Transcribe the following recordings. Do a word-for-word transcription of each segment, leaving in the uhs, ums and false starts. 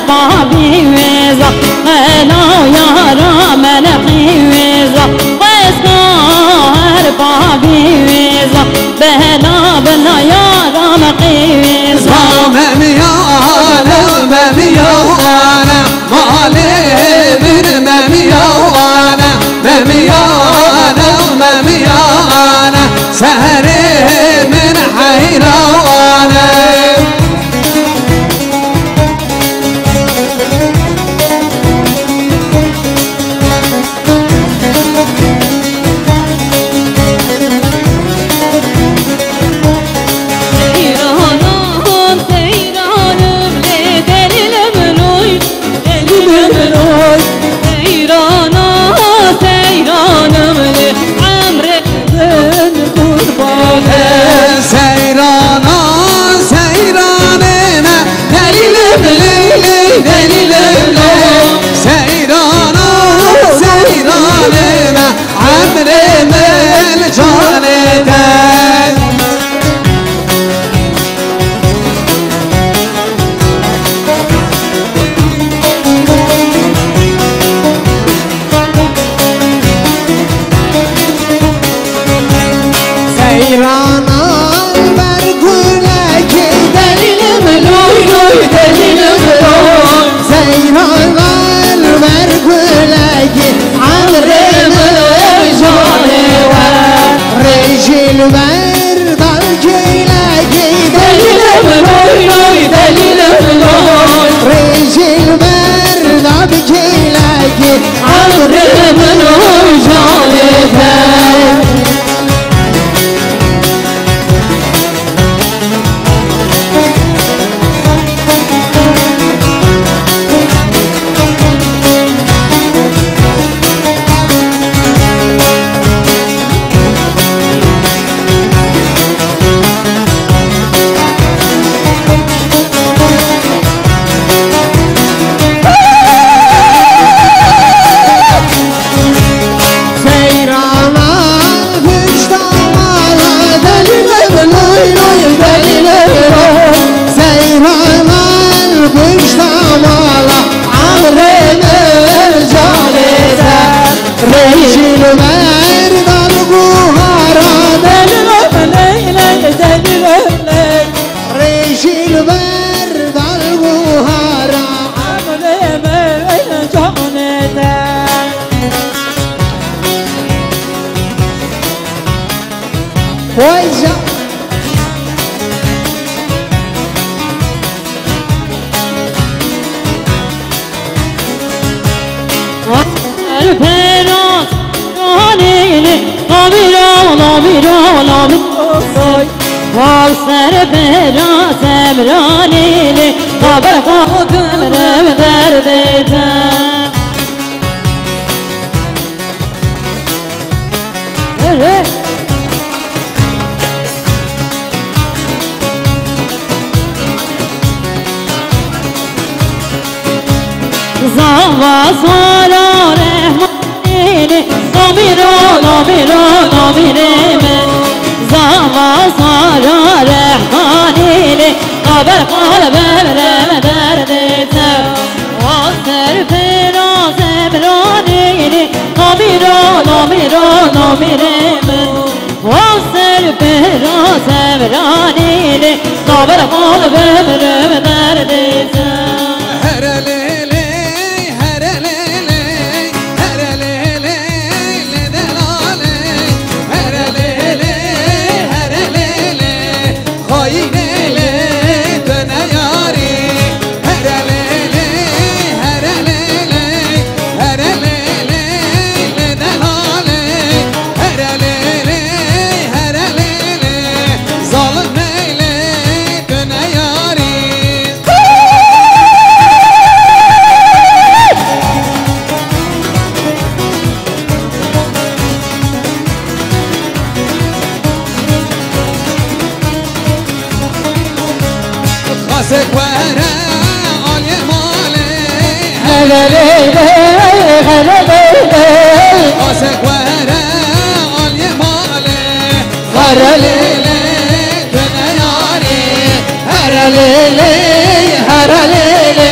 Bavî wêza, bela yara me neqî wêza, wêza her bavî wêza, bela bela yara me qî wêza. Memiyane, memiyane, malê min memiyane, memiyane, memiyane, seherê min heyrane. Seyranan, seyranim lê delîlim loy, delîlim loy. Seyrana, seyranim lê emrê min qurban. Seyrana, seyranê me, delîlim ley ley, delîlim ley. Seyrana, seyranê me, emrê min canê te. Seyranan ber gulekî delîlim loy loy, delîlim loy. Seyranan ber gulekî emrê min canê we. Rêjî li ber dal gulekî delîlim loy loy, delîlim loy. Rêjî li ber dal gulekî emrê min û canê te. Seyranan pişta mala delîlim loy loy, delîlim loy. Seyranan pişta mala emrê min canê te. Rêjî li ber dal guhara delîlim ley ley, delîlim ley. Rêjî li ber dal guhara emrê min canê te. Vay can. Ser pera seranî lê, namîro, namîro, namîro. Wal ser pera semranî lê, xaber xwe dirim derdê te. Zava zara Rehmanê, namîro, namîro, namîrê min. Zava zara Rehmanê, xaber xwe birim derdê te. Wa ser pera semranê, namîro, namîro, namîrê min. Wa ser pera semranê, xaber xwe birim derdê te. Here lê lê, here lê lê, here lê lê, lê delalê. Here lê lê, here lê lê, xayînê lê tu ne yarî. Here lê lê, here lê lê, here lê lê, lê delalê. Here lê lê, here lê lê, zalim neylê tu ne yarî. Xasek were aliyê malê. Here lê lê, here lê lê. Xasek were aliyê malê. Here lê lê, tu ne yarî. Here lê lê, here lê lê.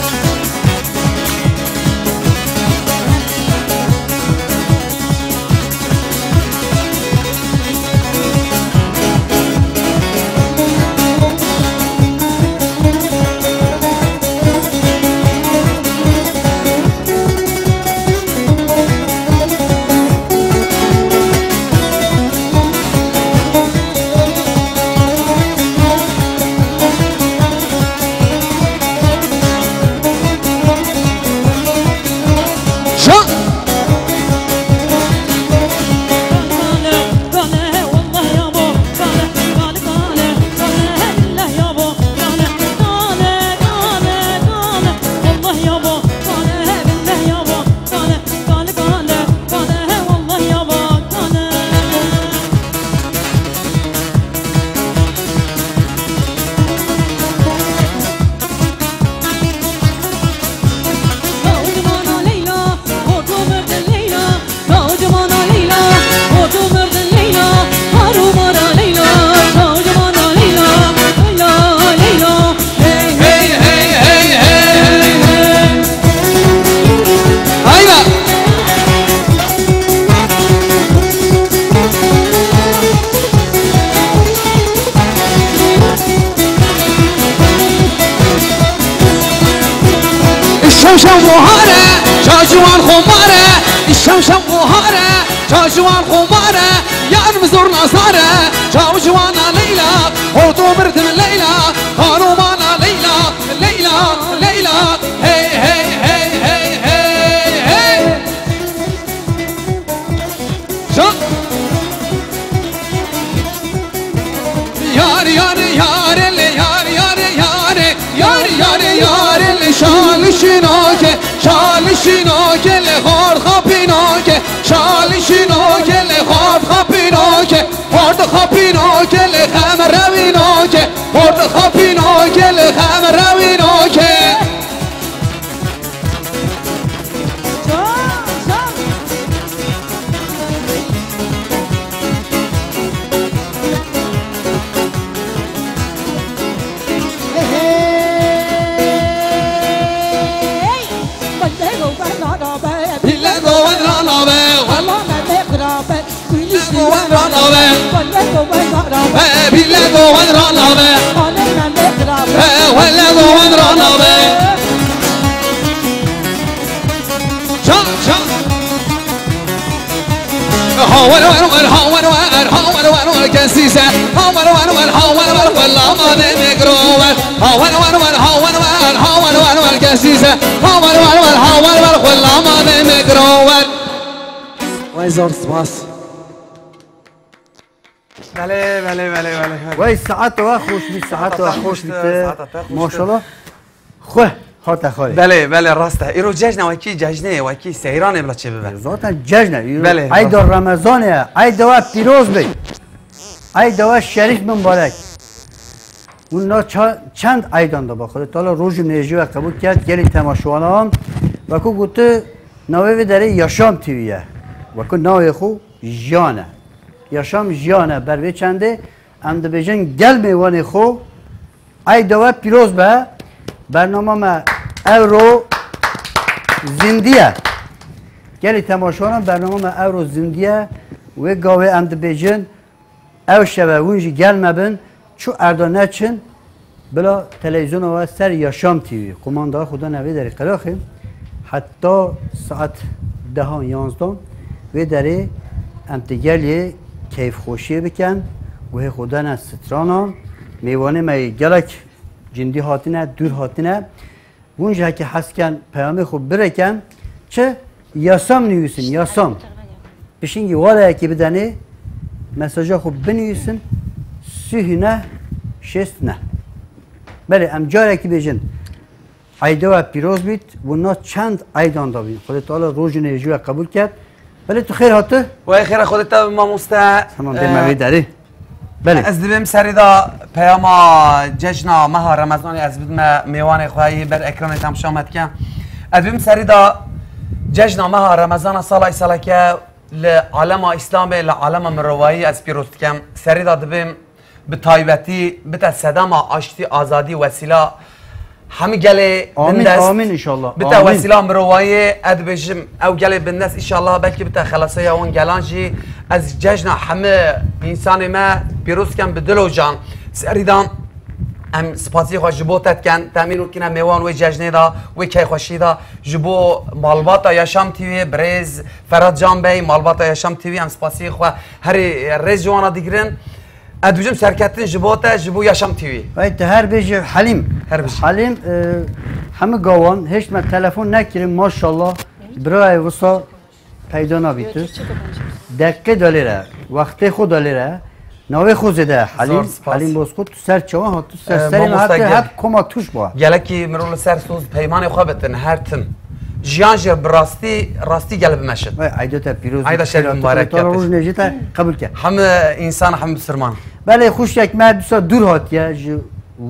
Şev buhare, çaciwan xomare, şev şev buhare, çaciwan xomare, yan mi zor nasare, çaciwana Leyla, hoto birdim Leyla, xanumana Leyla, Leyla, Leyla, hey, hey, hey, hey, hey, hey, hey. Şa- Yar, yar, yar, ele, yar, yar, yar, yar, yar, yar, yar, ele, şal şinoke, şal şinoke, le hor xapinoke, şal şinoke, le hor xapinoke, hor xapinoke, le xem rewinoke, hor xapinoke, le xem rewinoke. Bile gowen ranabe, wella. Bile gowen ranabe. Bile gowen ranabe. Wele gowen ranabe. Çal, çal. Hawer, wer, wer, hawer, wer, hawer, wer, wer, kesîse. Hawer, wer, wer, hawer, wer, wella mane me girower. Hawer, wer, wer, hawer, wer, hawer, wer, wer, kesîse. Hawer, wer, wer, hawer, wer, wella mane me girower. Vay zor spas. Belê, belê, belê, belê. Wey, saeta we xweş bî, saeta we xweş bî te. Saeta te xweş bî. Maşallah. Xwe hate xalê. Belê, belê, rast e. Îro cejna wekî cejnê, wekî seyranê bila çêbibe. Zaten cejn e. Îro Belê, eyda rast. Remezanê ye. Eyda we pîroz be. Eyda we şerîf, mibarek. Hûn na ça-, çend eydan de ba. Xwedê Teala roj û nêjî we qebûl kerd. Gelî temaşewanan. Wekû gotu navê vê derê Yaşam T V ye. Wekû navê xwe Jiyan e. Yaşam jiyan e, ber vê çendê em dibêjin gel mêvanê xwe, eyda we pîroz be. Bernama me ewro zindî ye. Gelî temaşewanan, bernama me ewro zindî ye. Wê gavê em dibêjin, ew şeve hûn jî gel me bin, çu erda neçin, bila televîzyona we ser Yaşam T V. Qumanda xwe dane vê derê qeraxê. Heta saet dehan yanzdan vê derê em ti gel yê keyfxweşiyê bikin. Guhê xwe dane stranan. Mêvanê me yê gelek cindî hatine, dûr hatine. Hûn jî heke hez ken peyamê xwe birêken, çi? Yasam nivîsin, yasam. Pişingî waleyekî bidenê, mesaja xwe binivîsin, sîh neh, şêst neh. Belê, em carekî bêjin, eyda we pîroz bît, wina çend eydan da bîn. Xwedê Teala roj û nêjî we qebûl ket. Belê, tu xêr hatî? Wey xêra Xwedê te bi mamoste. Tamam, dê me Ee, vê derê. Belê. Ez dibêm serî de peyama cejna meha Remezanê ez bidime mêwanê xwe yê ber ekranê temşa me dike. Ez dibêm serî de cejna meha Remezana sala îsaleke li alema Îslamê, li alema mirovayî ez pîroz dikem. Serî de dibêm bi taybetî bite sedema aştî, azadî, wesîla hemî gelê Amîn, bindest, amîn înşallah, bite amîn. Wesîla mirovayê, ez dibêjim, ew gelê bindest, înşallah belkî bite xelaseya wan gelan jî. Ez cejna hemî însanê me pîroz dikem bi dil û can. Serî de em spasî xwe ji bo te dikin, te mîn û kine mêwan wê cejnê de, wê keyxweşî de, ji bo malbata Yaşam T V, birêz Ferhat Can Bey, malbata Yaşam T V, em spasî xwe herî rêz ji wana digirin. Ez dibêjim serketin ji bo te, ji bo Yaşam T V. Hey, tu her bêjî Helîm. Her bêjî. Helîm, e, hemî gawan hêşt me telefon nekirin, maşallah. Birayê wisa peyda nabî tu. Deqê dalê re, wextê xwe dalê re. Navê xwe zêde Helîm. Zor spas. Helîm Bozkurt, tu ser çawan hat, tu ser E, serê me mamoste hate gel. Hep koma tuş bû. Gelekî mirov li ser soz peymanê xwe bitin, her tim. Jiyan jî bi rastî, rastî gel bimeşin. Vay, eyda te pîroz bît. Eyda şerîf mibarek Xwedê Teala yapêt. Roj nêjî te qebûl ke. Hemî însan, hemî bisilman. Belê, xwişkek me dîsa dûr hatiye, ji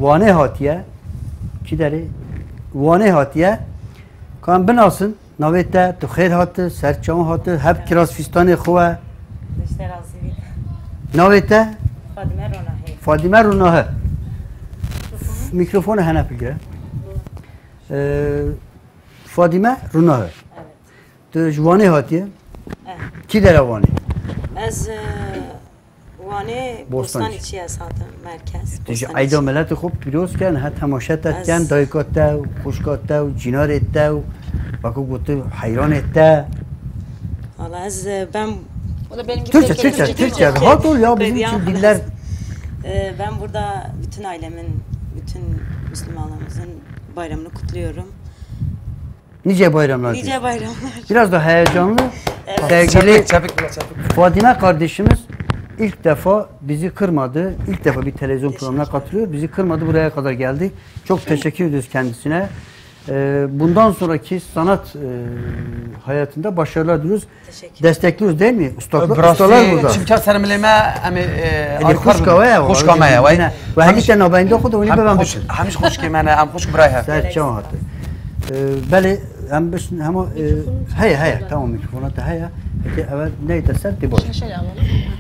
Wanê hatiye. Kî derê? Wanê hatiye. Ka em binasin, navê te, tu xêr hati, ser çawan hati, hep kiraz fîstanê xwe. Dişte razî bî. Navê te? Fadime Ronahî. Fadime Ronahî. Mikrofonu hene bigire. Ee, Fadime Ronahî. Evet. Tu ji Wanê hatiye? Eh. Kî dera Wanê? Ez, e, Wane Bostanî. Bostanî çi ez hatim merkez. Tu ji Bostanî eyda çi? Miletê xwe pîroz ken, he temaşe te Ez- ken, dayika te û xwişka te û cînarê te û wekî gotu heyranê te. Valla ez, e, ben O da benim gibi Türkçe, Türkçe, Türkçe, Türkçe. Türkçe. Rahat ol ya, bizim Bediye için Hanım. diller. E, ben burada bütün ailemin, bütün Müslümanlarımızın bayramını kutluyorum. Nice bayramlar Nice diyorsun. bayramlar. Biraz da heyecanlı. Evet. Sevgili Çapık, çapık, biraz çapık. Fadime kardeşimiz ilk defa bizi kırmadı. İlk defa bir televizyon programına katılıyor. Bizi kırmadı, buraya kadar geldi. Çok teşekkür ediyoruz kendisine. Ee, bundan sonraki sanat, e, hayatında başarılar diliyoruz. Teşekkür. Destekliyoruz değil mi? Ustalar, Birastî, ustalar burada. Çimka ser milê me, em ê, e, Elî alîkar xwişka bibin. we ya, Xwişka me ya, we. Yine, we Hemî- hemî te navenda xwe de, we Hemî bibem xwş-, bikir. hemî xwişkê me ne, em xwişk birayê he. Ser çawa hate. Ee, belê, em biş-, hema, e, Mikrofonu heye, heye, çek. Tamam, mikrofona te heye. Peki, evet, neydi sen? Bir boş. Şunu şöyle alalım.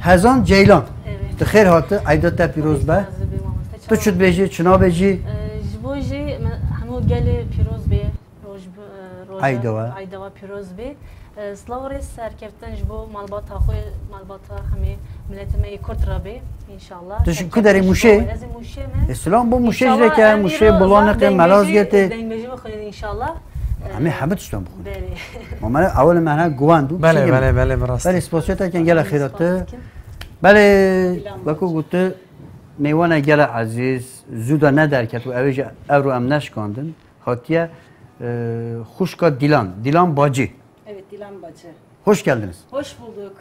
Hezan Ceylan. Evet. Tu xêr hati, eyda te pîroz be. Razı bir mamoste. Tu çi dibêjî, çi nabêjî? Ee, ji bo jî me-, hemû gelê pîroz bê. Roj bi-, e, roja Eyda we. Eyda we pîroz bê. E, silav û rêz serkeftin ji bo malbata xwe, malbata hemê miletê me yê Kurd re bê, înşallah. Tu ji Serkeftin ku derê ji Mûşê? bo we. Ez ê Mûşê me. E, silam bo Mûşê ji Înşallah reke, em Mûşê, îro Bulaneqê, zaf dengbêjî, Melazgirtê. dengbêjî bixwînin înşallah. Em ê E, hemî tiştan bixwînin. Belê. Ma me ewil me hene guwend bû. Belê, Çingê belê, belê, bi rastî. Belê, spasiya te ken gelek xêrat. Spas dikim. Belê, Dilan wekî Bacı. Gotu, mêwane gelek ezîz, zû de ne derket û ew ê jî ewro em neşkandin. Hatiye, e, xwişka Dilan, Dilan Bacı. Evet, Dilan Bacı. Hoş geldiniz. Hoş bulduk.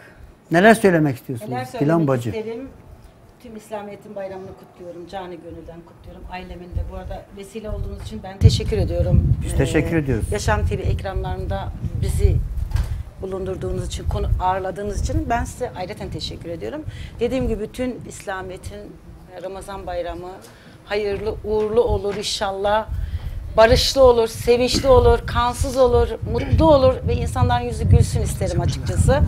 Neler söylemek istiyorsunuz Neler Dilan söylemek Bacı? isterim? Tüm İslamiyet'in bayramını kutluyorum. Canı gönülden kutluyorum. Ailemin de bu arada vesile olduğunuz için ben teşekkür ediyorum. Biz teşekkür Ee, ediyoruz. Yaşam T V ekranlarında bizi bulundurduğunuz için, konu ağırladığınız için ben size ayrıca teşekkür ediyorum. Dediğim gibi bütün İslamiyet'in Ramazan bayramı hayırlı, uğurlu olur inşallah. Barışlı olur, sevinçli olur, kansız olur, mutlu olur ve insanların yüzü gülsün isterim açıkçası.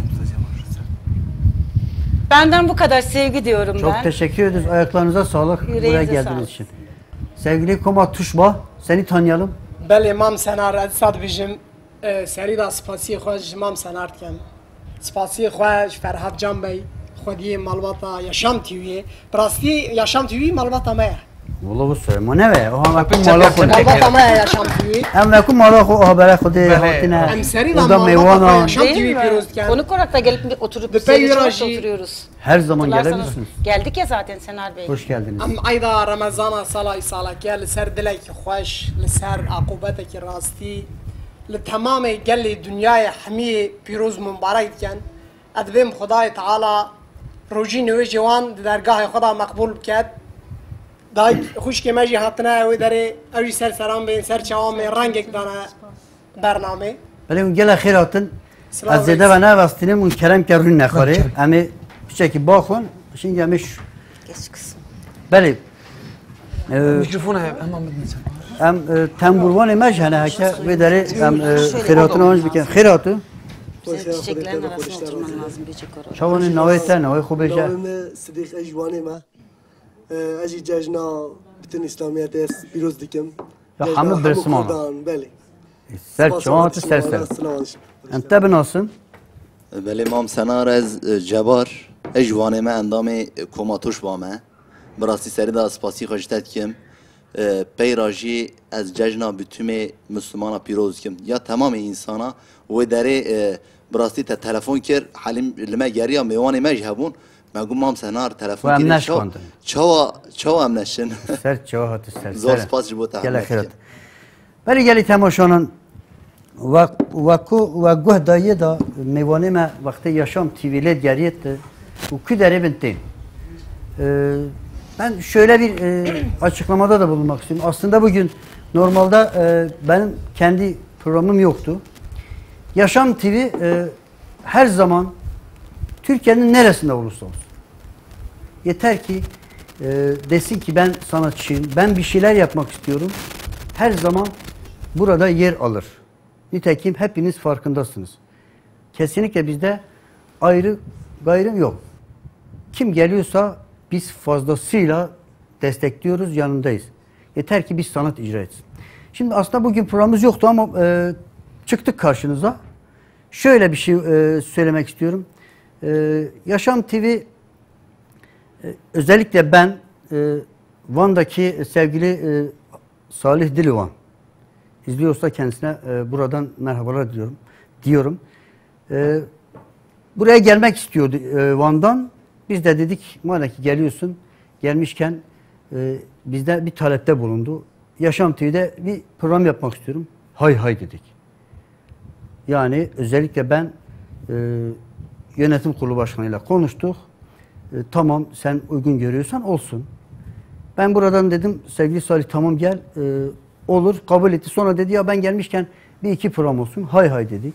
Benden bu kadar, sevgi diyorum Çok ben. teşekkür ederiz. Ayaklarınıza sağlık. Yüreğinize Buraya geldiğiniz sağlık. için. Sevgili Koma Tuşba, seni tanıyalım. Belê, Mam Senar, ez dîsa dibêjim, e, serî de spasiyê xwe ji Mam Senar dikim. Spasiyê xwe ji Ferhat Can Bey, xwediyê malbata Yaşam T V'yê. Bi rastî Yaşam T V malbata me ye. Wala bu söyle, ma ne be? O hema ku Yapınca mala yapınca xwe. Malbata me ye Yaşam T V. Em ve ku mala xwe, o habere xwe de Belê. hatine. Em serî de Oda malbata me meywana. Yaşam Değil T V mi? pîroz dikin. Konuk olarak da gelip oturup Di pey wira jî oturuyoruz. Her zaman Hatırlarsanız gelebilirsiniz. geldik ya zaten Senar Bey. Hoş geldiniz. Em eyda Remezana sala îsaleke li ser dilekî xweş, li ser aqûbetekî rastî, li temamê gelê dinyayê hemiyê pîroz û mibarek dikin. Ez dibêm Xwedayê Teala rojî nûê jî wan di dergahê xwe de meqbûl biket. Dayik xwişkê me jî hatine wê derê, ew jî ser seran bên, ser çawan bên, rengek dane bernamê. Belê hûn gelek xêr hatin. Silav Ez zêde ve nevestînim, hûn kerem ke rûnine xwarê. Tabii, tabii. Em ê piçekî baxwin, şingî em ê ş- Geç kızım. Belê. Ee, Mikrofon heye, hemen bitmesin. Em, e, tembûrvanê me jî hene heke, vê derê em, e, xêr hatin anc bikin. Xêr hatin. Senin çiçeklerin arasına oturman lazım, böcek var orada. Çawanê navê te, navê xwe bêje. Navê me Sidîq, ez ji Wanê me. Ee, ez jî cejna bütün İslamiyetê ez pîroz dikim. Ya Cejna hemû hemû Birsiman. Kurdan, belê. Ser çawan tu ser ser. Spas û alkişê wan, silav alkişê. Em te binasin. Belê Mam Senar, ez, e, Cebar, ez ji Wanê me, endamê, e, Koma Tuşba me. Bi rastî serî de spasî xwe ji te dikim. E, peyra jî ez cejna bitûmê Mislimana pîroz dikim. Ya temamê însana wê derê, e, bi rastî te telefon kir, Helîm li me geriya, mêwanê me jî hebûn. Me got, Mam Senar telefon Û em kiriye, çaw-, neşkandin. çawa, çawa em neşin? Ser çawa hati ser Zor ser. spas ji bo te Gelek hemû xêr dikim. Belê gelî temaşanan, we, we ku, we guh dayê da mêvanê me wextê Yaşam T V lê digeriyêt û ku derê bin tên. Ee, ben şöyle bir, e, açıklamada da bulunmak istiyorum. Aslında bugün normalde, e, benim kendi programım yoktu. Yaşam T V, e, her zaman Türkiye'nin neresinde olursa olsun. Yeter ki, e, desin ki ben sanatçıyım, ben bir şeyler yapmak istiyorum. Her zaman burada yer alır. Nitekim hepiniz farkındasınız. Kesinlikle bizde ayrı gayrım yok. Kim geliyorsa biz fazlasıyla destekliyoruz, yanındayız. Yeter ki biz sanat icra etsin. Şimdi aslında bugün programımız yoktu ama, e, çıktık karşınıza. Şöyle bir şey, e, söylemek istiyorum. E, Yaşam T V E, özellikle ben, e, Van'daki sevgili, e, Salih Diluvan izliyorsa kendisine, e, buradan merhabalar diliyorum, diyorum. E, buraya gelmek istiyordu, e, Van'dan. Biz de dedik, "Madem ki geliyorsun, gelmişken, e, bizde bir talepte bulundu. Yaşam T V'de bir program yapmak istiyorum." "Hay hay," dedik. Yani özellikle ben, e, yönetim kurulu başkanıyla konuştuk. "E, tamam, sen uygun görüyorsan olsun." Ben buradan dedim, "Sevgili Salih, tamam, gel." E, "Olur," kabul etti. Sonra dedi, "Ya ben gelmişken bir iki program olsun." "Hay hay," dedik.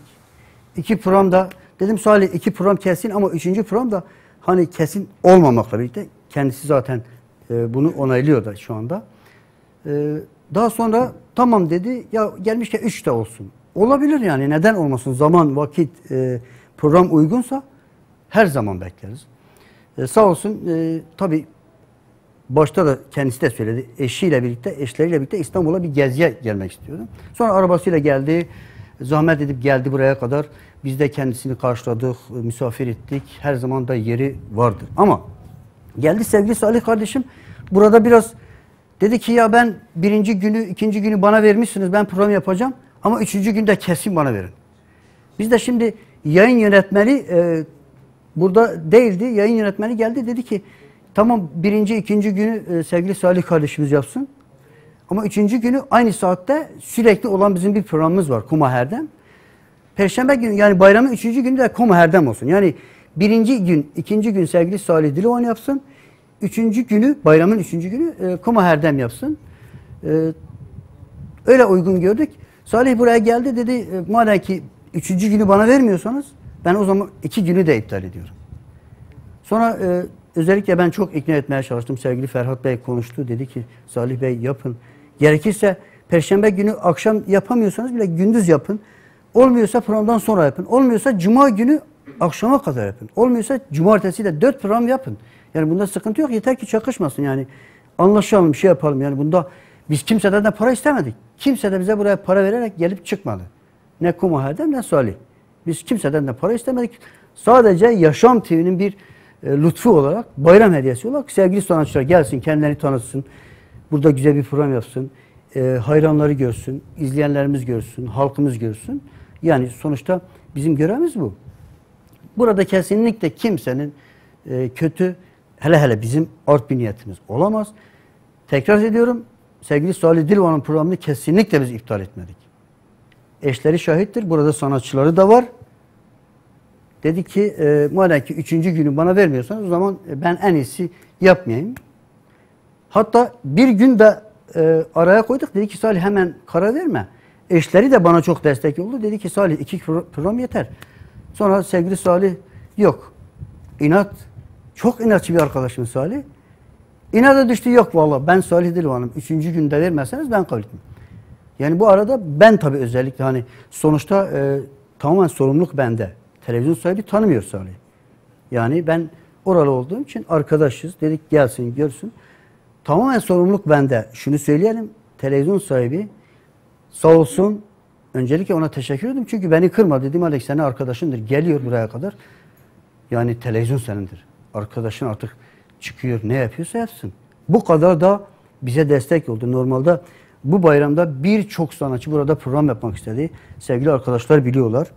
İki program da dedim, "Salih, iki program kesin, ama üçüncü program da hani kesin olmamakla birlikte," kendisi zaten, e, bunu onaylıyor da şu anda. Ee, daha sonra "Tamam," dedi. "Ya gelmişken üç de olsun." Olabilir yani, neden olmasın? Zaman, vakit, e, program uygunsa her zaman bekleriz. E, sağ olsun, e, tabii başta da kendisi de söyledi. Eşiyle birlikte, eşleriyle birlikte İstanbul'a bir geziye gelmek istiyordu. Sonra arabasıyla geldi, zahmet edip geldi buraya kadar. Biz de kendisini karşıladık, e, misafir ettik. Her zaman da yeri vardır. Ama geldi sevgili Salih kardeşim, burada biraz dedi ki, "Ya ben birinci günü, ikinci günü bana vermişsiniz, ben program yapacağım ama üçüncü günü de kesin bana verin." Biz de şimdi yayın yönetmeni, e, burada değildi, yayın yönetmeni geldi, dedi ki, "Tamam, birinci, ikinci günü, e, sevgili Salih kardeşimiz yapsın ama üçüncü günü aynı saatte sürekli olan bizim bir programımız var, Kuma Herdem. Perşembe günü, yani bayramın üçüncü günü de Kuma Herdem olsun." Yani birinci gün, ikinci gün sevgili Salih Diloğan yapsın. Üçüncü günü, bayramın üçüncü günü, e, Kuma Herdem yapsın. E, öyle uygun gördük. Salih buraya geldi, dedi, "E, madem ki üçüncü günü bana vermiyorsanız, ben o zaman iki günü de iptal ediyorum." Sonra, e, özellikle ben çok ikna etmeye çalıştım. Sevgili Ferhat Bey konuştu. Dedi ki, "Salih Bey, yapın. Gerekirse Perşembe günü akşam yapamıyorsanız bile gündüz yapın. Olmuyorsa programdan sonra yapın. Olmuyorsa Cuma günü akşama kadar yapın. Olmuyorsa Cumartesi de dört program yapın. Yani bunda sıkıntı yok. Yeter ki çakışmasın yani. Anlaşalım, bir şey yapalım. Yani bunda biz kimseden de para istemedik. Kimse de bize buraya para vererek gelip çıkmadı. Ne Kuma Herdem, ne Salih. Biz kimseden de para istemedik. Sadece Yaşam T V'nin bir, e, lütfu olarak, bayram hediyesi olarak sevgili sanatçılar gelsin, kendilerini tanıtsın. Burada güzel bir program yapsın. E, hayranları görsün, izleyenlerimiz görsün, halkımız görsün. Yani sonuçta bizim görevimiz bu. Burada kesinlikle kimsenin, e, kötü, hele hele bizim art bir niyetimiz olamaz. Tekrar ediyorum, sevgili Salih Dilvan'ın programını kesinlikle biz iptal etmedik. Eşleri şahittir, burada sanatçıları da var. Dedi ki, e, "Madem ki üçüncü günü bana vermiyorsanız, o zaman, e, ben en iyisi yapmayayım." Hatta bir gün de, e, araya koyduk. Dedi ki, "Salih, hemen karar verme." Eşleri de bana çok destek oldu. Dedi ki, "Salih, iki pro-, program yeter." Sonra sevgili Salih, yok. İnat, çok inatçı bir arkadaşım Salih. İnada düştü, "Yok vallahi, ben Salih Dilvan'ım. Üçüncü günde vermezseniz ben kabul etmem." Yani bu arada ben tabii özellikle hani sonuçta, e, tamamen sorumluluk bende. Televizyon sahibi tanımıyor Salih. Yani ben oralı olduğum için arkadaşız. Dedik gelsin, görsün. Tamamen sorumluluk bende. Şunu söyleyelim. Televizyon sahibi sağ olsun. Öncelikle ona teşekkür ederim. Çünkü beni kırmadı. Dedim, "Alex, senin arkadaşındır. Geliyor buraya kadar. Yani televizyon senindir. Arkadaşın artık çıkıyor. Ne yapıyorsa yapsın." Bu kadar da bize destek oldu. Normalde bu bayramda birçok sanatçı burada program yapmak istedi. Sevgili arkadaşlar biliyorlar.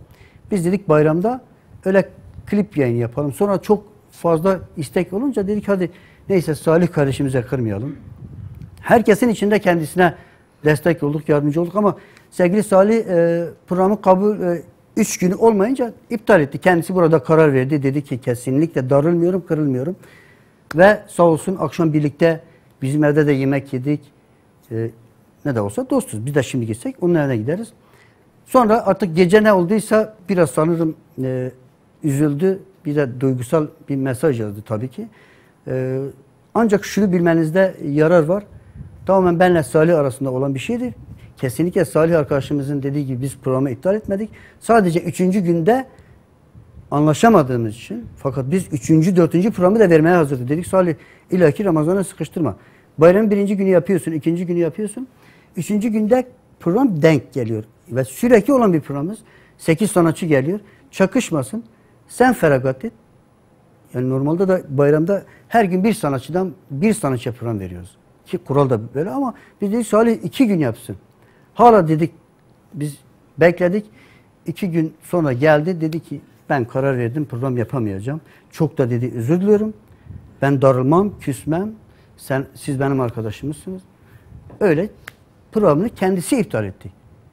Biz dedik bayramda öyle klip yayını yapalım. Sonra çok fazla istek olunca dedik hadi neyse Salih kardeşimize kırmayalım. Herkesin içinde kendisine destek olduk, yardımcı olduk ama sevgili Salih, e, programı kabul, e, üç günü olmayınca iptal etti. Kendisi burada karar verdi. Dedi ki kesinlikle darılmıyorum, kırılmıyorum. Ve sağ olsun akşam birlikte bizim evde de yemek yedik. E, ne de olsa dostuz. Biz de şimdi gitsek onun evine gideriz. Sonra artık gece ne olduysa biraz sanırım, e, üzüldü. Bir de duygusal bir mesaj yazdı tabii ki. E, ancak şunu bilmenizde yarar var. Tamamen benle Salih arasında olan bir şeydir. Kesinlikle Salih arkadaşımızın dediği gibi biz programı iptal etmedik. Sadece üçüncü günde anlaşamadığımız için, fakat biz üçüncü, dördüncü programı da vermeye hazırdık. Dedik, "Salih, illaki Ramazan'a sıkıştırma. Bayramın birinci günü yapıyorsun, ikinci günü yapıyorsun. Üçüncü günde program denk geliyor." Ve sürekli olan bir programımız. Sekiz sanatçı geliyor. Çakışmasın. Sen feragat et. Yani normalde de bayramda her gün bir sanatçıdan bir sanatçıya program veriyoruz. Ki kural da böyle ama biz dedik Salih iki gün yapsın. Hala dedik biz bekledik. İki gün sonra geldi dedi ki ben karar verdim program yapamayacağım. Çok da dedi özür diliyorum. Ben darılmam, küsmem. Sen, siz benim arkadaşımızsınız. Öyle programını kendisi iptal etti.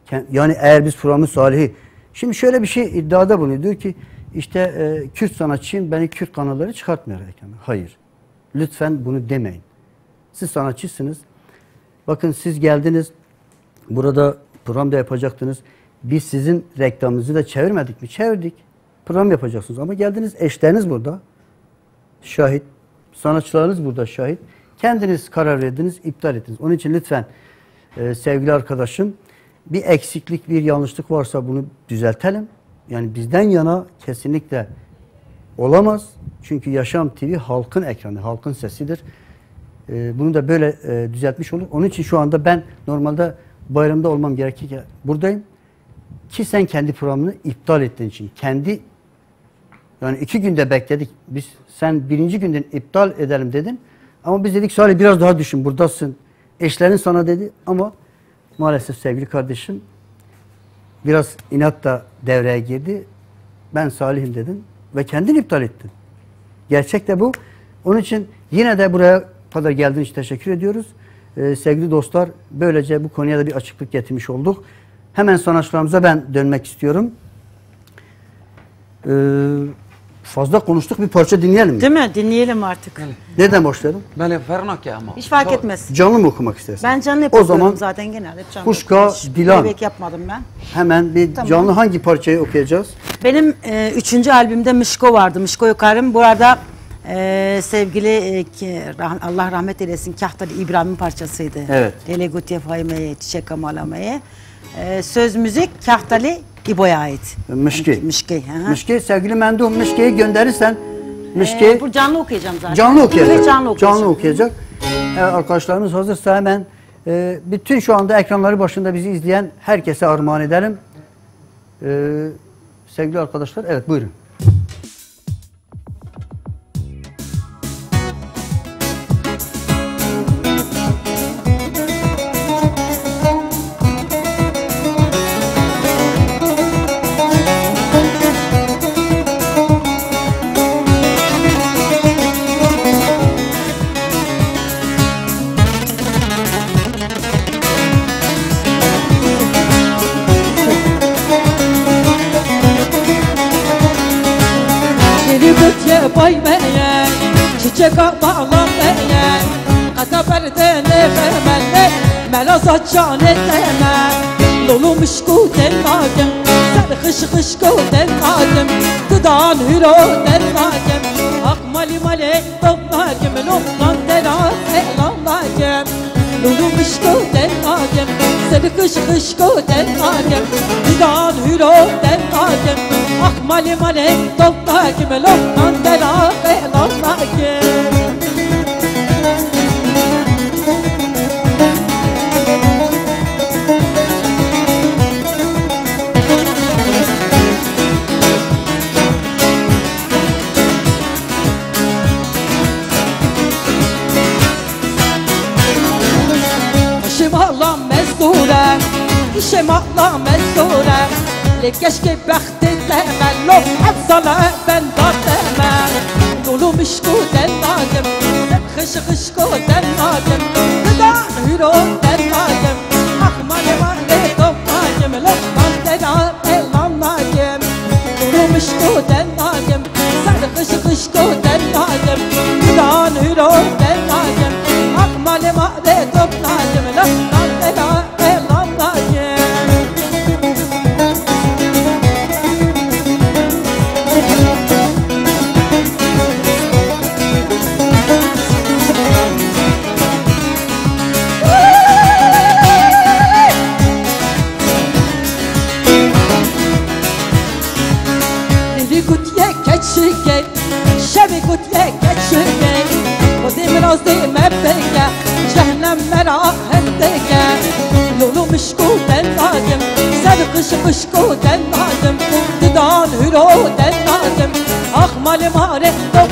Ken- Yani eğer biz programı Salih'i... Şimdi şöyle bir şey iddiada bulunuyor. Diyor ki işte e, Kürt sanatçıyım, beni Kürt kanalları çıkartmıyor ekrana. Hayır. Lütfen bunu demeyin. Siz sanatçısınız. Bakın siz geldiniz. Burada program da yapacaktınız. Biz sizin reklamınızı da çevirmedik mi? Çevirdik. Program yapacaksınız. Ama geldiniz eşleriniz burada. Şahit. Sanatçılarınız burada şahit. Kendiniz karar verdiniz, iptal ettiniz. Onun için lütfen e, sevgili arkadaşım, bir eksiklik, bir yanlışlık varsa bunu düzeltelim. Yani bizden yana kesinlikle olamaz. Çünkü Yaşam T V halkın ekranı, halkın sesidir. E, bunu da böyle e, düzeltmiş olduk. Onun için şu anda ben normalde bayramda olmam gerekirken buradayım. Ki sen kendi programını iptal ettiğin için, kendi Yani iki günde bekledik. Biz sen birinci günden iptal edelim dedin. Ama biz dedik Salih biraz daha düşün, buradasın. Eşlerin sana dedi ama maalesef sevgili kardeşim biraz inat da devreye girdi. Ben Salih'im dedin ve kendin iptal ettin. Gerçek de bu. Onun için yine de buraya kadar geldiğiniz için teşekkür ediyoruz. Ee, sevgili dostlar, böylece bu konuya da bir açıklık getirmiş olduk. Hemen sanatçılarımıza ben dönmek istiyorum. Ee, fazla konuştuk, bir parça dinleyelim mi? Değil mi? Dinleyelim artık. Nereden başlayalım? Belê, ferq nake ama. Hiç fark etmez. Canlı mı okumak istersin? Ben canlı hep O okuyorum zaman zaten genelde. Hep canlı Huşka okuyorum. Hiç Dilan. Playback yapmadım ben. Hemen bir Tamam. canlı hangi parçayı okuyacağız? Benim e, üçüncü albümde Mişko vardı. Mişko Yokarım. Bu arada e, sevgili e, ki- rah- Allah rahmet eylesin Kahtalı İbrahim'in parçasıydı. Evet. Ele gotiye fayme çiçek amalamaye. E, söz müzik Kahtalı İbo'ya ait. Mişki. Mişki, hı hı. Mişki, sevgili Mendu, Mişki'yi gönderirsen, Mişki Ee, bu canlı okuyacağım zaten. Canlı okuyacak. Evet, canlı okuyacağım. Canlı okuyacak. Evet, arkadaşlarımız hazırsa hemen e, bütün şu anda ekranları başında bizi izleyen herkese armağan edelim. E, sevgili arkadaşlar, evet buyurun. Geri gotiye bay meye, çiçeka bağla meye, qeta berde nêxemele, mela saçanê teme. Lolo mişko te nakim, ser xişxişko te nakim, didan hüro te nakim. Ak mali mali top nakim, lokman te nakim. Lulu mişko te nakim, ser xişxişko te nakim, didan hüro te nakim. Ah mali mali top nakim, lokman te nakim. Şemala mezore, şemala mezore. Lê keşkê bextê te me lo heft sala benda te me. Lolo mişko te nakim, xişxişko te nakim, didan hüro te nakim. Ah male male to nakim, lokman te da elan nakim. Lolo mişko te nakim, ser xişxişko te nakim, didan hüro te nakim. Ah male male to nakim, lokman te da elan nakim. Dili gotiye keçike, şevê gotiye keçike. Xwedê min razê me bike, cehnem me ra hestike. Lolo mişko te nakim, ser xişxişko te nakim, didan hüro te nakim. Ax malê mare top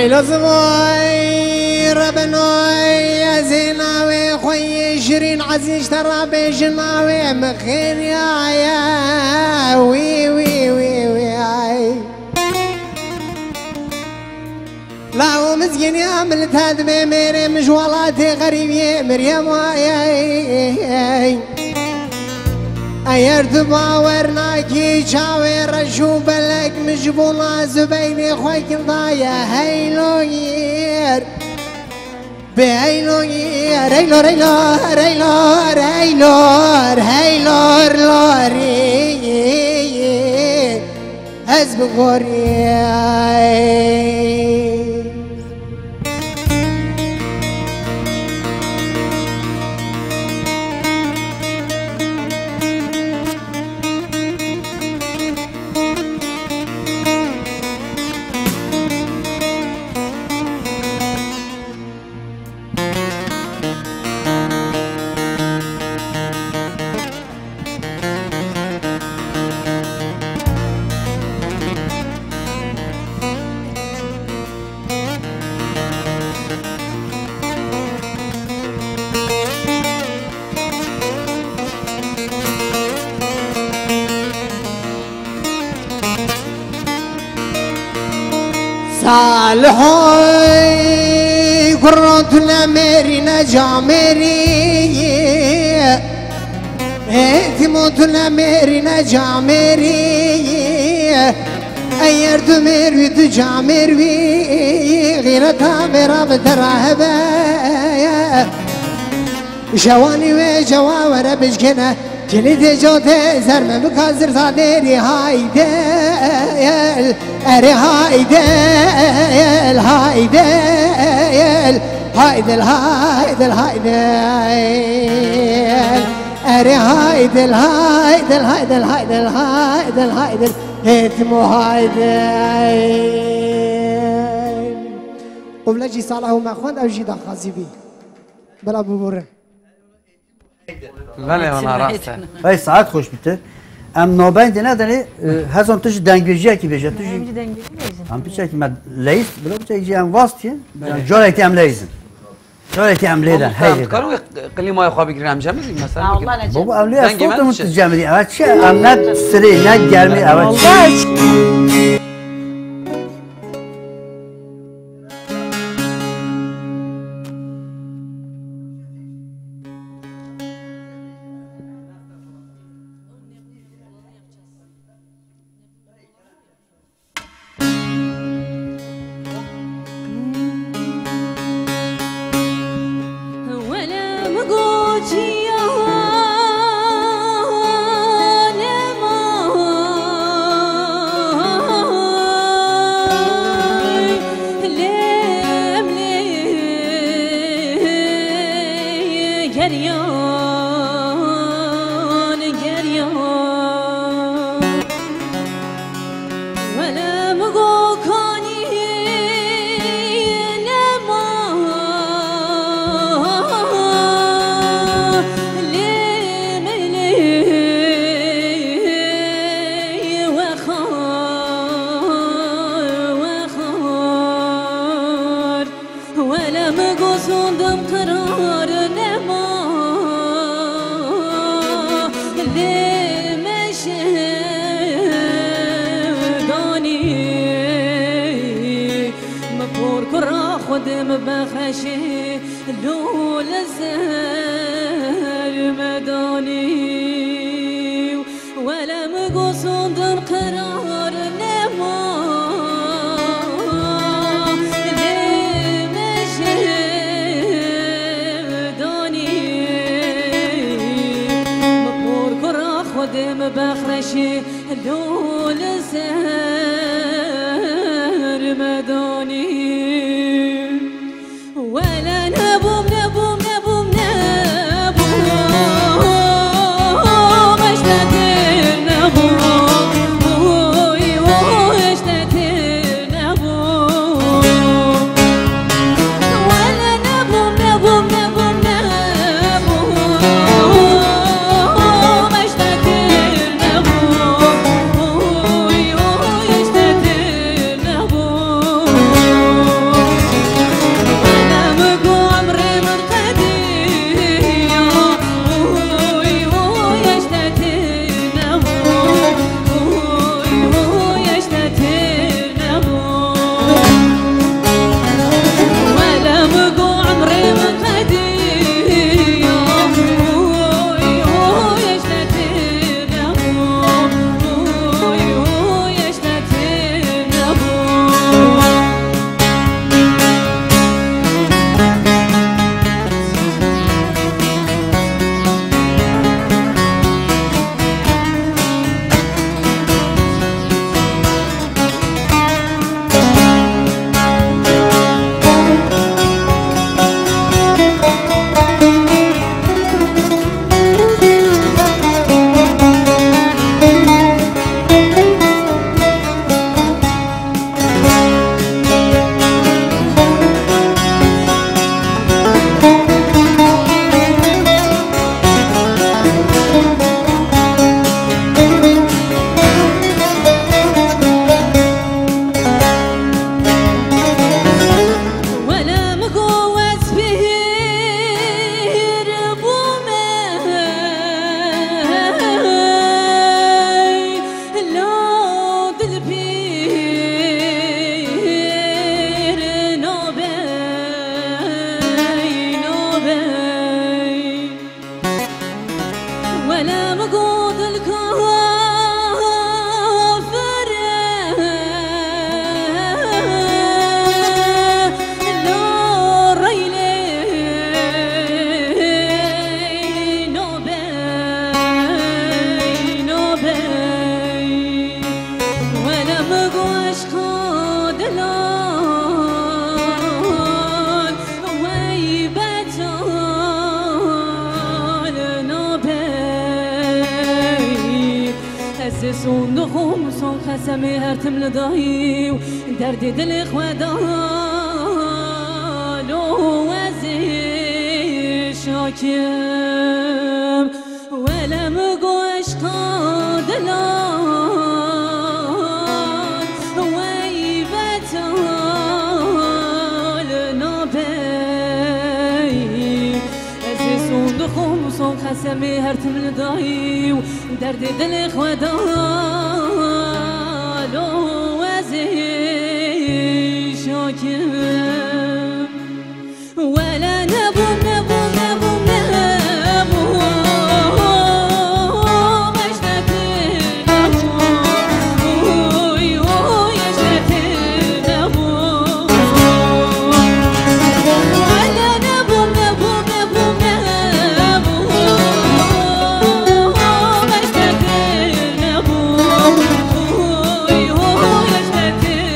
Ey lazim oy, Rebin oy, ez ê navê xwe yê şirîn ezîz te rabêjin, navê min Xêriya ye. Wî, wî, wî, wî, ay. Lawo mizgîniya min li te dibê mêrê min ji welatê xerîbiyê Meryem, ay, ay, ay. Eger tu bawer nakî çavê reş û belek min ji bo Nazû beynê xwe kindaye, hey logîr. Bê hey logîr, hey lor, hey lor, hey lor, hey lor, hey lor, lorî. Ez bi gorî. Salihoy kurro tu ne mêrî ne camêrî. Hêtîmo tu ne mêrî ne camêrî. Eger tu mêr wî tu camêr wî. Xîreta mêra bi te ra hebe. Şewanî wê cewa were bişkene. Kilîtê cotê zer me bika zirza dêrî haydel. Erê haydel, haydel. Haydel, haydel, haydel. Erê haydel, haydel, haydel, haydel, haydel, haydel. Hêtîmo haydel. Qublecî Salih û me xwend ew jî daxwazî bî. Bila biborin. Belê, wala rast e. Hey, saet xweş bîte. Em nabendê nedenê, e, hezan tu ji dengbêjiyekî bêje, tu jî. Em jî dengbêjî bêjin. Em piçekî me leyîst, bila piçekî jî em vastiye. Em carekî em leyîzin. Carekî em lê den, hey lê den. Dikarin wê klîmayê xwe bigirin, em cem bibîn, mesela. Baba, em lê ez sotim tu cem bibî. Evet, çi? Em ne sirê, ne germî, evet, çi? Wele min got sondim qerar nema, lê me şev danî. Min por kura Xwedê min bexşî, lo li ser me danî. Wele min got sondim qerar nema, lê me şev danî. Min por kura Xwedê min bexşî, lo li ser me danî. Wele nebûm, nebûm, nebûm, nebûm. Eştetir nebûm. Oy, oy, eştetir nebûm. Wele nebûm, nebûm, nebûm, nebûm. Eştetir nebûm. Oy, oy, eştetir nebûm. Tim li dayî û derdê dilê xwe da lo ez ê şakim. Wele min got eşqa dilan wey betal nabey. Ez ê son dixwim û son qesemê her tim li dayî û derdê dilê xwe da lo ez ê şakim. Wele nebûm, nebûm, nebûm, nebûm. Eştetir nebûm. Uy, uy, eştetir nebûm. Wele nebûm, nebûm, nebûm, nebûm. Eştetir nebûm. Uy, uy, eştetir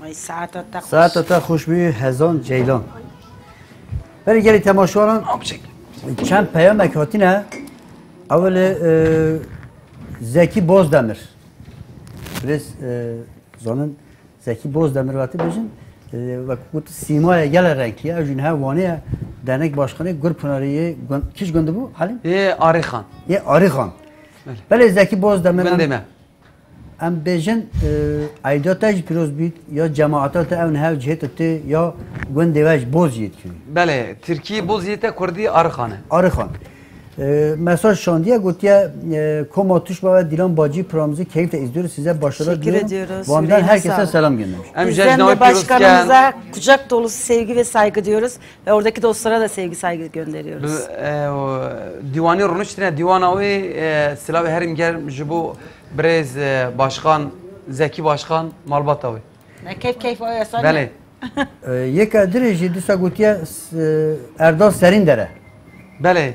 Ay, saeta te xweş. Saeta te xweş bî, Hezan Ceylan. Berê gelî temaşevanan çend peyamek hatine. Ewilê, e, Zekî Bozdemir. Birêz, e, zanin Zekî Bozdemir ve tu bêjin, e, wek got sîmaya gelek renkî ye. Ew jî niha Wanê ye. Dernek Başkanê Gurpınarê yê gund, kîj gundî bû, Halim? Yê Arîxan. Yê Arîxan. Belê. Belê Zekî Bozdemir. Gundê me. Em bêjin, e, eyda te jî pîroz bît, ya cemaeta te ew niha cihê te tê, ya gundê we jî Bozyê dikevî. Belê, tirkî Bozyê te, kurdî Arixan e. Arixan. E, mesaj şandiye, gotiye, e, Koma Tuşba ve Dilan Bacı programımızı keyifle izliyoruz. Size başarılar diliyorum. Teşekkür ediyoruz. Van'dan herkese selam göndermiş. Em jî ji navê pîroz dikin. Bizden de başkanımıza kucak dolusu sevgi ve saygı diyoruz. Ve oradaki dostlara da sevgi saygı gönderiyoruz. Bi, e, o, dîwanê rûniştine, dîwana wê, e, silavê herî germ ji bo birêz, e, başkan, Zekî Başkan, malbata wê. Ne keyf keyf o ya, sen. Belê. E, yeka dirê jî dîsa gotiye, s-, e, Erdal Serîndere. Belê.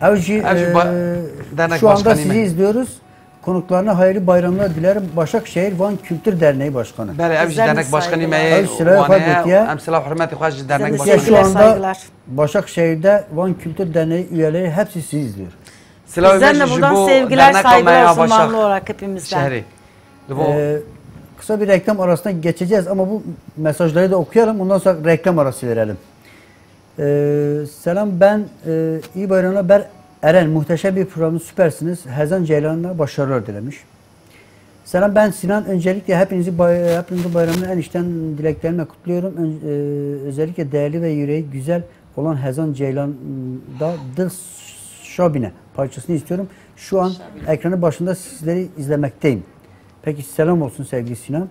Ew jî, ev jî ba-, e, dernek şu anda başkanî sizi me. Izliyoruz. Konuklarına hayırlı bayramlar dilerim. Başakşehir Van Kültür Derneği Başkanı. Belê, ev jî dernek başkanî me yê Wanê ye. Ew silavê xwe gotiye. Em silav hurmetê xwe ji dernek başkanî. Şu anda Başakşehir'de Van Kültür Derneği üyeleri hepsi sizi izliyor. Silavê me jî ji bo derneka me ya Başakşehirê. Bizden de buradan sevgiler, saygılar olsun Vanlı olarak hepimizden. Li bo- Ee, kısa bir reklam arasına geçeceğiz ama bu mesajları da okuyalım. Ondan sonra reklam arası verelim. Ee, selam, ben, e, iyi bayramlar. Ber Eren, muhteşem bir program, süpersiniz. Hezan Ceylan'a başarılar dilemiş. Selam, ben Sinan. Öncelikle hepinizi bay-, hepinizin bayramını en içten dileklerimle kutluyorum. Ön-, e, özellikle değerli ve yüreği güzel olan Hezan Ceylan'da Dil Şabine parçasını istiyorum. Şu an ekranı başında sizleri izlemekteyim. Peki, selam olsun sevgili Sinan.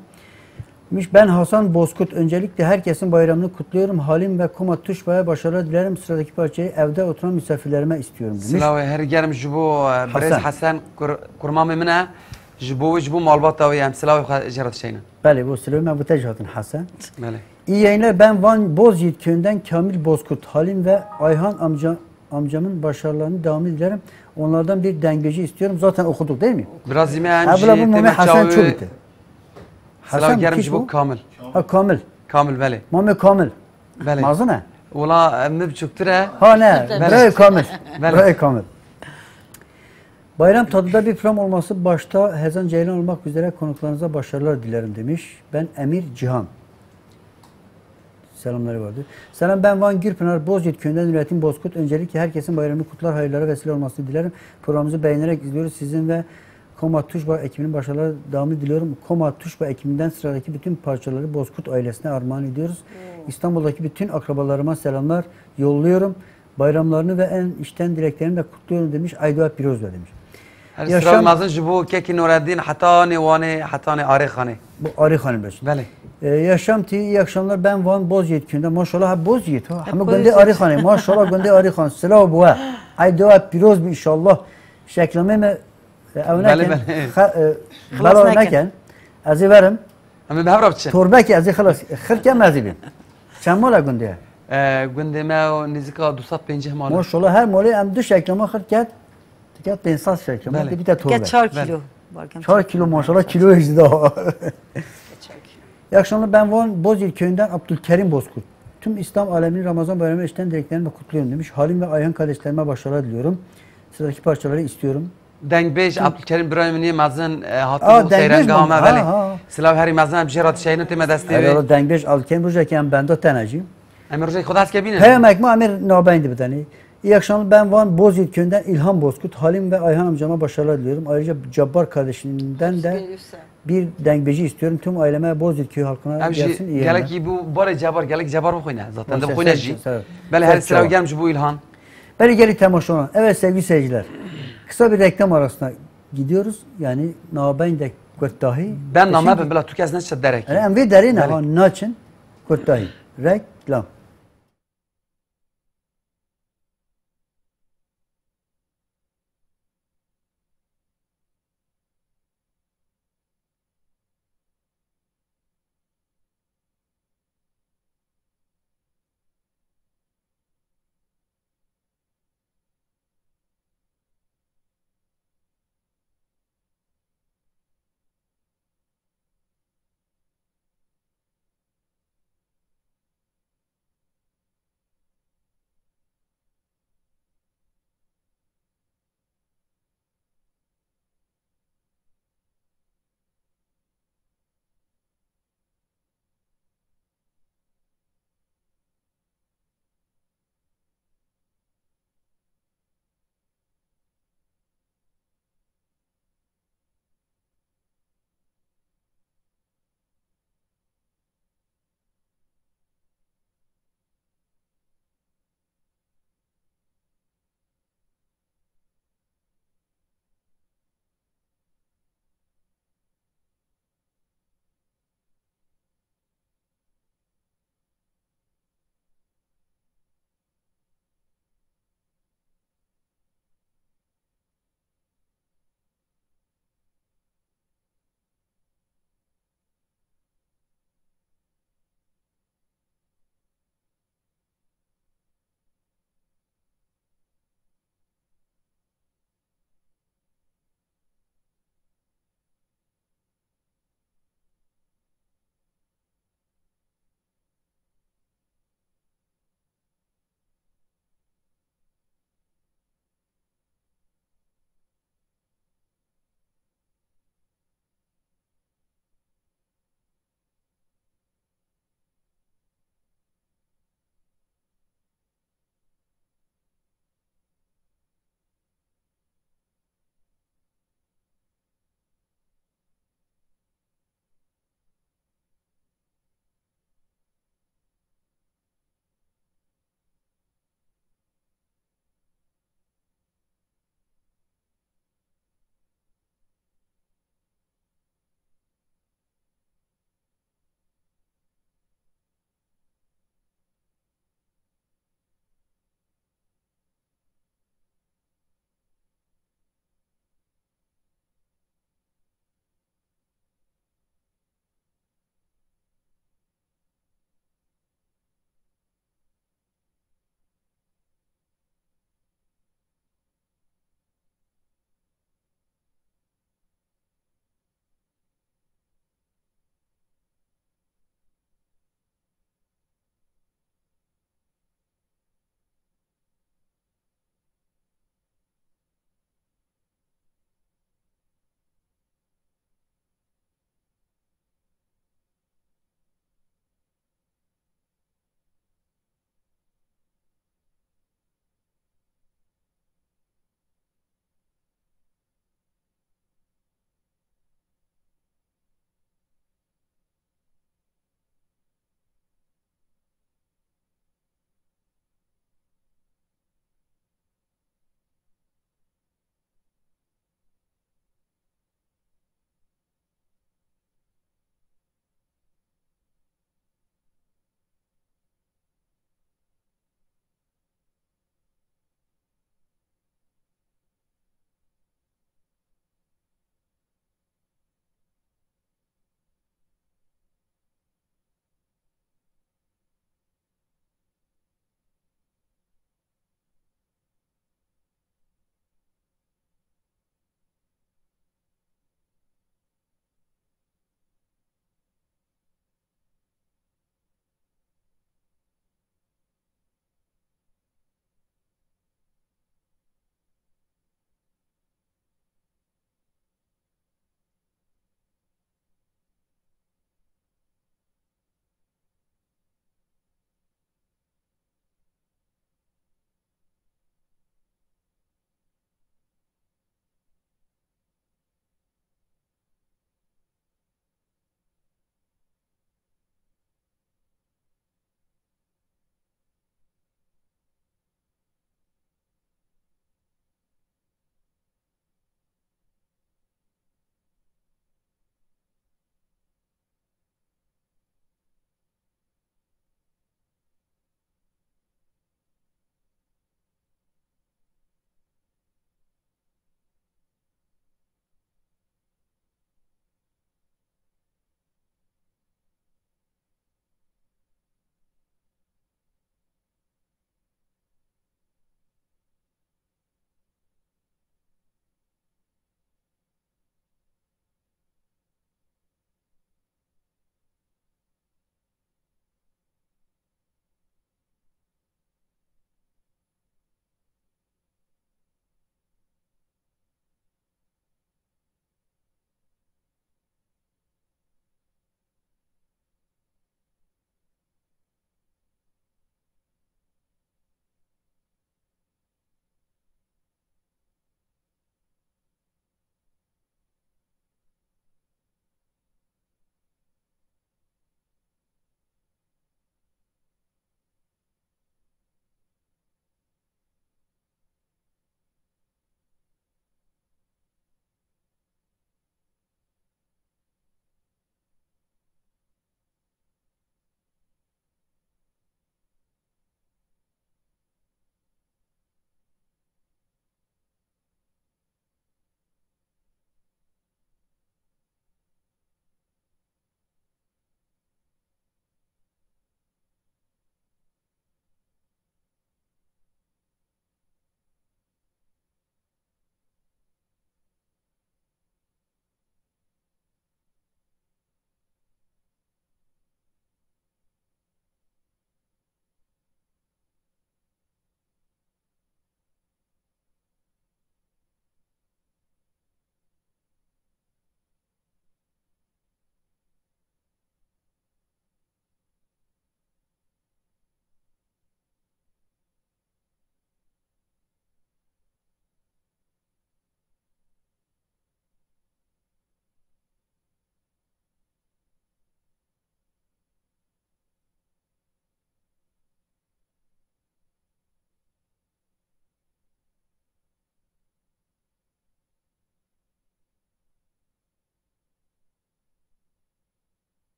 Demiş, ben Hasan Bozkurt. Öncelikle herkesin bayramını kutluyorum. Halim ve Koma Tuşba'ya başarılar dilerim. Sıradaki parçayı evde oturan misafirlerime istiyorum demiş. Silavê herî germ ji bo, e, birêz Hesen. Hesen Kur-, kurmamê min e. Ji bo wê, ji bo malbata wê em silavê xwe jê re dişeynin. Belê, bo silavê me bo te jî hatin Hesen. Belê. İyi yayınlar. Ben Van Bozyiğit köyünden Kamil Bozkurt. Halim ve Ayhan amca, amcamın başarılarını devamlı dilerim. Onlardan bir dengeci istiyorum. Zaten okuduk değil mi? Biraz yine. Ha, bula bu Mehmet Hasan Çolite. Silav germ ji bo Kamil. Ha, Kamil. Kamil, belê. Mamê Kamil. Belê. Mazin e? Wala, e, min biçûktir e. Ha, ne. Belê. Birayê Kamil. Belê. Birayê Kamil. Bayram tadında bir program olması başta Hezan Ceylan olmak üzere konuklarınıza başarılar dilerim demiş. Ben Emir Cihan. Selamları vardı. Selam, ben Van Gürpınar, Bozyiğit köyünden Nurettin Bozkurt. Öncelikle herkesin bayramını kutlar, hayırlara vesile olmasını dilerim. Programımızı beğenerek izliyoruz. Sizin ve Koma Tuşba ekibinin başarıları devamını diliyorum. Koma Tuşba ekibinden sıradaki bütün parçaları Bozkurt ailesine armağan ediyoruz. Hmm. İstanbul'daki bütün akrabalarıma selamlar yolluyorum. Bayramlarını ve en içten dileklerini de kutluyorum demiş. Aydoğa Piroz da demiş. Her Yaşam- sıra mezin ji bo Kekî Nureddin hetanê Wanê, hetanê Arêxanê. Bu Arêxanê beş. Belê. Ee, yaşam T V, iyi akşamlar. Ben Van Bozyiğit köyünden. Maşallah ha Bozyiğit ha. Hem Bozyiğit. Gundê Arêxanê. Maşallah Gundê Arêxan. Silav bu ha. Aydoğa Piroz bu inşallah. Şeklamê me e, ew Belê, neken. belê. Xe- e, Xilas bela neken. neken. Ez ê verim. Em ê bi hev re biçin. Torbekê ez ê xilas. Xirke me ez ê bîm. Çend mala gundê ye? E, gundê me o nêzîka du sed pêncî mal e. Maşallah her malê em du şeklama xirket. Tiket pênc sed şeklama. Belê. Dibîte torbe. Tiket çar Belê. kilo. Çar kilo maşallah kilo jî da. Çar kilo. İyi akşamlar, ben Van Bozil köyünden Abdülkerim Bozkurt. Tüm İslam aleminin Ramazan bayramı içten dileklerini kutluyorum demiş. Halim ve Ayhan kardeşlerime başarılar diliyorum. Sıradaki parçaları istiyorum. Dengbêj Abdülkerim birayê min yê mezin, e, hatibû Aa, Dengbêj seyrengeha me, ha, belê. Ha. Silav herî mezin em jê re dişeynin tê me destê wê. Erê, Dengbêj Abdülkerim rojekê em benda te ne jî. Em ê rojek xwe dest ke bînin. Peyamek ma em ê navbeyndî bidenê. İyi akşamlar, ben Van Bozyiğit köyünden İlhan Bozkurt. Halim ve Ayhan amcama başarılar diliyorum. Ayrıca Cabbar kardeşimden de bir dengbêjî istiyorum. Tüm aileme Bozyiğit köyü halkına gelsin iyi yayınlar. Em jî gelekî bû barê Cebar, gelek Cebar bixwîne. Zaten de bixwîne jî. Belê her silav germ ji bo Îlhan. Belê gelî temaşavan. Evet sevgili seyirciler. Kısa bir reklam arasına gidiyoruz. Yani navbeyndek kurtahî. Ben name bin bila tu kes neçe derekî. Yani em vê derê ne ha naçin kurtahî. Reklam.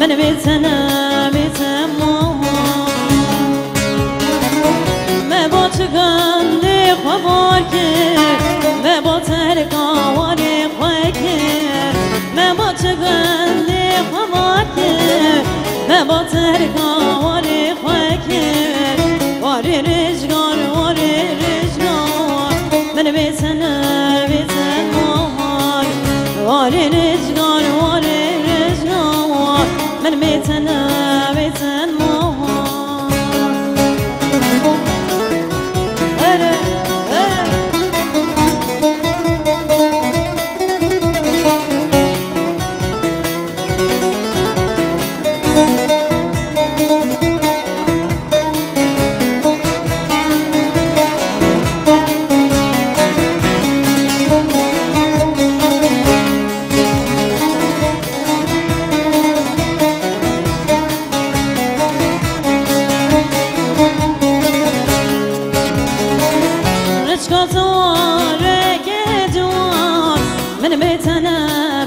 Bê te ne, bê te mama. Me bo çi gundê xwe bar kir, me bo terka warê xwe kir. Me bo çi gundê xwe bar kir, me bo terka warê xwe kir. Warê rijgar, warê rijgar. Min bê te ne, bê te mama. Warê rijgar, warê rijgar. Min bê te ne, bê te mama. Here, here. Rijka te wareke ciwan, min bê te ne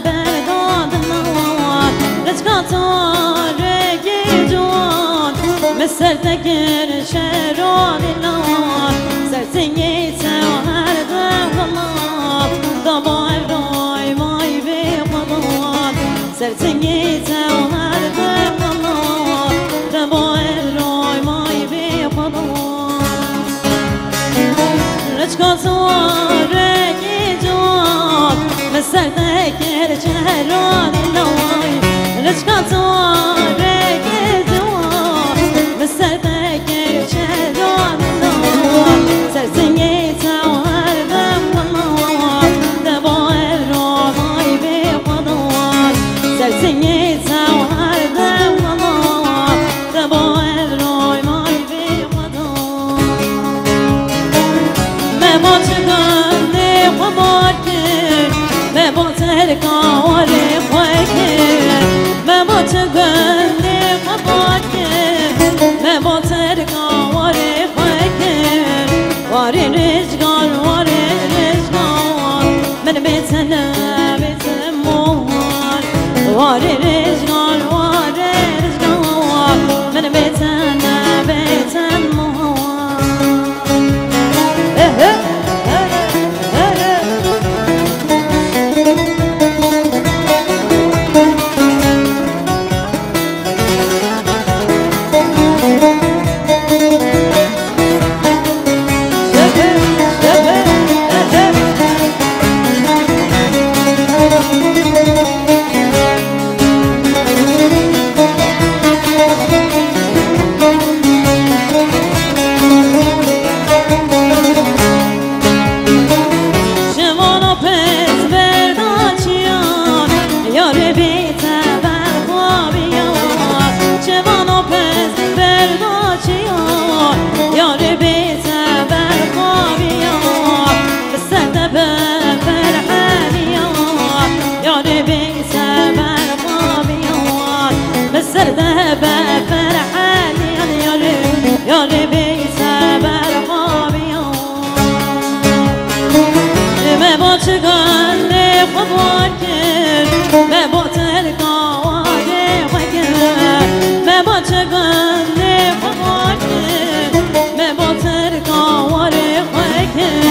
berda dilan. Rijka te wareke ciwan, min ser te kir şero dilan. Ser tingê te her dem dilan, da bo ev roy may bê xwedan. Ser tingê te her dem dilan, da bo ev roy may bê xwedan. Rijka te wareke ciwan, min ser te kir şero dilan. Rijka te wareke ciwan, min ser te kir şero dilan. Ser tingê te her dem dilan, da bo ev roy may bê xwedan. Ser tingê te her dem dilan, da bo ev roy may bê xwedan. Me bo çi gundê xwe bar kir, me bo terka warê xwe kir. Me bo çi gundê xwe bar kir, me bo terka warê xwe kir. Warê rijgar, warê rijgar. Min bê te ne, bê te mama. Warê rijgar, warê rijgar. Min bê te ne, bê te mama. Şevana pez berda çiyan, yarê bê te berxwe biya. Şevana pez berda çiyan, yarê bê te berxwe biya. Bi ser te be ferheliya, yarê bê te berxwe biya. Bi ser te be ferheliya, yarê, yarê bê te berxwe biya. Me bo çi gundê xwe bar kir, me bo terka warê xwe kir. Me bo çi gundê xwe bar kir, me bo terka warê xwe kir.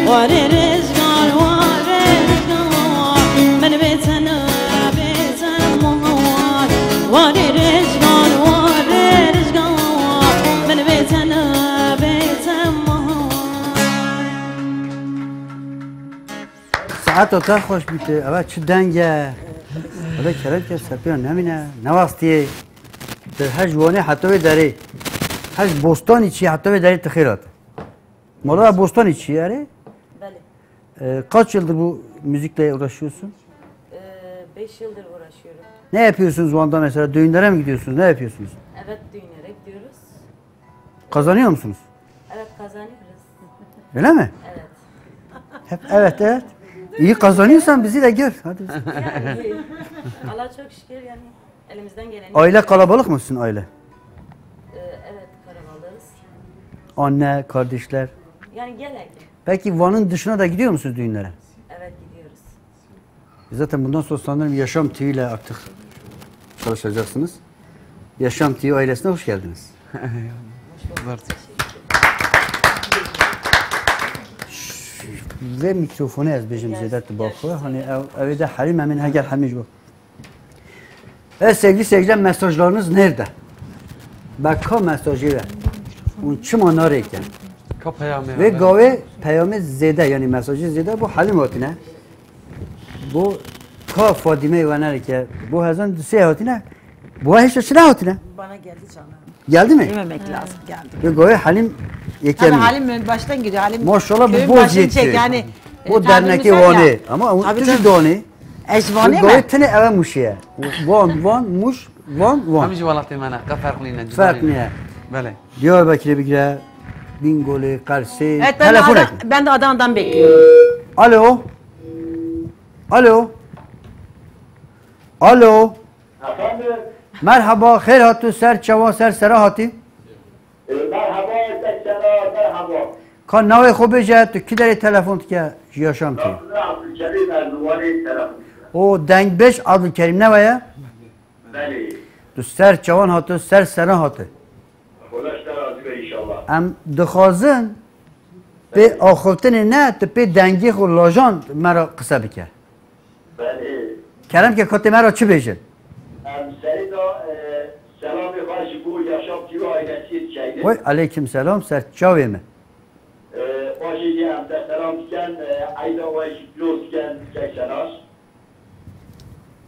Warê rijgar, warê rijgar, min bê te ne, bê te mama. Warê rijgar, warê rijgar, min bê te ne, bê te mama. Saeta te xweş bîte. Eve çi deng e. Eve kerem ke serpêya nemîne. Newastiyê. Te hej Wanê heta wê derê. Hej Bostanî çî heta wê derê tu xêr hate. Mala Bostanî çî erê? Belê. Ee, kaç yıldır bu müzikle uğraşıyorsun? Ee, beş yıldır uğraşıyorum. Ne yapıyorsunuz Van'da mesela? Düğünlere mi gidiyorsunuz? Ne yapıyorsunuz? Evet, düğünlere gidiyoruz. Kazanıyor musunuz? Evet, kazanıyoruz. Öyle mi? Evet. Hep evet, evet. İyi kazanıyorsan bizi de gör. Hadi. Yani, Allah çok şükür yani elimizden geleni Aile yapıyoruz. Kalabalık mı sizin aile? Ee, evet, kalabalığız. Anne, kardeşler. Yani genelde. Peki Van'ın dışına da gidiyor musunuz düğünlere? Evet, gidiyoruz. Zaten bundan sonra sanırım Yaşam T V ile artık çalışacaksınız. Yaşam T V ailesine hoş geldiniz. Ve mikrofonu ez bêjim zêde tu baxwe. Hani ev, ev de Halim Emin heger Halim ji bo. E, sevgili seyirciler, mesajlarınız nerede? Beka mesajı ver. Un çima narêke? Ka peyamê Ve ver. Gavê peyamê zêde, yani mesajı zêde bu Halim hatine. Bu ka Fadime ve nereke? Bu hezan dusê hatine. Bu hişte çine hatine? Bana geldi canım. Geldi mi? Dememek lazım, geldi. Ve gavê Halim Tabii yekem. Halim baştan gidiyor. Halim Maşallah bu köyün boz başını yetiyor. Çek yani. Bu E, tahmin derneki güzel ya. Vanê. Ama o Tabii tüzü canım. Donê. Ez Vanê Gayet mi? Tine eve Muşiye. Van, Van, Muş, Van, Van. Hem ji welatê me ne, qe ferq nîne, cuda Ferq nîne. Niye. Belê. Diyarbakır'e bigire, Bingöl'e, Kars'e. Evet, ben de telefon Adana- et. Ben de Adana'dan bekliyorum. Alo. Alo. Alo. Efendim? Merhaba, xêr hatî, ser çawa, ser sera hatî. E, merhaba, Etek Sena, merhaba. Ka navê xwe bêje, tu kî derê telefon dike ji Yaşam T V? Abdullah Abdülkerim, ez li Wanê telefon dike. O dengbêj Abdulkerim ne weye? Belê. Tu ser çawan hatî, ser sena hatî. Xweda ji te razî be înşallah. Em dixwazin pê axiftinê ne, tu pê dengê xwe lajan me re qise bike. Belê. Kerem ke, ka tê me re çi bêjin? Em serê de, e, selamê xwe ji bo Yaşam T V ailesiyê dikeynin. Wey, aleykum selam, ser çavê me. E, paşê jî em te selam dikin, e, eyda we jî pîroz dikin, kek Senar.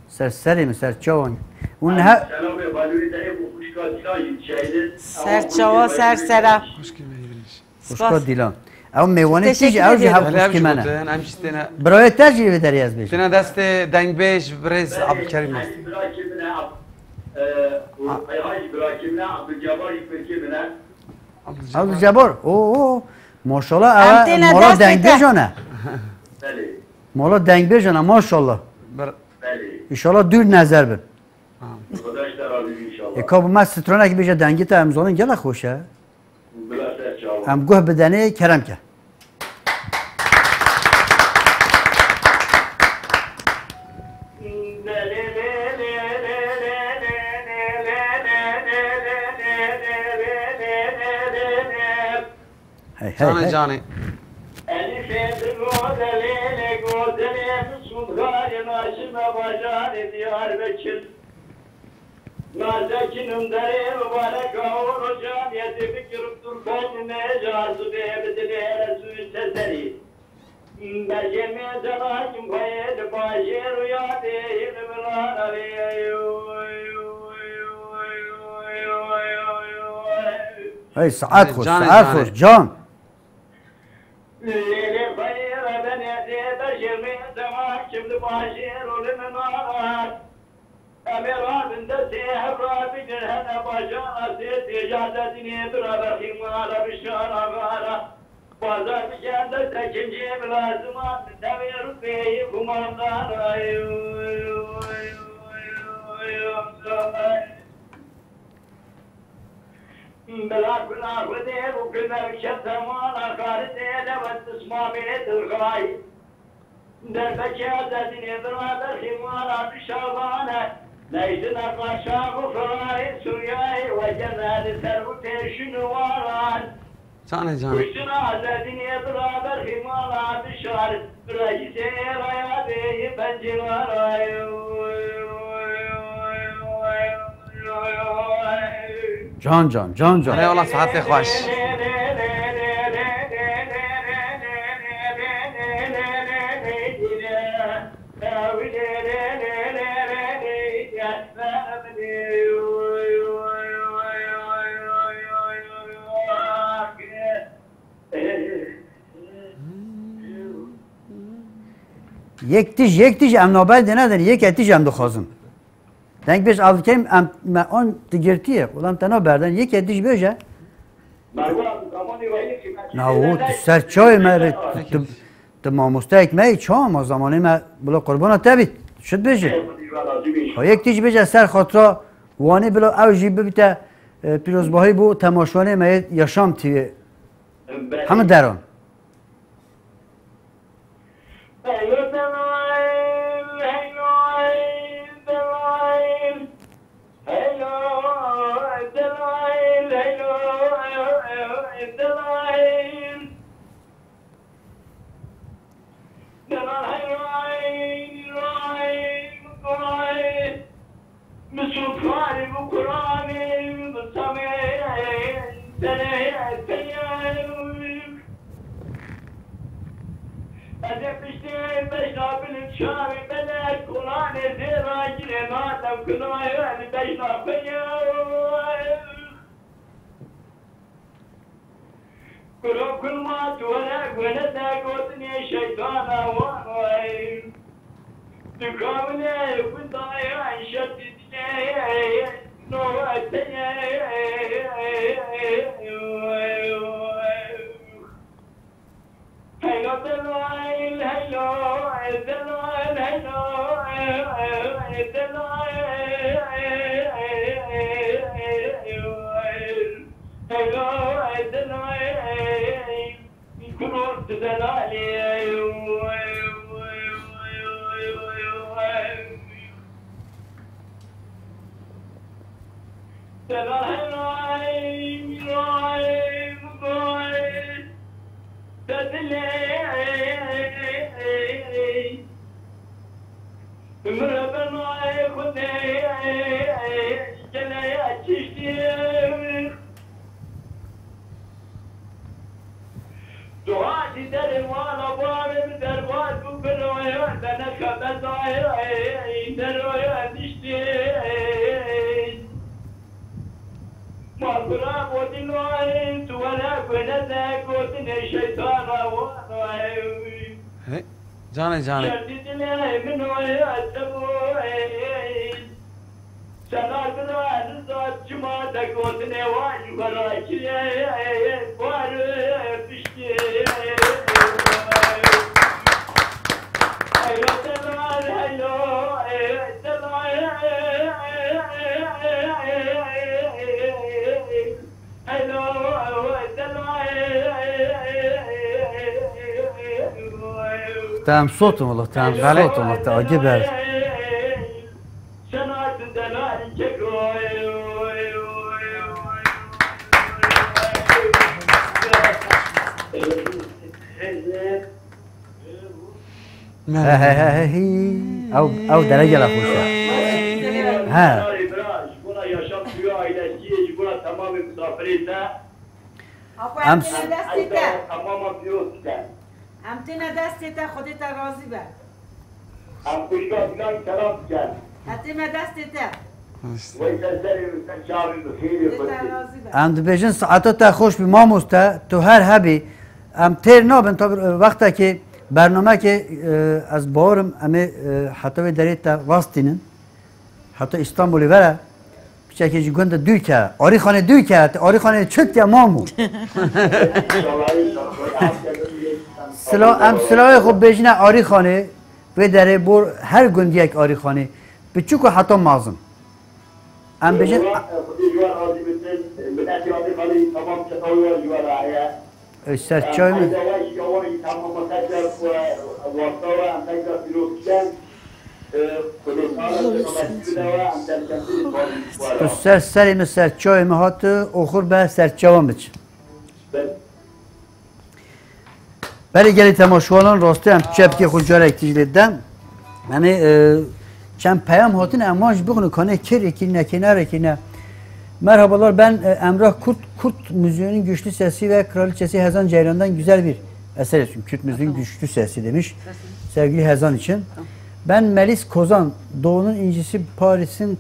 Ser serê min, ser çawan. Hûn Em he- selamê xwe li wê derê bo xwişka Dîlan jî dişeynin. Ser çawa, ser sera. Xwişkê me yê dirêj. Xwişka Dîlan. Ew mêwanê te jî, ew jî hev xwişkê me ne. Belê, em jî gotin, em jî têne Birayê te jî li vê derê ez bêjim. Têne destê dengbêj birêz Abdulkerim e. Belê, Belê, Abdulkerim e, Ab-, e, Ab-, Ayhan jî birayê min e, Abdulcebbar jî birayê min e. Abdulcebbar. Oo, oo. Maşallah, Em ev têne mala destê te. Dengbêjan e. Belê. Mala dengbêjan e, maşallah. Bir Belê. Înşallah dûr nezer bin. Amin. Xweda ji te razî be înşallah. E, ka bi me stranekî bêje dengê te, em zanin gelek xweş e. Bila ser çawa. Em guh bidenê, kerem ke. Hey, hey, Canê hey. Canê. Elîfê di goze lê lê goze lê min sûndxarê naşime bajarê Diyarbekir. Nazekinim derê mibareka oro camiyetê bikirib turkon me carzubê bi dilê resûn teserî. Bergê me delakim xweyê li bajêr û yadê hîn milan alê. Hey, saet xweş, Canê, saet canê. Xweş, can. Lêlê xweyê re benê dê bergê me delakim li bajêr û li milan. Em ê rabin destê hev ra bigir hene bajara sê têja te dinê bira berxî mala bişara gara. Bazar biken deste kincê bila ziman tevê rûpeyî kumandara. Bila kuna xwedê û kuna şetemala xaritê dewet pismamê dilxayî. Derbekê Azadînê bira berxî mala bişavane. Neyştina qaşa û firarê Sûriyayê weke me li ser û têşin û waran. Canê, canê. Kuştina Azadînê bira berxî mala bişar. Reîsê êraya bêyî pencî varayê. Can can, can can. Erê wala saetê xweş. Yek tij, yek tij em naberdê nedin, yek tij em dixwazin. Dengbêj Abdulkerim, em, me an tu girtiye, ulan te naberdin, yeke dij bêje. Na, o tu ser çavê me re, tu, tu, tu mamosteyek me yî, çawa ma zamanê me bila qurbana te bît, şit bêje. Ha, yek tij bêje ser xatira Wanê bila ew jî bibite, e, pîrozbahî bo temaşevanê me yê Yaşam T V. Hemû deran. Heylo delayl, heylo delayl. Çûkarî bi Kur'anê, bi semê, serê peyê. Ez ê piştê beşna bilim çavê belek, Kur'anê zêra girê nadem kunayê, ez bejna peyê. Kuro kulma tu were gune de gotinê şeytana wan ay. Tu kavine windaya şertî dike no te. Heylo delal, heylo delal, heylo delal. Heylo delal, kurot delalê. Delal, heylo delal, delal. Te dilê min re bernayê Xwedê geleye çiştî. Duha di derê wana barê min derbas bû, biroye te nexe bezayê deroye diştê. Ma kura gotin wayê, tu were gune de gotinê şeytana wan wayê. Hey, canê, canê. Şertî dilê min wayê, ez te boyê. Sena dira nizat çima de gotinê wan ji xwe rakiriye. Barê piştî. Heylo delal, heylo delal. Te em sotin wela, te em sotin wela, te agir ber. He, he, he, he, hî. Ew, ew dere gela xweş e. He. Ji bona yaşam suyu ailesi, ji bona tamamê misafirê te. Apo, em Em têne destê te. Tamama pîroz dikin. Em têne destê te, Xwedê te razî be. Em xwişka filan selam dikin. Em têne destê te. Wey ser serê min, ser çavê min, xêrê Xwedê. Xwedê te razî be. Em dibêjin saeta te xweş bi mamoste, tu her hebî. Em têr nabin, tabi, e, wextekê bernamekê, e, ez bawerim em ê, e, heta wê derê te rastînin. Heta Îstanbulê were. Piçekê ji gund e dû ke. Arîxanê dû ke. Arîxanê çut ke mamu. Sila, em silawê xwe bêjine Arîxanê. Vê derê bor her gundiyek Arîxanê. Biçûk û heta mezin. Em bêjin. Xwedê ji we razî bitin. Miletê Arîxanê tamam çetawê we ji we re heye. Ey, ser çay min. Tu ser serê min, ser çayê min hat, oxir be ser çawan biç. Belê gelê temaşevanan, rastî em çepkê xwe carek tîj lê dem. Yanî, e, çend peyam hatine, em wan jî bixwînin, kanê kê rêkî ne, kê nerekî ne. Merhabalar, ben, e, Emrah Kurt, Kürt müziğinin güçlü sesi ve kraliçesi Hezan Ceylan'dan güzel bir eser istiyorum. Kürt müziğin güçlü sesi demiş. Sevgili Hezan için. Ben Melis Kozan, Doğu'nun incisi, Paris'in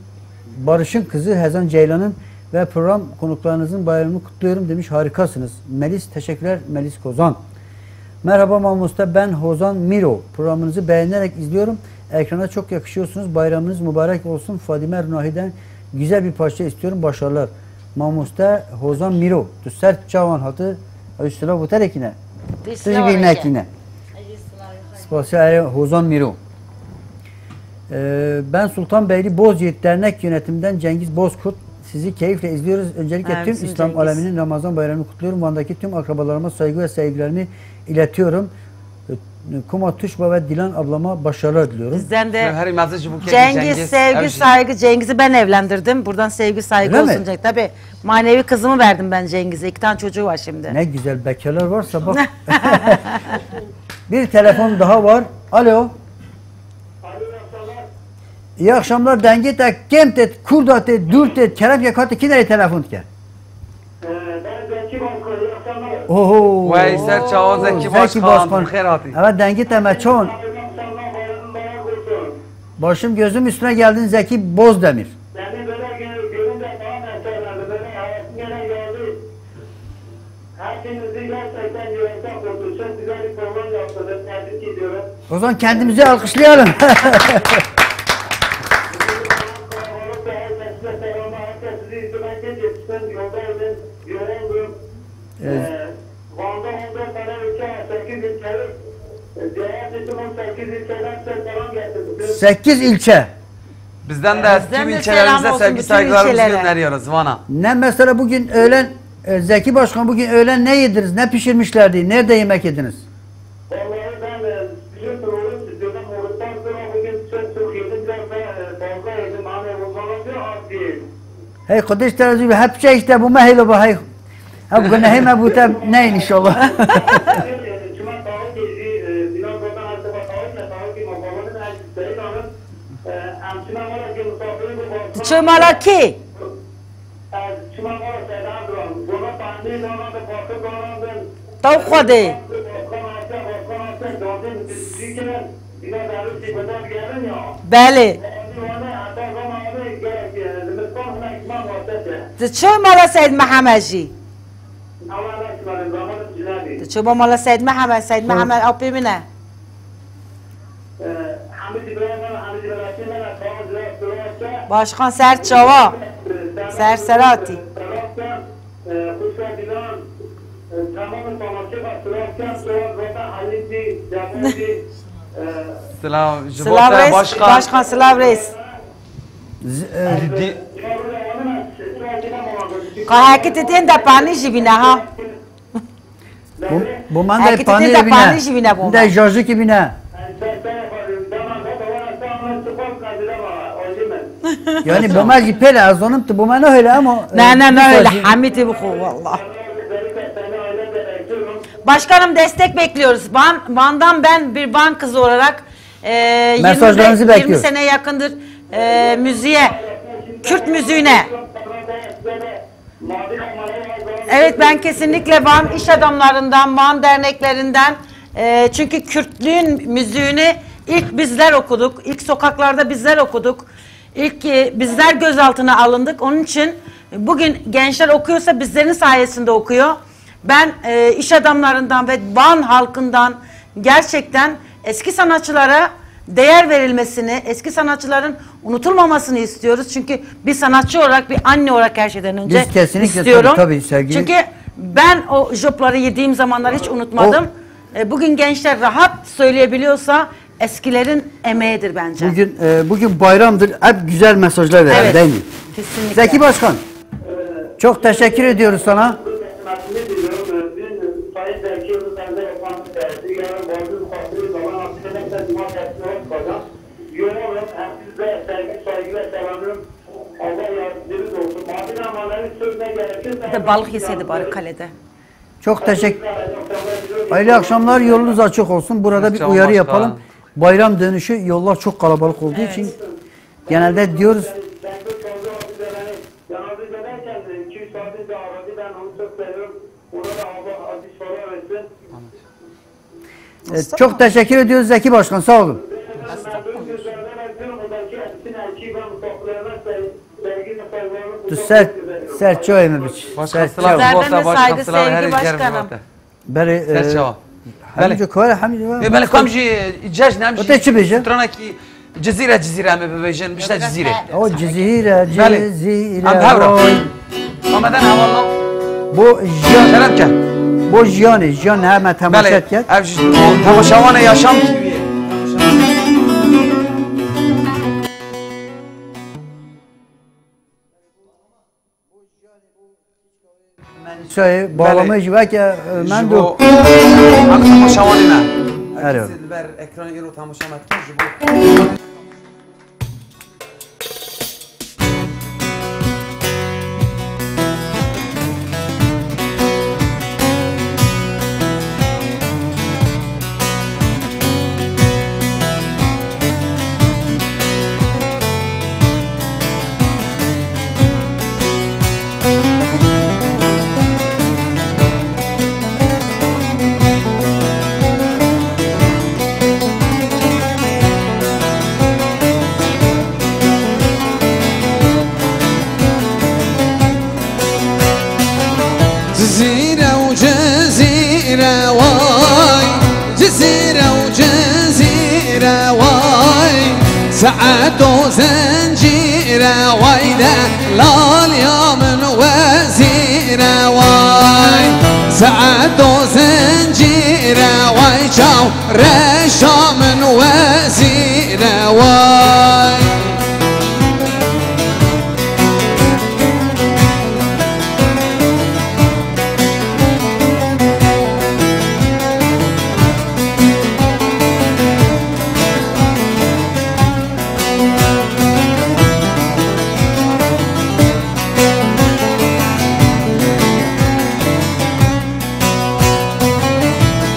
Barış'ın kızı Hezan Ceylan'ın ve program konuklarınızın bayramını kutluyorum demiş. Harikasınız. Melis, teşekkürler Melis Kozan. Merhaba mamoste, ben Hozan Miro. Programınızı beğenerek izliyorum. Ekrana çok yakışıyorsunuz. Bayramınız mübarek olsun. Fadime Runahi'den güzel bir parça istiyorum. Başarılar. Mamoste Hozan Miro. Tu ser çawan hatî? Ew silav û terekî ne? Tu jî bî nekî ne? Spasiya erê Hozan Miro. Ee, ben Sultan Beyli Bozyiğit Dernek Yönetiminden Cengiz Bozkurt. Sizi keyifle izliyoruz. Öncelikle tüm İslam aleminin Ramazan bayramını kutluyorum. Van'daki tüm akrabalarıma saygı ve sevgilerimi iletiyorum. Kuma Tuşba ve Dilan ablama başarılar diliyorum. Bizden de Cengiz, sevgi, saygı. Cengiz'i ben evlendirdim. Buradan sevgi, saygı olsun Cengiz. Tabii, manevi kızımı verdim ben Cengiz'e. İki tane çocuğu var şimdi. Ne güzel, bekarlar varsa bak. Bir telefon daha var. Alo. İyi akşamlar, dengê te kêm tê, kûr da tê, dûr tê, kerem ke katê kî derê telefon dike? Ee, ben Zeki Başkan, iyi akşamlar. Oho. Wey, ser çawa Zekî Zekî Başkan, Başkan. Xêr hatî. Evet, dengê te me çon. Bayramın bayramı mübarek olsun. Başım gözüm üstüne geldin Zeki Bozdemir. Seni böyle gö-, görünce daha da eserlendi. Böyle hayatım yerine geldi. Hepinizi gerçekten yürekten kutluyorum. Çok güzel bir program yaptınız. Tebrik ediyorum. O zaman kendimizi alkışlayalım. Kalabalık da herkese selamlar. Herkes sizi izlemeye yetişsin. Yoldaydım. Yoğundum. Evet. Ee, Van'da on dört tane ülke var. Sekiz ülke. Ee, ziyaret ettim. On sekiz ülkeden size selam getirdim. Sekiz ilçe. Bizden de tüm ilçelerimize sevgi saygılarımızı gönderiyoruz Van'a. Ne mesela bugün öğlen, e, Zeki Başkan, bugün öğlen ne yediniz? Ne pişirmişlerdi? Nerede yemek yediniz? Vallahi ben, e, biliyorsun oruç tutuyorum. Oruçtan sonra bugün çok çok yedim. Biraz da, e, fazla yedim. Hani o zaman diyor az değil. Hey, Xwedê ji te razî be. Hep çe işte bu me hêlo be, hey. Hep gunehê me bû te neyin inşallah. Çima tawikê jî, e, Bilal Bakan her seba tawik me, tawikê me balonê me, her seyîd anın. E, em çima mala kê misafirin bu. Tu çi mala kê? Ez çima mala Seyda Duran. Bona pandê dana da bakır dana da. Taw Xwedê. Başkan Asya, Başkan Asya, dondê mi tepkî kirin. Belê. Tu çi mala Seyd Mihemed jî? Tu çi bo mala Seyd Mihemed? Seyd Mihemed ew pê min e. Başkan ser çawa? Ser seratî. Silav ji bo Silav te reis, başkan. Başkan silav reis. Z-, e, Di- Ka hekî ti tên de panî jî bîne ha. Bu, bu mendê Hekî ti panî tên de bîne. Panî jî bîne bu. De jajikî bîne. Yani bu me jî pêle ez zonim tu bu me nahêle ama, e, Ne, ne, ne öyle. Hemî tê bixwe, wallah. Başkanım, destek bekliyoruz. Van, Van'dan ben bir Van kızı olarak, e, yirmi, Mesajlarınızı yirmi bekliyoruz. Sene yakındır, e, müziğe, Kürt müziğine. Evet, ben kesinlikle Van iş adamlarından, Van derneklerinden, e, çünkü Kürtlüğün müziğini ilk bizler okuduk, ilk sokaklarda bizler okuduk. İlk, e, bizler gözaltına alındık. Onun için bugün gençler okuyorsa bizlerin sayesinde okuyor. Ben, e, iş adamlarından ve Van halkından gerçekten eski sanatçılara değer verilmesini, eski sanatçıların unutulmamasını istiyoruz. Çünkü bir sanatçı olarak, bir anne olarak her şeyden önce Biz kesinlikle, istiyorum. Tabii, tabii, sevgili Çünkü ben o jopları yediğim zamanları hiç unutmadım. O E, bugün gençler rahat söyleyebiliyorsa eskilerin emeğidir bence. Bugün, e, bugün bayramdır. Hep güzel mesajlar verin, Evet. Değil mi? Kesinlikle. Zeki Başkan, çok teşekkür ediyoruz sana. Yoğun olun. Hem siz de sevgi, saygıyla selamlıyorum. Allah yardımcınız olsun. Madem manevi sözüne gerekirse Bir de balık yeseydi bari kalede. Çok teşekkür. Hayırlı akşamlar, yolunuz açık olsun. Burada bir Sağ ol uyarı başkan. Yapalım. Bayram dönüşü yollar çok kalabalık olduğu Evet. için genelde diyoruz. E, çok teşekkür ediyoruz Zeki Başkan, sağ olun. Tu ser, ser çayê min biç. Başkan Ser silav çay. Sizlerden de saygı, sevgi başkanım. Belê, ser e, çawa. Belê. Hemî kar, hemî Ê, belê kam jî cejn em jî stranekî Cizîre, Cizîre em ê bibêjin, bişte Cizîrê. O Cizîre, Belê. Cizîre. Em hevra. Oy. Ameden hevalno. Bu jiyan. Kerem ke. Bu jiyanê, jiyan heme temaşe Belê. Ket. Ev jî temaşevanê Yaşam T V'yê. Çayê bağlamayı jî weke, e, Ji mendo. Bo em temaşevanê ne. Ero. Kesê li ber ekranê îro temaşe me dikin, ji bo Do zincîre way de, lal ya min wezîre way. Saeto zincîre way, çaw reşa min wezîre way.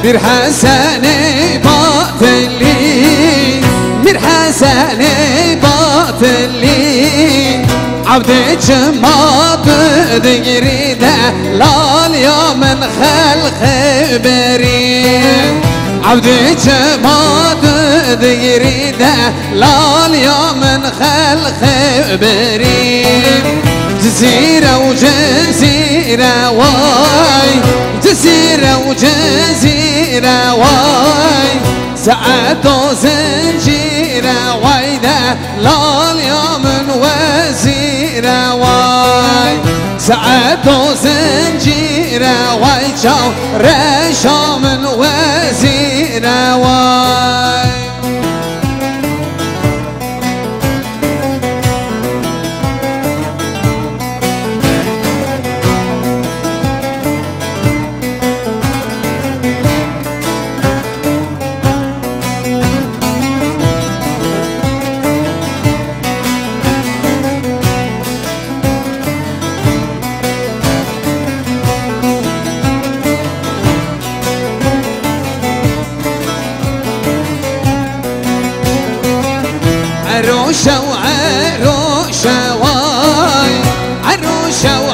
Mîr Hesenê Batilî, Mîr Hesenê Batilî, evdê çima tu digirî de, lal ya min xelqê berî. Evdê çima tu digirî de, lal ya min xelqê berî. Cizîre û Cizîre way, Cizîre û Cizîre way. Saeto zincîre way de, lal ya min wezîre way. Saeto zincîre way, çaw reşa min wezîre way. Eroşe û eroşe way, eroşe û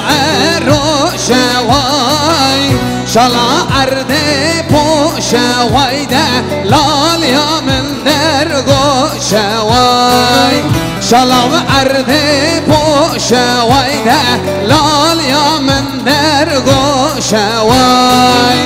eroşe way. Şala erdê poşe way de, lal ya min dergoşe way. Şala erdê poşe way de, lal ya min dergoşe way.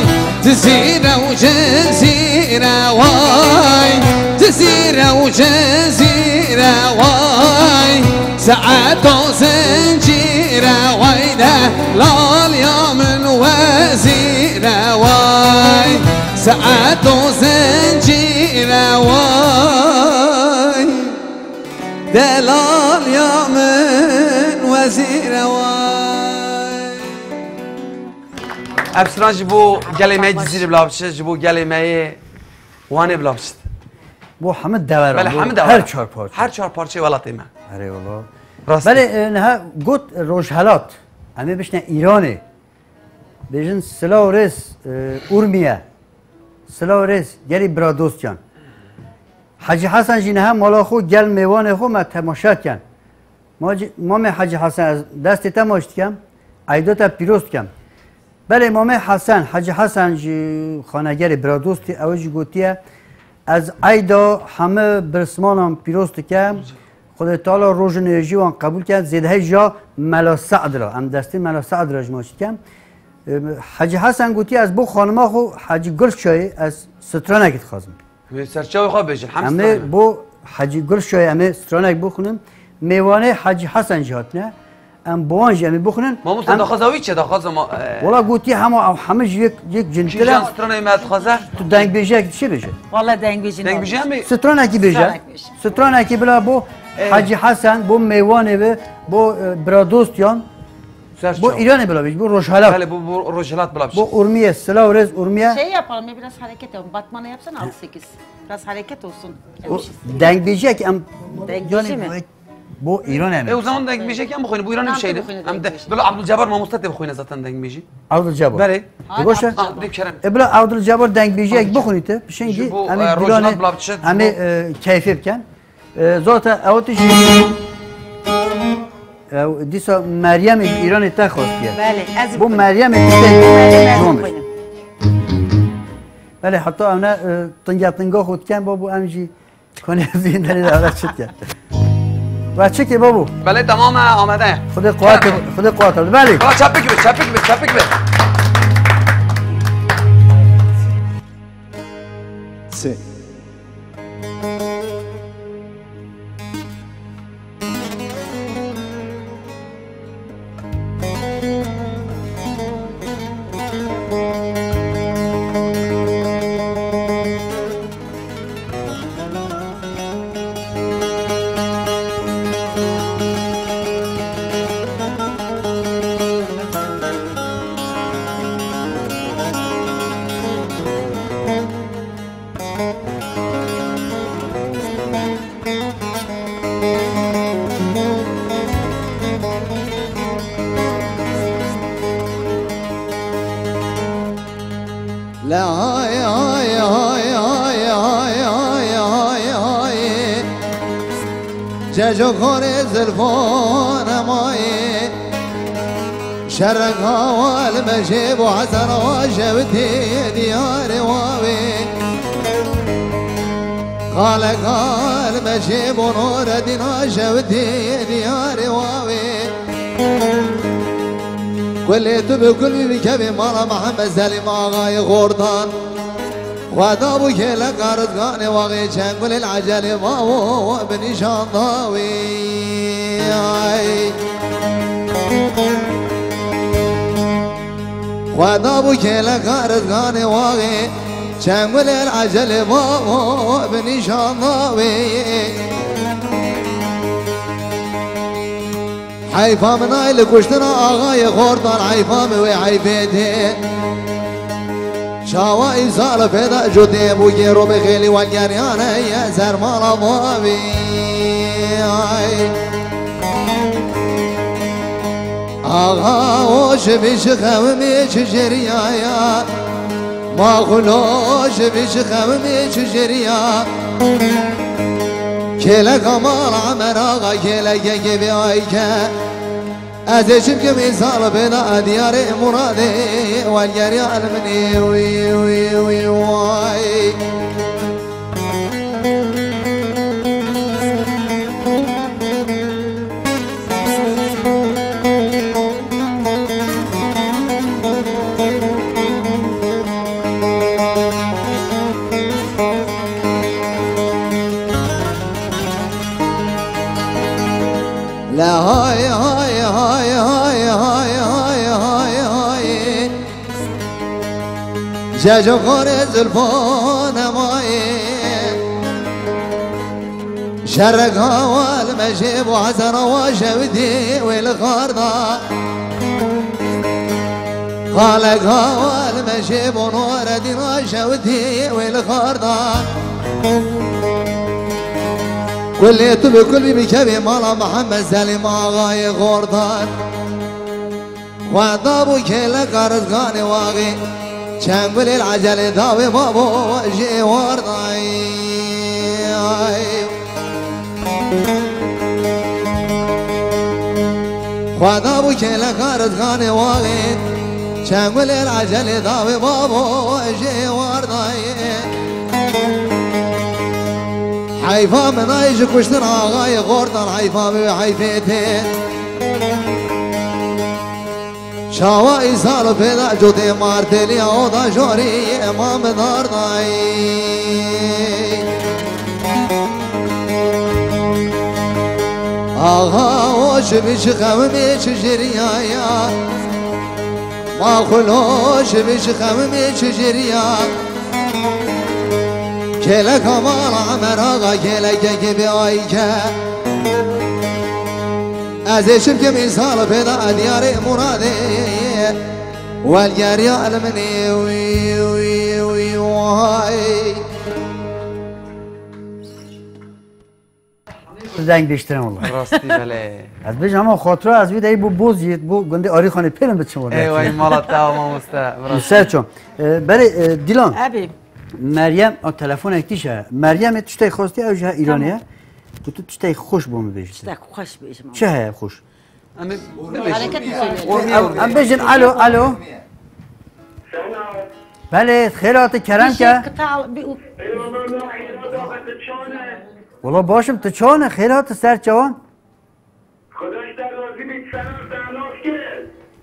Cizîre û Cizîre way, Cizîre û Cizîre way. Saeto zincîre way de, lal ya min wezîre way. Saeto zincîre way, de lal ya min wezîre way. Ev stran ji bo gelê me yê Cizîrê bila biçe, ji bo gelê me yê Wanê bila biçe. Bo hemî deveran, Belê, bo hemî deveran. Her çar parçe. Her çar parçeyê welatê me. Erê wala. Rast. Belê, e, niha got Rojhelat. Em ê bişne Îranê. Bêjin silav rêz, e, Urmiye. Silav rêz, gelî biradostiyan. Hecî Hesen jî niha mala xwe gel mêvanê xwe me temaşe dikin. Ma-, Mamê Hecî Hesen, ez destê te maç dikem, eyda te pîroz dikem. Belê Mamê Hesen, Hecî Hesen ji Xanegerê Biradostî, ew jî gotiye, ez eyda hemî birismanan pîroz dikem, Xwedê Teala roj û nêjî wan qebûl ke, zêdehî ja Mela Se'd ra, em destê Mela Se'd ra ji maç dikem. Hecî Hesen gotiye, ez bo xanima xwe Hecî Gulşayê ez stranekê dixwazim. Em ê serçavê xwe bêjin, hem Em ê stranê. Bo Hecî Gulşayê em ê stranek bixwînin. Mêvanê Hecî Hesen jî hatine. Em bi wan jî em ê bixwînin. Mamoste, Em daxwaza wî çi? Daxwaza ma, e, Wala gotiye hema ew hemî ji yek, yek Kîjan cintir e. Stranê me dixwaze? Tu dengbêjiyek çi bêje? Wala dengbêjî Dengbêjî nabêjî. Em ê Stranekî bêje. Stranek bêje. Stranekî bila bo E. Hecî Hesen, bo mêvanê ve, bo, e, biradostiyan. Serçe. Bo Îranê bila bêjî, bo Rojhelat. Belê, bo, bo Rojhelat bila bêjî. Bo Urmiye, silav rêz Urmiye. Şey yapalım ya, biraz hareket yapalım. Batman'a yapsana altı sekiz. Biraz hareket olsun. O Yapmışız. Dengbêjiyek em Dengbêjî yanî mi? Bo Îranê em. E, o zaman dengbêjiyek em bixwînin, bo Îranê Tamam, bişeyne. Bixwînin Em de, dengbêjî. Böyle Abdülcebbar Mamoste tê bixwîne zaten dengbêjî. Abdülcebbar. Belê. E, boş ver. Ah, bir kere. E, bila Abdülcebbar dengbêjiyek bixwînî te. Pişingî Ji bo, em e, Rojhelat bila biçe, em ji bo ê, e, keyfê bikin. E, zaten ew tişt jî, e, dîsa Meryemê ji Îranê te xwestiye. Belê, ez Bo bixwînim. Meryemê tiştek Meryemê ez ciwan bixwînim. Belê, heta ew ne, e, tinge tinga xwe diken, bo, bo em jî konê zînderê de ew çi diken. Ve çikê, bo, bo. Belê, tamam e, amade. Xwedê quwet, Çap. Xwedê quwet. Belê. Bana çapik be, çapik be, çapik be. Sê. Ji xorê zilfan emayê. Şerek hawal mejê bo hezar wa jewtê diyarê wawê. Xalek hal mejê bo Nureddîna jewtê diyarê wawê. Kulê tu bi kul bî bikevê mala Mihemed Zelîm Axayê Xortan. Xweda bû kêleka rizganê waxê çengulê li ecelê va wo bi nîşan da wê. Ay. Xweda bû kêleka rizganê waxê çengulê li ecelê va wo bi nîşan da wê. Heyfa min ay li kuştina axayê Xortan, heyfa min wê heyfê tê. Çawa îsal pêda cotê bû gêro bi xêlî welgeriyane ye ser mala bavî. Ay. Axa o ji vî ji xewimê çi jêriyaya. Ma xulo ji vî ji xewimê çi jêriya. Kêleka mala Emer Axa kêlekekê vê ayke. Ez ê çi bikim îsal pêda diyarê Muradê welgeriya elminê wî wî wî way. La hay hay hay. Jejo xorê zilfan emayê. Şerek hawal mejê bo hezara wa jewtê wê li xar da. Xalek hawal mejê bo Nureddîna jewtê wê li xar da. Kulê tu bi kul bî bikevê mala Mihemed Zelîm Axayê Xortan. Xweda bû kêleka rizganê waxê çengulê li ecelê dawê babo jê wardayê. Xweda bû kêleka rizganê waxê çengulê li ecelê dawê babo jê wardayê. Heyfa min ay ji kuştin axayê Xortan heyfa min wê heyfê tê. Çawa îsal pêda cotê martêliya oda jorî ema min dardayî. Axa o ji vî ji xewimê çi jêriyaya. Ma xulo ji vî ji xewimê çi jêriya. Kêleka mala Emer Axa kêlekekê vê ayke. Ez ê çi bikim îsal pêda diyarê Muradê. Welgeriya elminê wî wî wî way. Deng diştirin wala. Rastî belê. Ez bêjim ama xatira ez vî deyî bû boz yît, bû gundê Arîxanê pêrin biçim wala. Ê way mala te mamoste. Ser ço. E, belê, e, Dîlan. Ebî. Meryem, a, telefonek tîşe. Meryemê tiştê xwestî ew ji Îranê ye. Tamam. Ku tu tiştê xweş bo min bêjî. Tiştek xweş bêjim. Çi heye xweş? Em ê bibêjin. Hareket bibêjin. Em, em bêjin alo, alo. Belê, xêr hate, kerem ke. Wala baş im, tu çawan e? Xêr hate, ser çawan?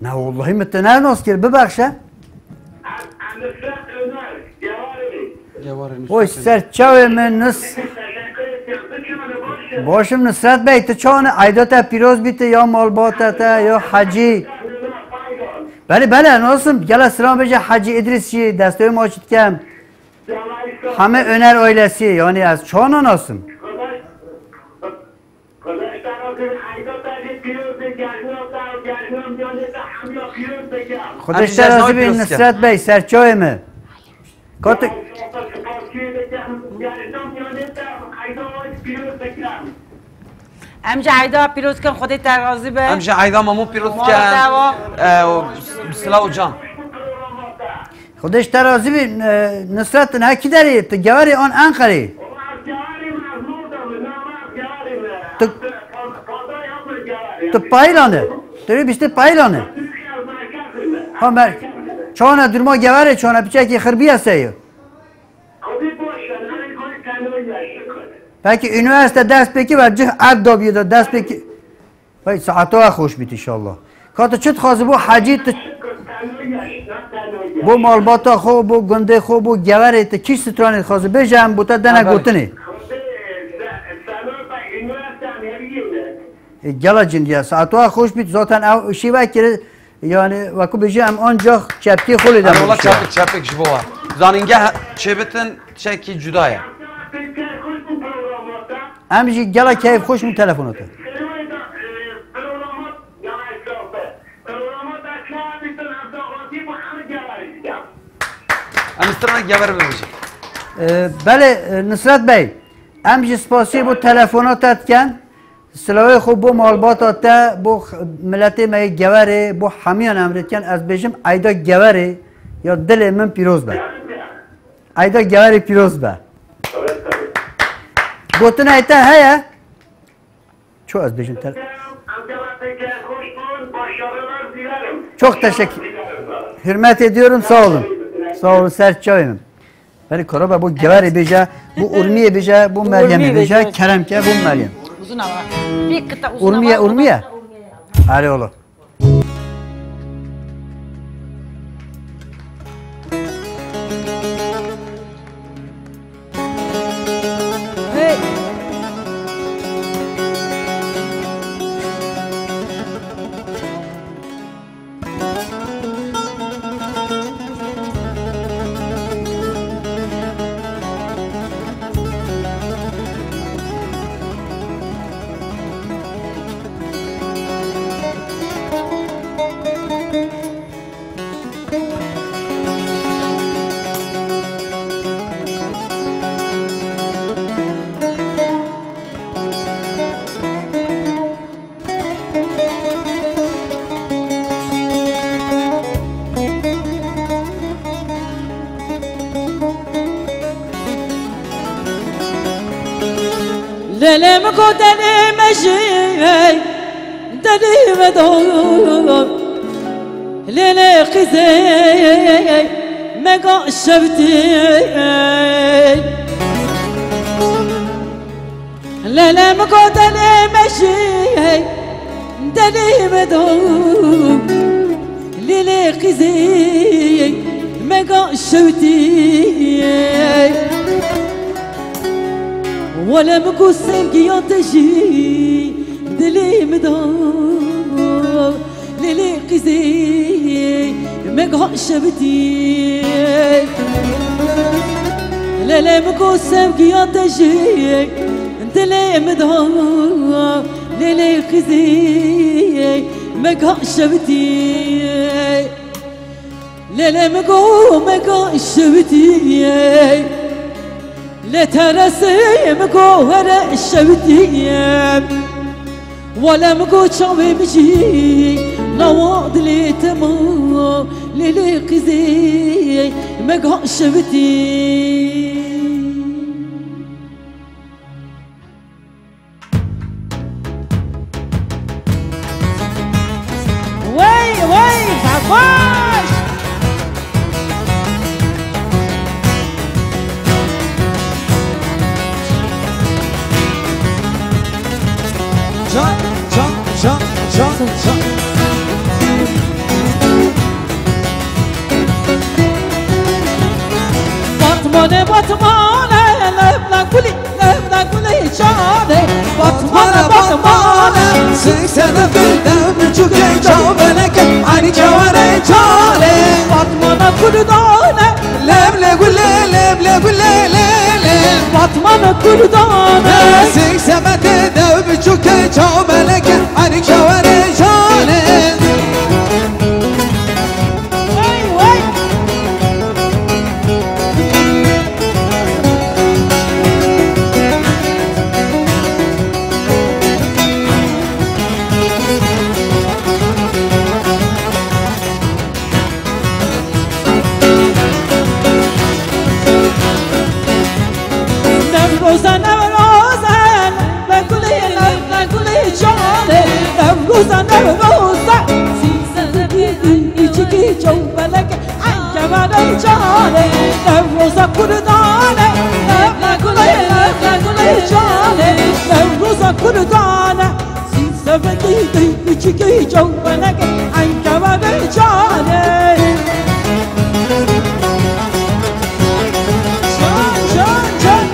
Ne, wallahî min te ne nas kir, bibexşe. Oy ser çavê min Nus-, Baş im Nusret Bey, tu çawan e? Eyda te pîroz bîte ya malbata te ya hecî. Belê, belê, nas im. Gele silam bêje Hecî Îdrîs jî, destê wê maç dikem. Heme Öner ailesi, yani ez çawan nasim. Xwedê ji te razî bin Nusret Bey, ser çavê min. Katik. Em ji Eyda pîroz kin, Xwedê te razî be. Em ji Eyda Mamo pîroz dikin. Mala te ava. E, û silav û can. Xwedê ji te razî bî, e, Nusret, tu niha kî derê yî? Tu gewarî an Enqerê? Wala ez gewarî me, ez Mordor me, na, na, ez gewarî me. Tu, Tu payîlan e. Tu rê bîstê payîlan e. Ha mer. Çana durma geverê çana piçekî xirbiye se ye. Peki üniversite ders peki ve cih erd dabiye de ders peki. Vay saeto xweş bît inşallah. Ka tu çi dixwazî bo hecî tu bo malbata xwe, bo gundê xwe, bo geverê tu kî stranê dixwazî bêje em bo te dene gotinê. E, gela cindiye. Saeto xweş bît zaten ew şî vekiri. Yani wekî bêje em ancak çepkê xwe lê Em deme wala bişiya. Çepik çepik ji bo we. Zanîngeh çêbitin çekî cuda ye. Em jî gela keyf xweş min telefona te. Em strana gever bibêjin. Ee, belê, e, Nusret Bey, em jî spasî bo telefona te dikin. Silawê xwe bo malbata te, bo x-, miletê me yê geverê, bo hemiyan em rê dikin. Ez bêjim eyda geverê ya dilê min pîroz be. Eyda geverê pîroz be. Gotinayê te heye? Ço ez bêjim te. Çok teşekkür. Hürmet ediyorum, sağ olun. Sağ olun, ser çavê min. Berî kara be, bu geverê bêje, bu urmiyê bêje, bu meryemê bêje, kerem ke, bu meryem. Uzun ama. Bir kıta uzun Urmiye, ama. Urmiye. Erê oğlum. Lele mi ko dele me jî, dele me do. Lele qîzê me ga şewtî. Lele mi go delê me jî, delê me do. Lele qîzê me ga şewtî. Wele mi go sevgiya te jî dilê me da. Lele qîzê me ga şewitî. Lele mi go sevgiya te jî dilê mi da. Lele qîzê me ga şewitî. Lele mi go me ga şewitî. Lê teresê mi go were şewitî. Wele mi go çavê mi jî nawa dilê te ma, lê lê qîzê me ga şewitî. Wey, wey, xweş! Can, can, can, can, can. Batmane, batmane, lev la gulî, lev la gulî canê. Batmane, batmane, sing sene bildim çuke çaveleke, ani çavare canê. Batmane kurdane, lev le gule, lev le gule, le, le. Batmane kurdane. Sing semete dev çuke çaveleke, ani çavare canê. Wey, wey. Newroze, Newroze, be gulê Roza, Newroza, sî sedemê, biçikî çewbelek, enkevare canê, Newroza Kurdan e, Newroza gulê, Newroza gulê canê, Newroza Kurdan e, sî sedemê, biçikî çewbelek, enkevare canê. Can, can, can.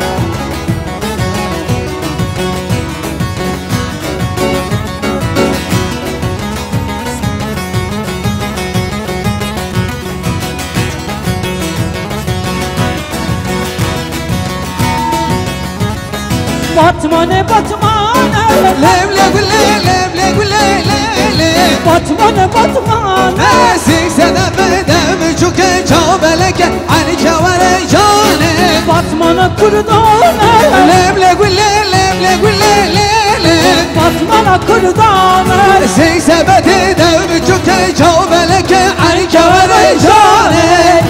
Batmane, Batmane. Lem le gule, lem le gule, le, le. Batmane, Batmane. Sing sedemê, demçûkê çawbeleke, Erke were canê. Batmana Kurdane. Lem le gule, lem le gule, le, le. Batmana Kurdane. Sing sebetê, demçûkê çawbeleke, Erke were canê.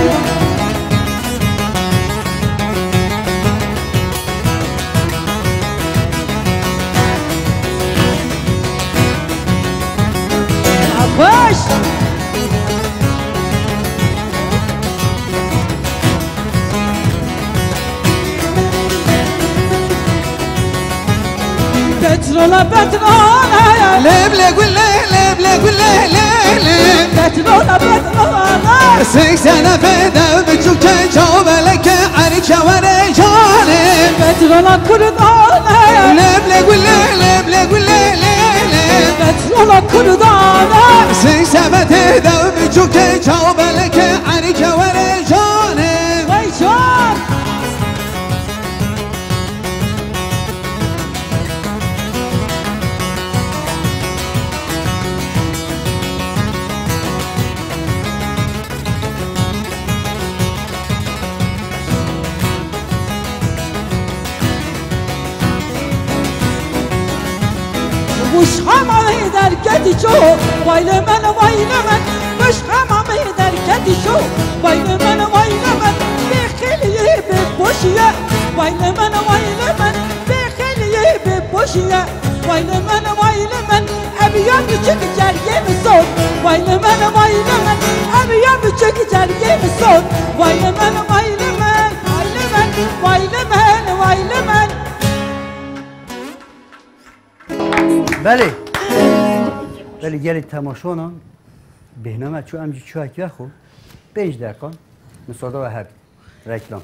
Alkış. Petrola, petrola. Lem le gule, lem le gule, le, le. Petrola, petrola. Sing sedemê, demçûkê çawbeleke, Erke were canê. Petrola Kurdane. Lem le gule, lem le gule, le, le. Petrola Kurdane. Sing sebetê, demçûkê çawbeleke, Erke were canê. Vay can. Wişxama wê derketî ço, vay li min, vay li min. Wişxama wê derketî ço, vay li min, vay li min. Bê xêliyê bê poşiye, vay li min, vay li min. Bê xêliyê bê poşiye, vay li min, vay li min. Ev ya biçik cergê min sot. Vay li min, vay li min. Ev ya biçik cergê min sot. Vay li min, vay li min. Vay li min, vay li min, vay li min. Belê. Belê, gelê temaşanan bêhna me çû, em jî çû heke xwe. Pênc deqan misada we hebe. Reklam.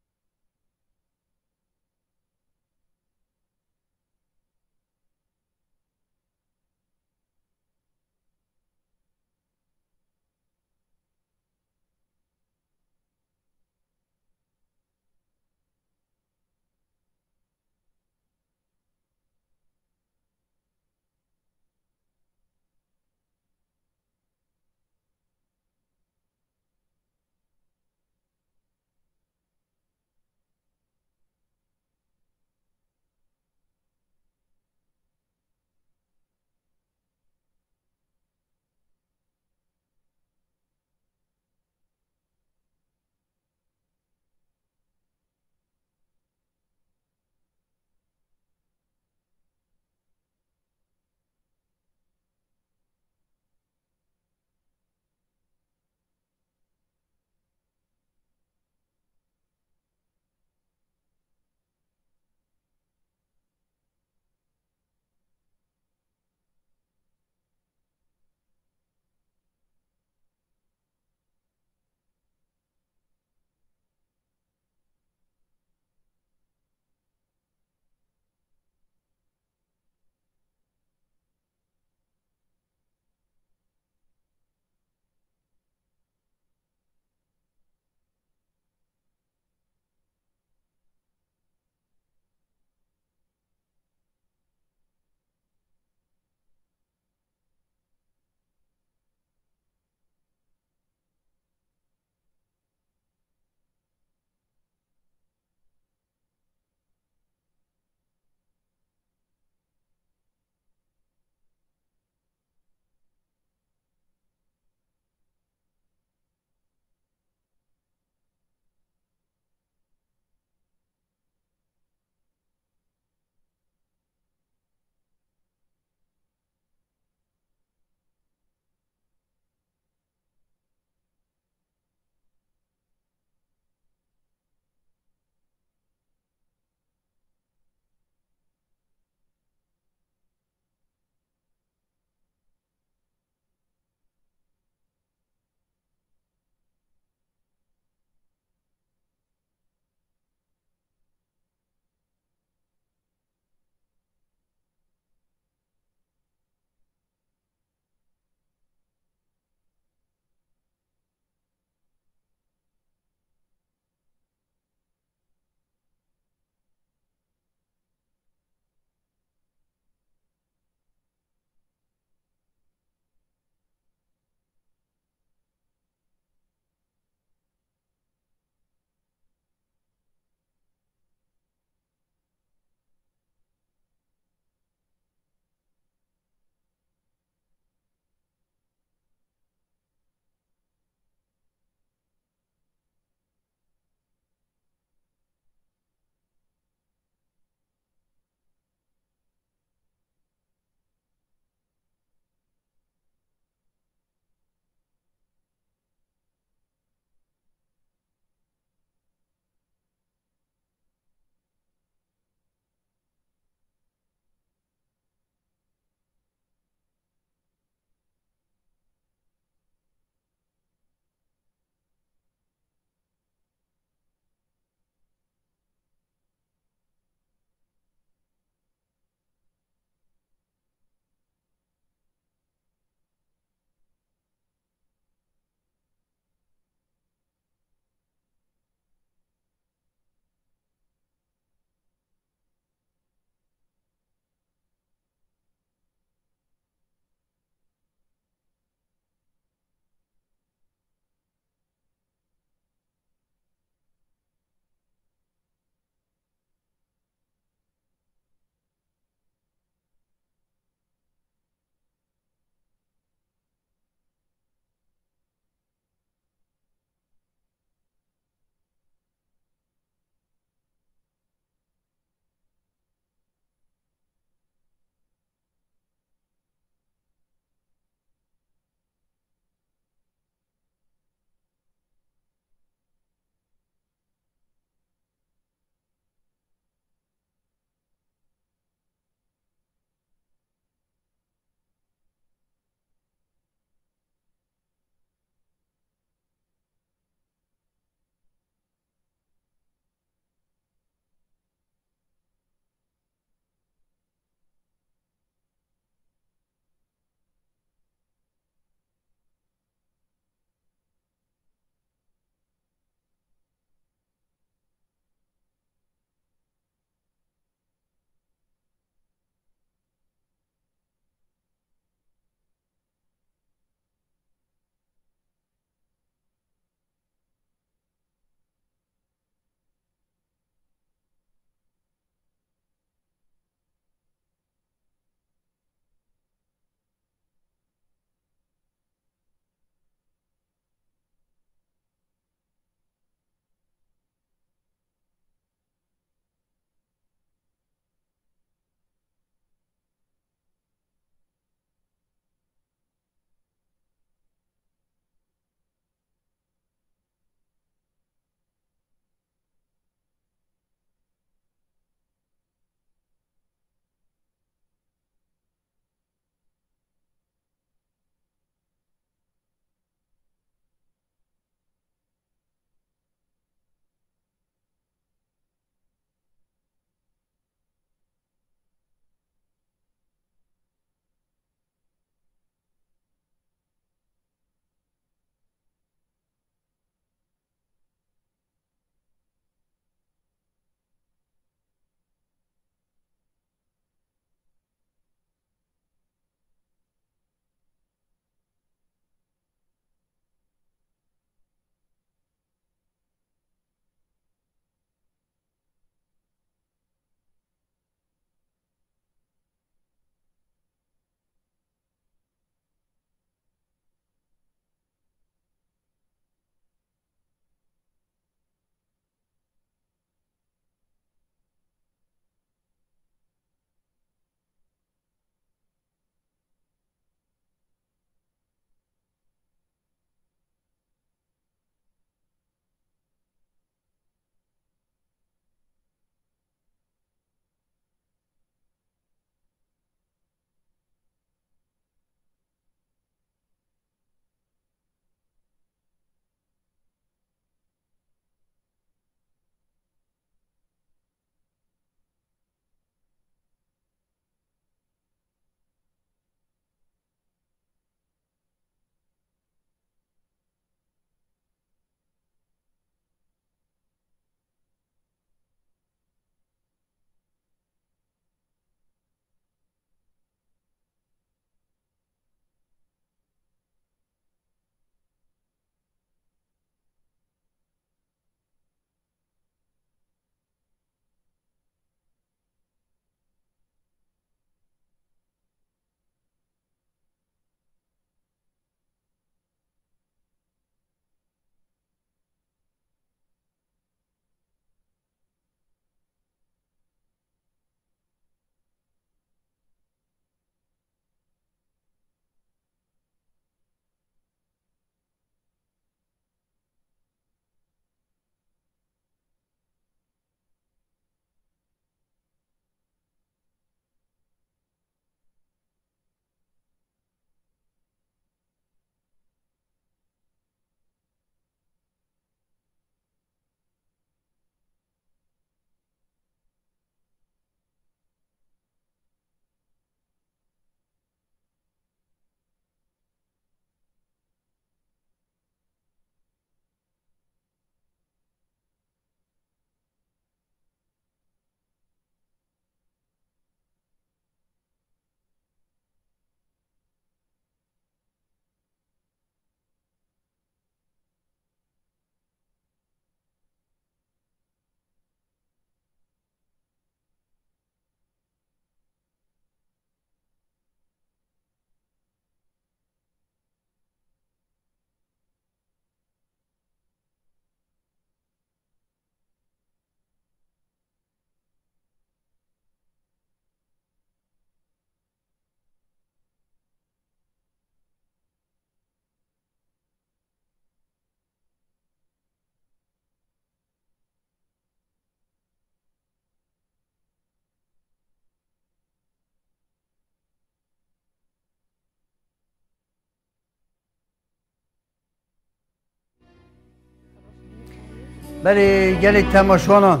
Belê gelê temaşwanan.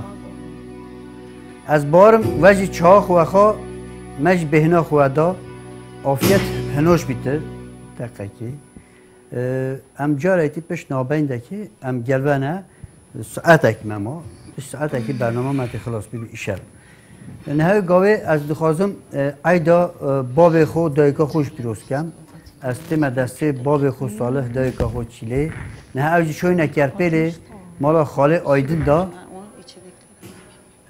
Ez barim we jî çawa xwe xwe, me jî bêhna xwe da. Afiyet hinoş bîtir. Deqekî. Ee, em carekî pişt nabeyndekî em gelvene saetek me ma. Pişt saetekî bernama me tê xilas bî îşev. Niha gavê ez dixwazim, e, eyda, e, bavê xwe, dayika xwe jî pîroz kem. Ez tême destê bavê xwe Salih, dayika xwe Çîlê. Niha ew jî çoyne Kerpêlê, mala xalê Aydin da.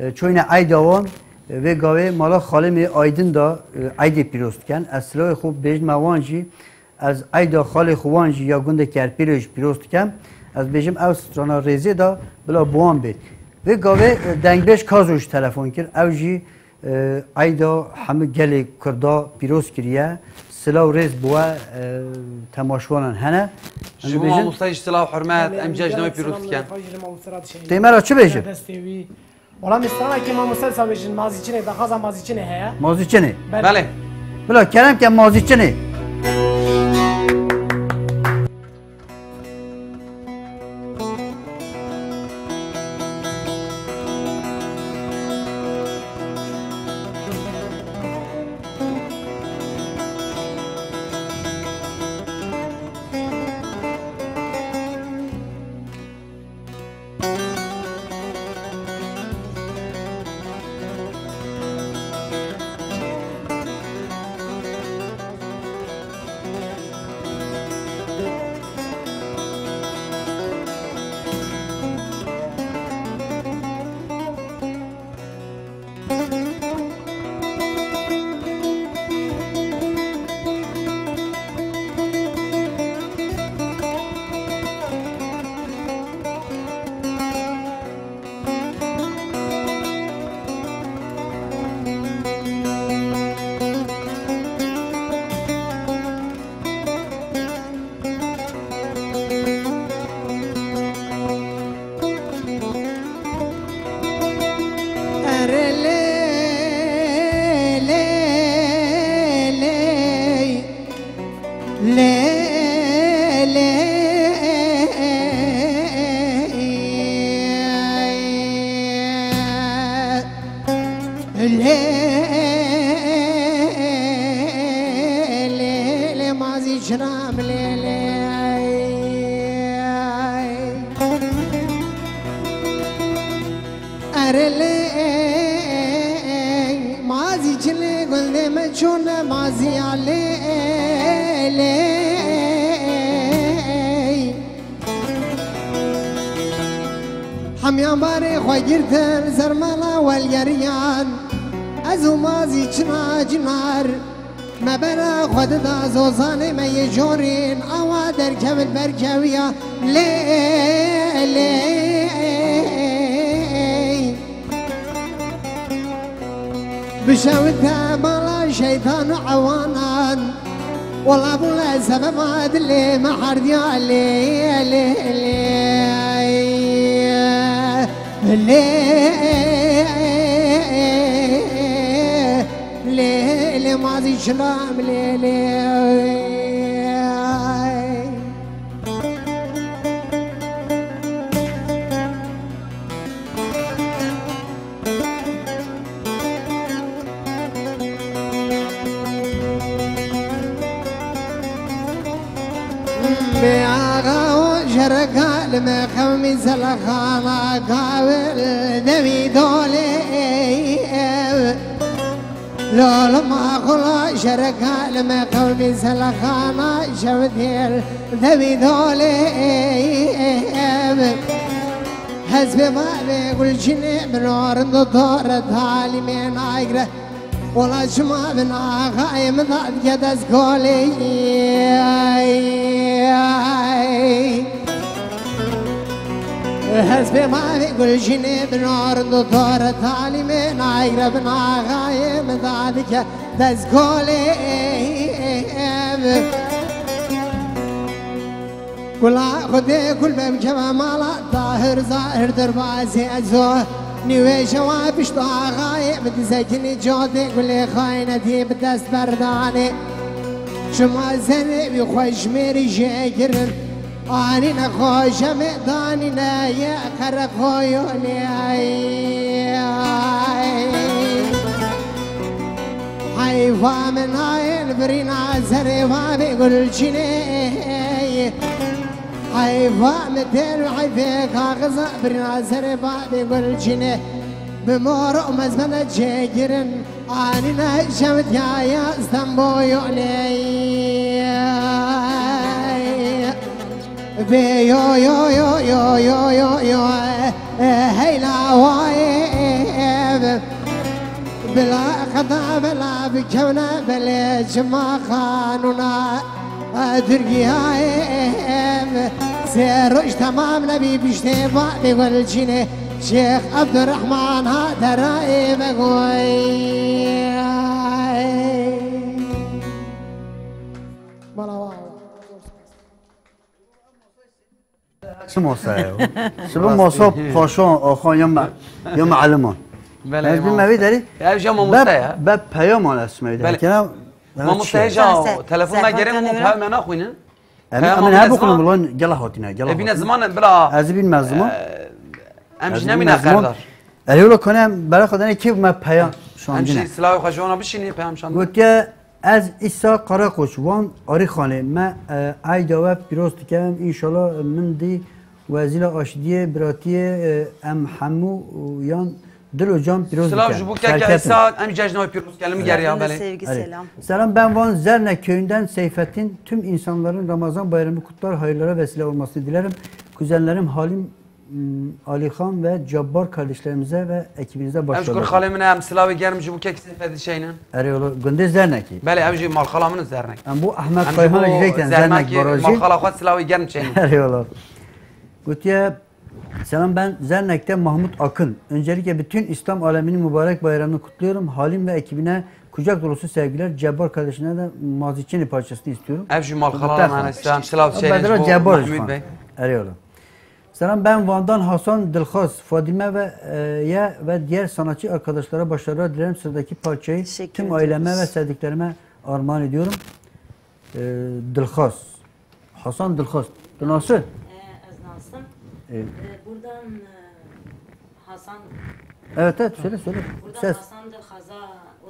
E, çoyne eyda wan, e, vê gavê mala xalê me Aydin da, e, eydê pîroz diken. Ez silawê xwe bêjime wan jî, Ez eyda xalê xwe wan jî ya gundê Kerpêlê jî pîroz dikem. Ez bêjim ew strana rêzê de bila bi wan bê. Vê gavê, e, dengbêj Kazo jî telefon kir. Ew jî, e, eyda hemû gelê Kurda pîroz kiriye. Silav rêz bi we, e, temaşwanan hene. Ji bo mamostayê jî silav hurmet, em cejna wî pîroz dikin. Têmera çi bêjim? Wala, me stranekî mamoste dîsa bêjin, mazîçinê, daxwaza mazîçinê heye. Mazîçinê? Belê. Belê. Bila kerem ke mazîçinê. Erê lê, lê, lê, lê, lê, lê, lê, lê, mazî çinam lê, lê. Erê lê, mazî çi lê, gundê me çûne mazî ya lê, lê. Hemiyan barê xwe girtin, ser mala welgeriyan. Ez û mazî çina cinar. Me bera xwe dida zozanê me yê jorîn, awa derkevin berkewiya lê, lê. Bişewite mala şeytan û ewanan, wela bûle sebeba dilê me herdiya lê, lê, lê, lê. Lê, lê, mazî çilam, lê, lê. Bê axa û jereka li me qewmî selexana gavil dewî dolê ev. Lolima xula şereka li me qewmî selexana şewdêl dewî dolê ev. Hespê mavê gulçinê min orindo dore talîmê naygre. Ola çima bin axayê min dadike dest golê. Hespê mavê gulçinê bin orindo dore talîmê naygre bin axayê min dadike dest golê. Gula Xwedê gul bem keve mala Tahir Zahir derbazê ezo. Nîwê şewa pişt axayê bi dizekinî cadê gulê xaynetî bi dest berdanê. Çima zerê wî xwe ji mêrî jê kirin. Anîne xojemê danîne ye qereqoyonê. Heyva min nayên birîna zerê babê gulçinê. Heyva min têr û heyvê kaxiza birîna zerê babê gulçinê. Bi mor û mezbene çêkirin. Anîne şewitiyaya Stenboyonê. Vê yo yo yo yo yo yo yo, e, heyla wayê. Bila qeda bela bikevne belê çima qanûna. Tirkiyayê sê roj temam nebî piştê babê welçînê Şêx Ebdurrehman ha derayê vegoy. Bala wa. Çi mosa ye o? Çi bi mosa paşan, axan ya me-, ya mealiman. Belê, ez bilmem mamoste. Vê derî. Ya, ev jî mamoste be, ya. Be peyaman ez me vê derî. Belê. Kerem, Mamoste, hêja, telefon me gerê min, peyam me naxwînin. Em, em her bixwînin, lan gela hatine, gela hatine. E, bîne ziman bila. Ez bîn me ziman. Em jî nemîne qerdar. Erê wela kane em bera xwe dene kê me peyam şandine. Em jî silawê xwe ji wana bişînî, peyam şandine. Gotiye, ez Îsa Karakoç, Van Arîxanê me, e, eyda we pîroz dikem. Înşallah min dî wezîla aştiyê, biratiyê, e, em hemû yan dil û can pîroz dikem. Silav ji bo keke Îsa, em cejna wê pîroz dikin, li min geriya belê. Sevgi, selam. Selam, ben Van Zernek köyünden Seyfettin. Tüm insanların Ramazan bayramı kutlar, hayırlara vesile olmasını dilerim. Kuzenlerim Halim, m, Alihan ve Cabbar kardeşlerimize ve ekibinize başarılar. Em ji kur xalê min em silavê germ ji bo kek Seyfettin şeynin. Erê ola, gundê Zernekî. Belê, ev jî malxala min Zernek. Em bu Ahmet Kayhan Zernek barajı. Malxala xwe silavê germ şeynin. Erê ola. Gotiye, Selam, ben Zernek'te Mahmut Akın. Öncelikle bütün İslam aleminin mübarek bayramını kutluyorum. Halim ve ekibine kucak dolusu sevgiler. Cabbar kardeşine de Maziçini parçasını istiyorum. Ev jî malxala me, em silav çênin ji bo Mehmûd Bey. Erê ola. Selam, ben Van'dan Hasan Dilxaz, Fadime ve, e, ye ve diğer sanatçı arkadaşlara başarılar dilerim. Sıradaki parçayı tüm aileme ve sevdiklerime armağan ediyorum. E, Dilxaz. Hasan Dilxaz. Tu nasıl? Ee, ez Nasım. Evet. Ee, buradan, e, Hasan Evet, evet, söyle, söyle. Buradan Ses. Hasan Dilxaz'a,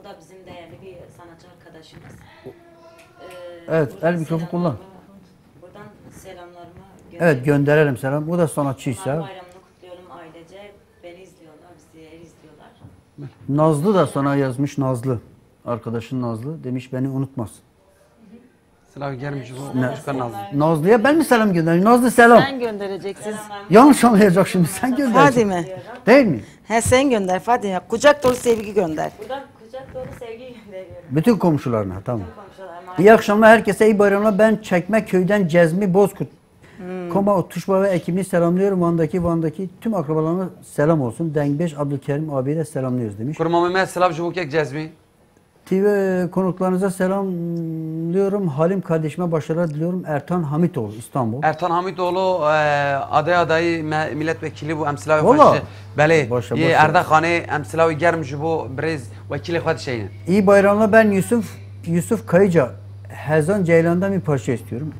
o da bizim değerli bir sanatçı arkadaşımız. Ee, Evet, buradan el mikrofonu kullan. selamlarımı, buradan selamlarımı Evet, gönderiyorum. Gönderelim selam. O da sanatçıysa. Onların bayramını kutluyorum ailece. Beni izliyorlar, bizleri izliyorlar. Nazlı da sana yazmış, Nazlı. Arkadaşın Nazlı. Demiş, beni unutmasın. Silav germ ji bo Ne? Çika Nazlı. Nazlı'ya ben mi selam göndereyim? Nazlı, selam. Sen göndereceksin. Yanlış anlayacak şimdi. Sen gönder. Fadime. Değil mi? He, sen gönder Fadime. Kucak dolu sevgi gönder. Buradan kucak dolu sevgi gönderiyorum. Bütün komşularına, tamam. Tüm komşularıma. İyi akşamlar herkese, iyi bayramlar. Ben Çekmeköy'den Cezmi Bozkurt. Koma Tuşba ve ekibini selamlıyorum. Van'daki, Van'daki tüm akrabalarıma selam olsun. Dengbêj Abdülkerim abiyi de selamlıyoruz demiş. Kurmamê me silav ji bo kek Cezmî. T V konuklarınıza selamlıyorum. Halim kardeşime başarılar diliyorum. Ertan Hamitoğlu, İstanbul. Ertan Hamitoğlu, e, aday adayı me-, milletvekili bû, em silavê xwe Valla. ji, belê, Başa, yê başa. Erdaxanê, em silavê germ ji bo birêz wekîlê xwe dişeynin. İyi bayramlar, ben Yusuf, Yusuf Kayıca. Hezan Ceylan'dan bir parça istiyorum.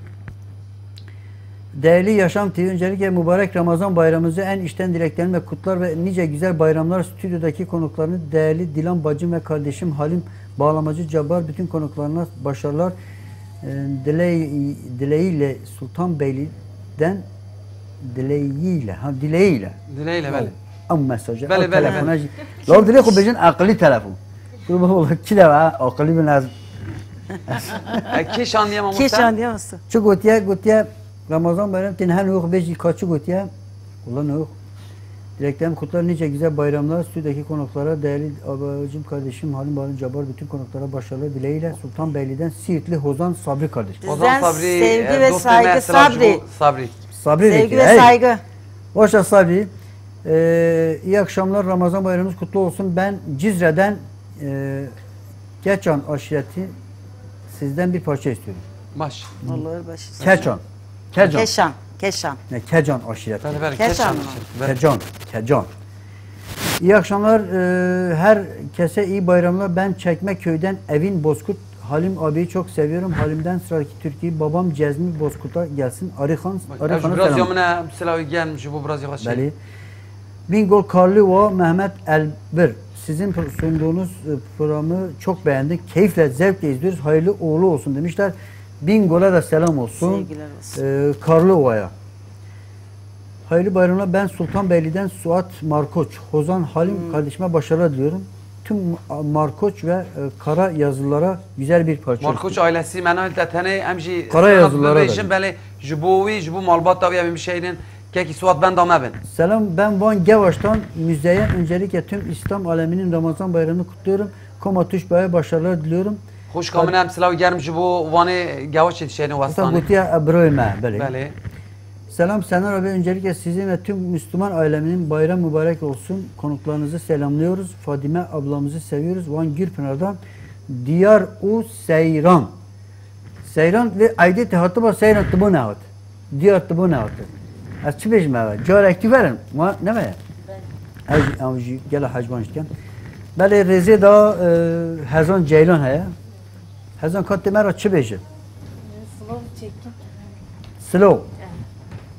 Değerli Yaşam T V, öncelikle mübarek Ramazan bayramınızı en içten dileklerimle kutlar ve nice güzel bayramlar. Stüdyodaki konuklarını değerli Dilan bacım ve kardeşim Halim Bağlamacı Cabbar, bütün konuklarına başarılar. E, diley, dileğiyle Sultanbeyli'den dileğiyle, ha, dileğiyle. Dileğiyle, belê. Ew mesajı, Belê, ew belê, telefona belê. jî. Lal dilê xwe bêjin aqilî telefon. Dur bak, ola kî de ha, aqilî bin ez. E, kî şandiye mamoste? Kî şandiye mamoste? Çi gotiye, gotiye, Ramazan bayramı, tên hen yok bêjî ka çi gotiye? Ulan yok. Dileklerimi kutlar nice güzel bayramlar. Stüdyodaki konuklara, değerli abacım, kardeşim Halim Bağlı Cabbar, bütün konuklara başarılar dileğiyle. Sultanbeyli'den Siirtli Hozan Sabri kardeşim. Ozan Sizden Sabri, sevgi e, ve dostum, saygı, selam Sabri. bu Sabri. Sabri Sevgi Reki, ve hey. saygı. Hoşça Sabri. Ee, iyi akşamlar, Ramazan bayramınız kutlu olsun. Ben Cizre'den, e, Geçan aşireti sizden bir parça istiyorum. Baş. Olur, baş üstüne. Keçan. Keçan. Keşan, Keşan. Ne, Keçan aşireti. Belê, belê, Keçan Keçan mı? aşireti, belê. Keçan, Keçan. İyi akşamlar, e, herkese iyi bayramlar. Ben Çekmeköy'den Evin Bozkurt. Halim abiyi çok seviyorum. Halim'den sıradaki türküyü Babam Cezmi Bozkurt'a gelsin. Arıhan, Arıhan'a selam. Ev ji birazya min e, silavê germ ji bo birazya xwe. Belê. Bingöl Karlıova Mehmet Elbir. Sizin pro-, sunduğunuz, e, programı çok beğendik. Keyifle, zevkle izliyoruz. Hayırlı uğurlu olsun demişler. Bingöl'e de selam olsun. Sevgiler olsun. E, Karlıova'ya. Hayırlı bayramlar. Ben Sultanbeyli'den Suat Markoç. Hozan Halim kardeşime başarılar diliyorum. Tüm Markoç ve, e, Kara yazılılara güzel bir parça Markoç olsun. Ailesi, me nayê te tenê, em jî Kara yazılılara da bibêjin, belê ji bo wî, ji bo malbata wî em ê bişeynin. Kekî Suat benda me bin. Selam, ben Van Gevaş'tan Müzeyyen. Öncelikle tüm İslam aleminin Ramazan bayramını kutluyorum. Koma Tuşba'ya başarılar diliyorum. Xwişka min, em silavê germ ji bo Wanê Gevaşê dişeynin. Westan gotiye, e, birayê me, belê. Belê. Selam Senar abi, öncelikle sizin ve tüm Müslüman aileminin bayram mübarek olsun. Konuklarınızı selamlıyoruz. Fadime ablamızı seviyoruz. Van Gürpınar'dan Diyar u Seyran. Seyran ve aidiyeti hatı var, Seyran tıbı ne hat? Diyar tıbı ne hat? Ez çi bêjim eve? Carek tu verin. Ma ne be? Ez, ez jî gela hecban jî dikem. Belê rêzê da, e, Hezan Ceylan heye. Hezan, ka tu me re çi bêje? Slow çekin. Slow. Evet.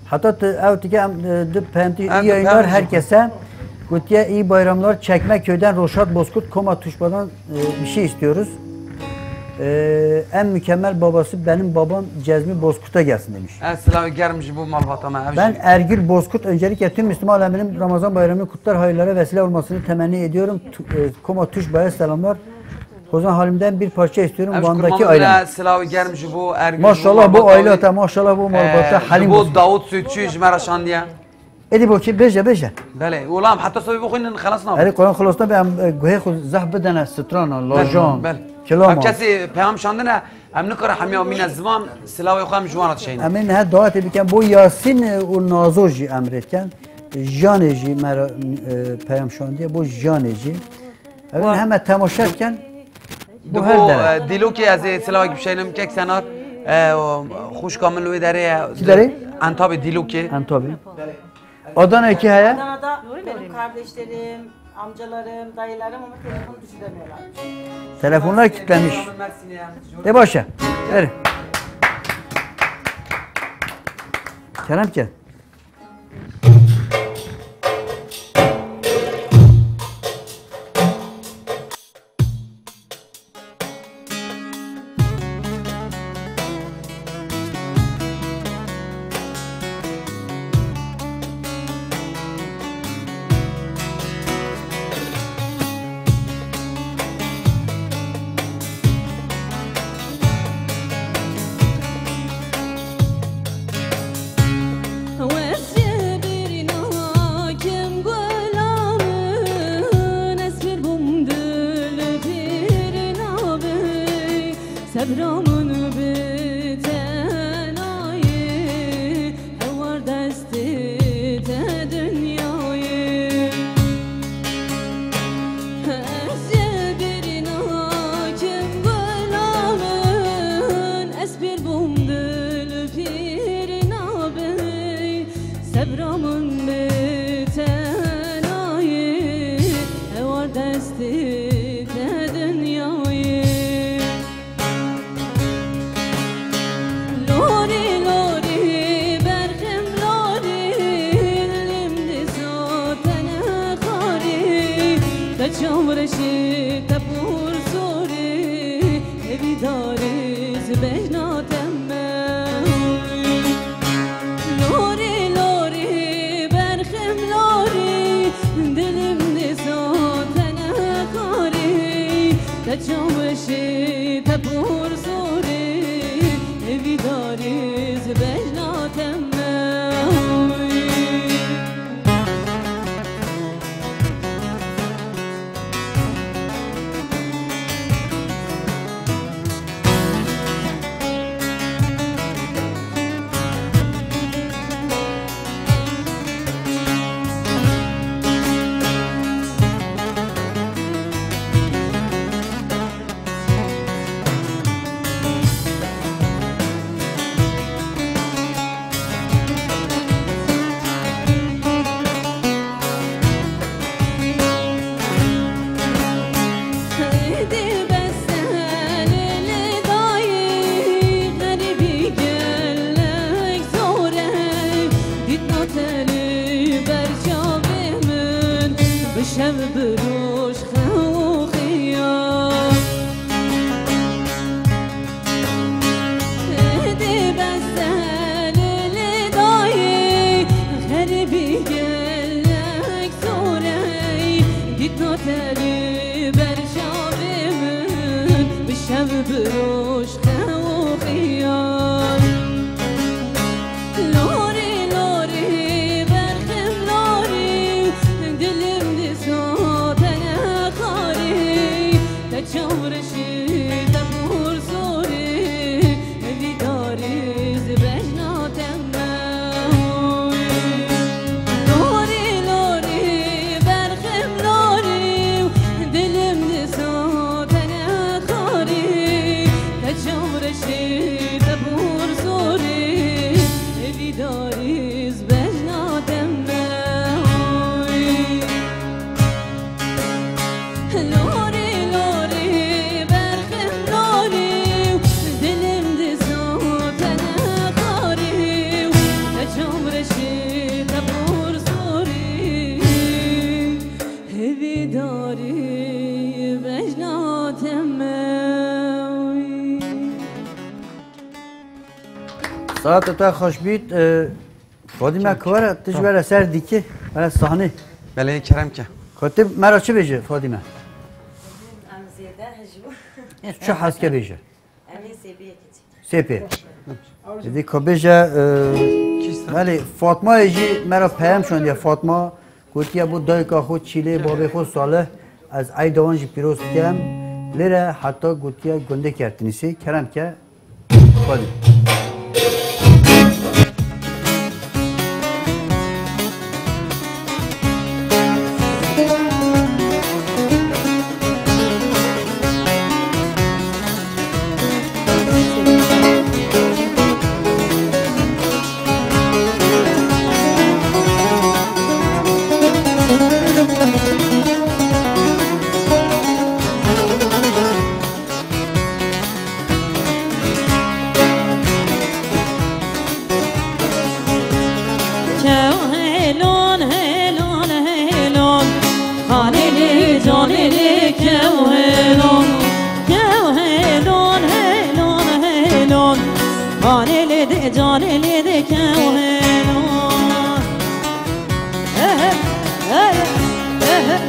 Hatta tu, ew tike em, e, du peyamtî, em iyi yayınlar herkese. Gotiye iyi bayramlar. Çekmeköy'den Roşat Bozkurt, Koma Tuşba'dan, e, bir şey istiyoruz. E, en mükemmel babası benim babam Cezmi Bozkurt'a gelsin demiş. Ez silavê germ ji bo malbata me. Ben Ergül Bozkurt, öncelikle tüm Müslüman aleminin Ramazan bayramını kutlar, hayırlara vesile olmasını temenni ediyorum. Tu-, e, Koma Tuşba'ya selamlar. Hozan Halim'den bir parça istiyorum. Van'daki ailem. Silavê germ ji bo Ergül, maşallah bo aile te, maşallah bo malbata Halim olsun. Ji bo Davut Sütçü ji me re şandiye. Êdî bo kî bêje, bêje. Belê, wela em heta sobê bixwînin xelas nabe. Erê, Quran xelas nabe, em, e, guhê xwe zehf bidene strana, lajan, kilaman. Ev kesî peyam şandine, em nikare hemiya mîne ziman, silavê xwe em ji wan re dişeynin. Em ê niha dawetê bikin bo Yasîn, e, û Nazo jî em rê dikin. Janê jî me re, e, peyam şandiye, bo Janê jî. Ev heme temaşe dikin. Bo her dere. E, Dîlokê ez ê silavek bişeynim, kek Senar, e, xwişka min li wê derê ye. Kî derê? Antabê Dîlokê. Antabê. Adana'ya kî heye? Adana'da benim kardeşlerim, amcalarım, dayılarım ama telefonu düşüremiyorlar. Telefonlar kilitlenmiş. De başe. Verin. Kerem ke. Sebra min bi tenayê hewar destê te dinyayê. Ez ê bêrî nakim gula min, ez pîr bûm dil pîr nabî. Sebra min bi tenayê hewar destê te dinyayê. Lorî, lorî, berxim lorî, lim dîsa te nexarî, te çav reşî, te pûr sorî, ê vî darî zibehna te me. Lorî, lorî, berxim lorî, dilim dîsa te nexarî, te çav reşî, te pûr sorî, ê vî darî zibehna te me. Şev bi roj xew û xiyar. Dê beste li lê dayê, xerîbî gelek zor e. Dîtina te li ber çavê min, bi şev bi roj xew û xiyar. Lorî, lorî, berxim lorî, dilim disa te ne xarî. Te çav reşî, te pûr zorî, hevîdarî ji bejna te me. Lorî, lorî, berxim lorî, dilim disa te ne xarî. Te çav reşî, te pûr zorî, hevîdarî ji bejna te me. Lorî, lorî, berxim lorî, dilim disa te ne xarî. Te çav reşî, te pûr zorî, hevîdarî bejna te me. Saet te xweş bît. E, Fadîme, Çek. Ku were, tu ji were ser dîkê, were sahnê. Belê, kerem ke. Ku tu me ra çi bêje, Fadîme? Em zêde hej bû. Çi hez ke bêje? Em ê sê pê yekê çêkin. Sê pê. Êdî ku bêje, e, belê, Fatmayê jî me ra peyam şandiye. Fatma gotiye bo dayika xwe Çîlê, babê xwe Salih, ez eyda wan jî pîroz dikem. Lêre heta gotiye gundê Kertinîsê, kerem ke. Xwedî. Kew hêlon, hêlon, hêlon. Halê lê canê lê kew hêlon. Kew hêlon, hêlon, hêlon. Halê lê de canê lê de kew hêlon. Hey, hey, hey, hey, hey.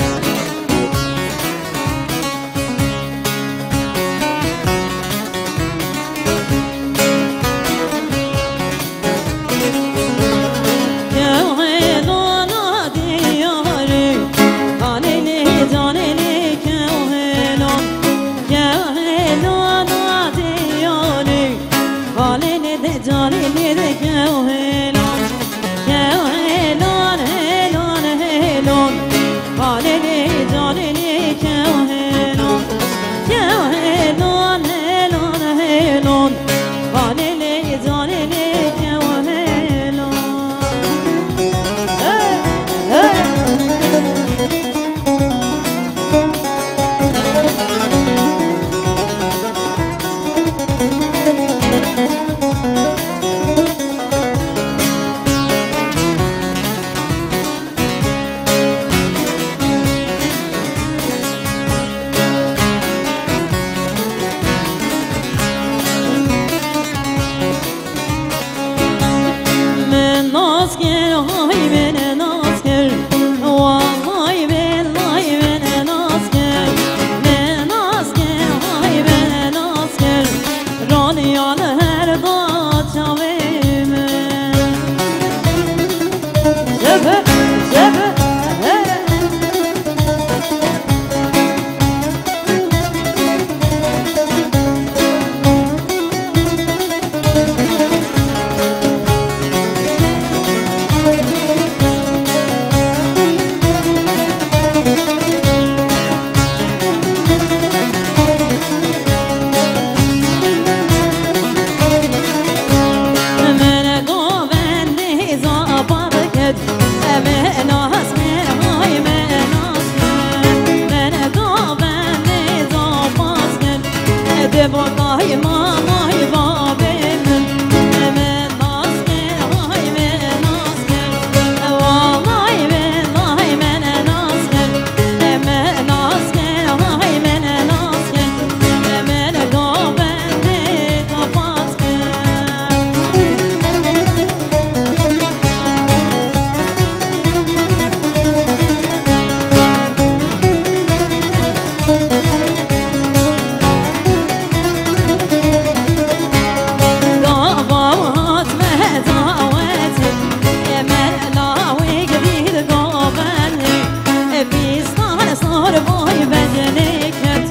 Sarmoy bejnê ket,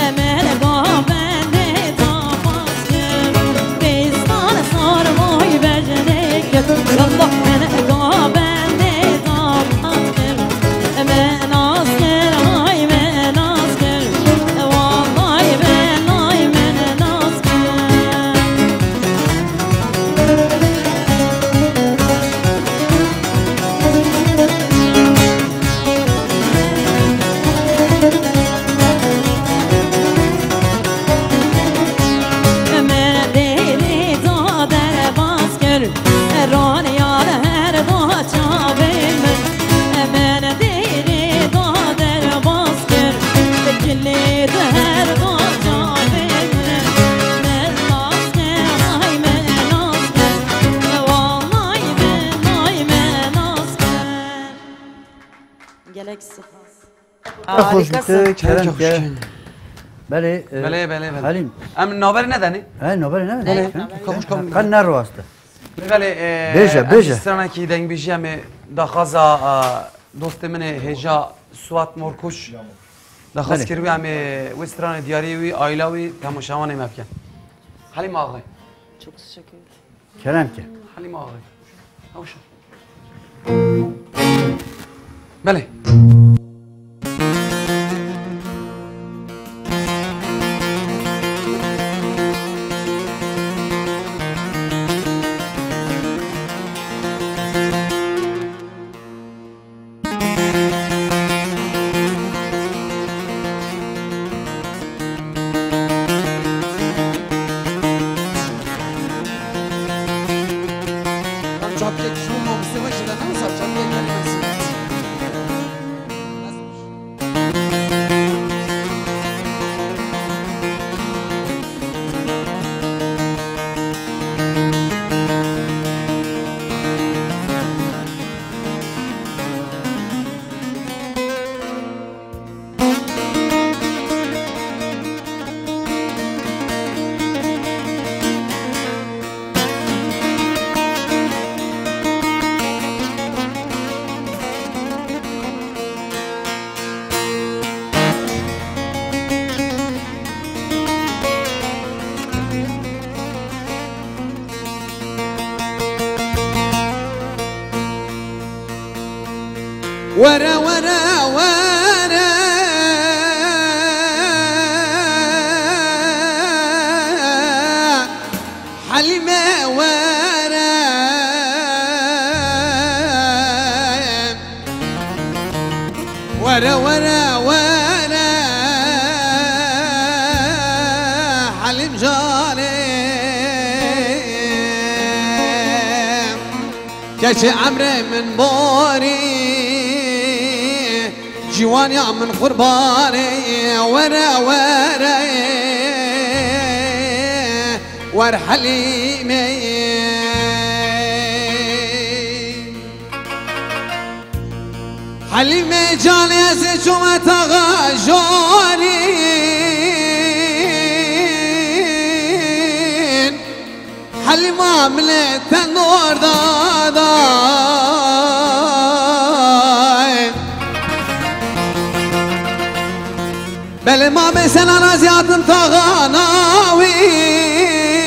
emer gavendê damas kir. Pêstan sarmoy bejnê ket, yallah min gavendê damas kir. Me nas kir, ay me nas kir. Wallay belay min nas kir. Min dêrê da derbas kir, raniya li her da çavê min. Min dêrê da derbas kir, kilê di her da çavê min. Min nas kir, ay min nas kir, wallay belay min nas kir. Gelek spas. Te xweş Harikasın. Te kerem Çok ke. şükür. Belê, e, Belê, belê, belê. Halim. Em naberê nedenê? He, naberê ne? Belê. He? Kamuş, kamuş. Kan ne raste. Belê, e, Bêje, em bêje. stranekî dengbêjî em ê daxwaza, e, dostê min ê hêja Suat Morkuş. Daxwaz Belê. kiriwî em ê wê stranê diyarî wî, aîla wî, temaşevanê me bikin. Halim Ağay. Çok teşekkür ederim. Kerem ke. Halim Ağay. Hawşa. Belê. Çapkek şu mamoste başı da ne olsa çapkek gelmesin. Were, were, were. Halîme were. Were, were, were. Halîm canê. Keçê emrê min borî, ciwaniya min qurbanê, were, were, wer Helîmê. Helîmê canê ez ê çûme taxa jorîn. Helîma min ê tendor da, da. Belê ma bê senan ez hatim taxana wîn.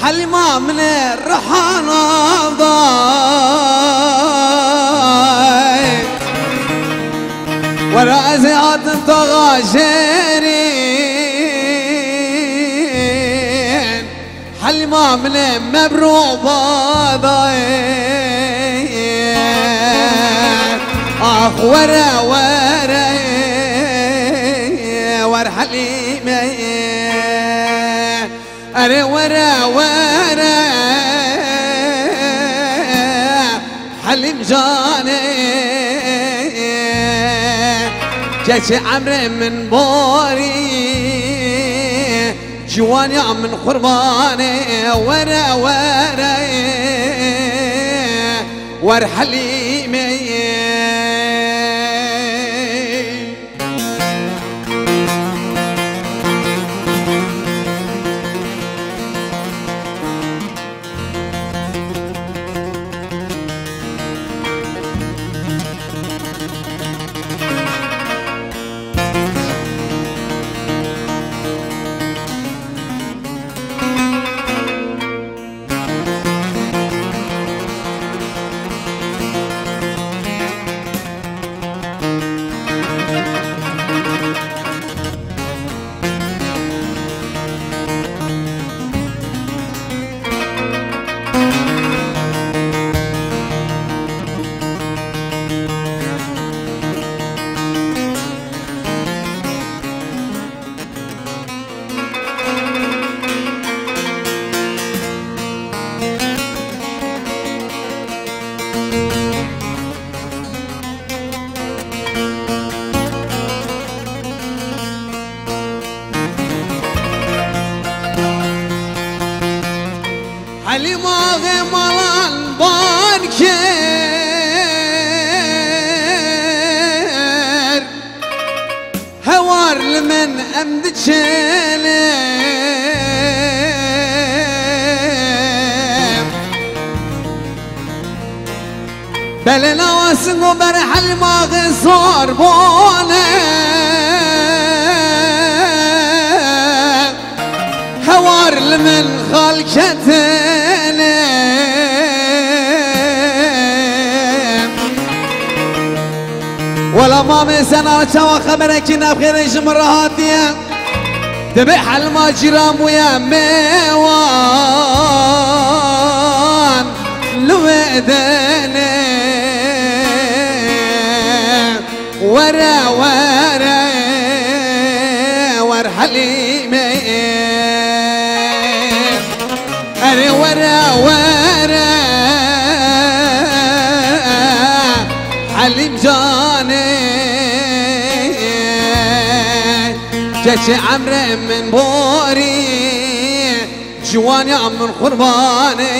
Helîma min ê rihana da. Were ez ê hatim taxa jêrîn. Helîma min ê mebro badayê. Ax were, were, wer Helîmê. Erê were, were, Helîm canê. Keçê emrê min borî, ciwaniya min qurbanê, were, were, wer Helîmê. diçêne. Belê nawasin û berhelmaxê zor bûne. Hewar li min xal ketine. Wela mamê Sena, çawa xeberekî nexêrê ji min re hatiye? Dibê helma cîran bûye mêwan li wê dênê. Were, were, wer Helîmê. Erê were, were, Helîm canê. Keçê emrê min borî, ciwaniya min qurbanê.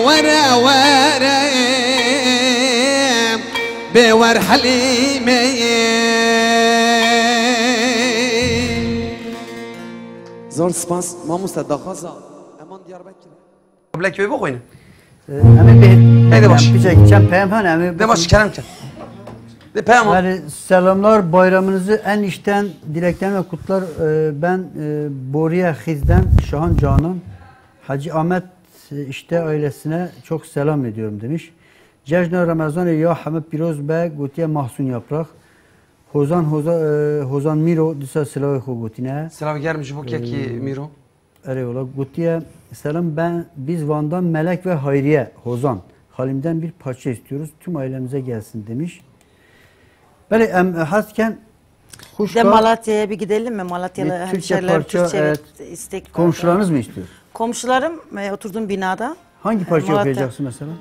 Were, were, bê wer Helîmê. Zor spas, mamoste, daxwaza. Eman Diyarbekir. Bilek wê bixwîne. Ee, Emir Bey, Neydi baş? Piçek, çend peyam hene, Emir Bey. De baş, kerem ken. De peyam al. Yani selamlar, bayramınızı en içten dileklerimle kutlar. Ee, ben, e, Boriye Xizden, Şahan Canan, Hacı Ahmet, e, işte ailesine çok selam ediyorum demiş. Cejna Ramazanê ya heme pîroz be, gotiye Mahsun Yaprak. Hozan, Hoza-, e, Hozan Mîro, dîsa silavê xwe gotîne. Silav germ ji bo kekî Ee, Mîro. Erê wala, gotiye, selam, ben, biz Van'dan Melek ve Hayriye, Hozan. Halimden bir parça istiyoruz, tüm ailemize gelsin demiş. Belê, em, e, hez ken, De xuşka, Malatya'ya bir gidelim mi? Malatyalı bir Türkçe hemşeriler parça, Türkçe, evet, evet, istek var. Komşularınız mı istiyor? Komşularım, e, oturduğum binada. Hangi parça Malatya. Okuyacaksın mesela?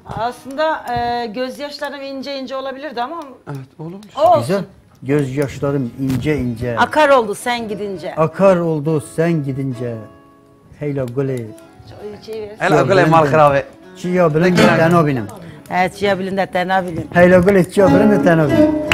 Aslında, e, gözyaşlarım ince ince olabilirdi ama Evet, oğlum. Olsun. Güzel. Gözyaşlarım ince ince. Akar oldu sen gidince. Akar oldu sen gidince. Heyla gulê. Şey ver. Hela gulê mal xirabe. Çiya bilind de tena bînim. He, çiya bilind de tena bînim. Heyla gulê çiya bilind de tena bînim.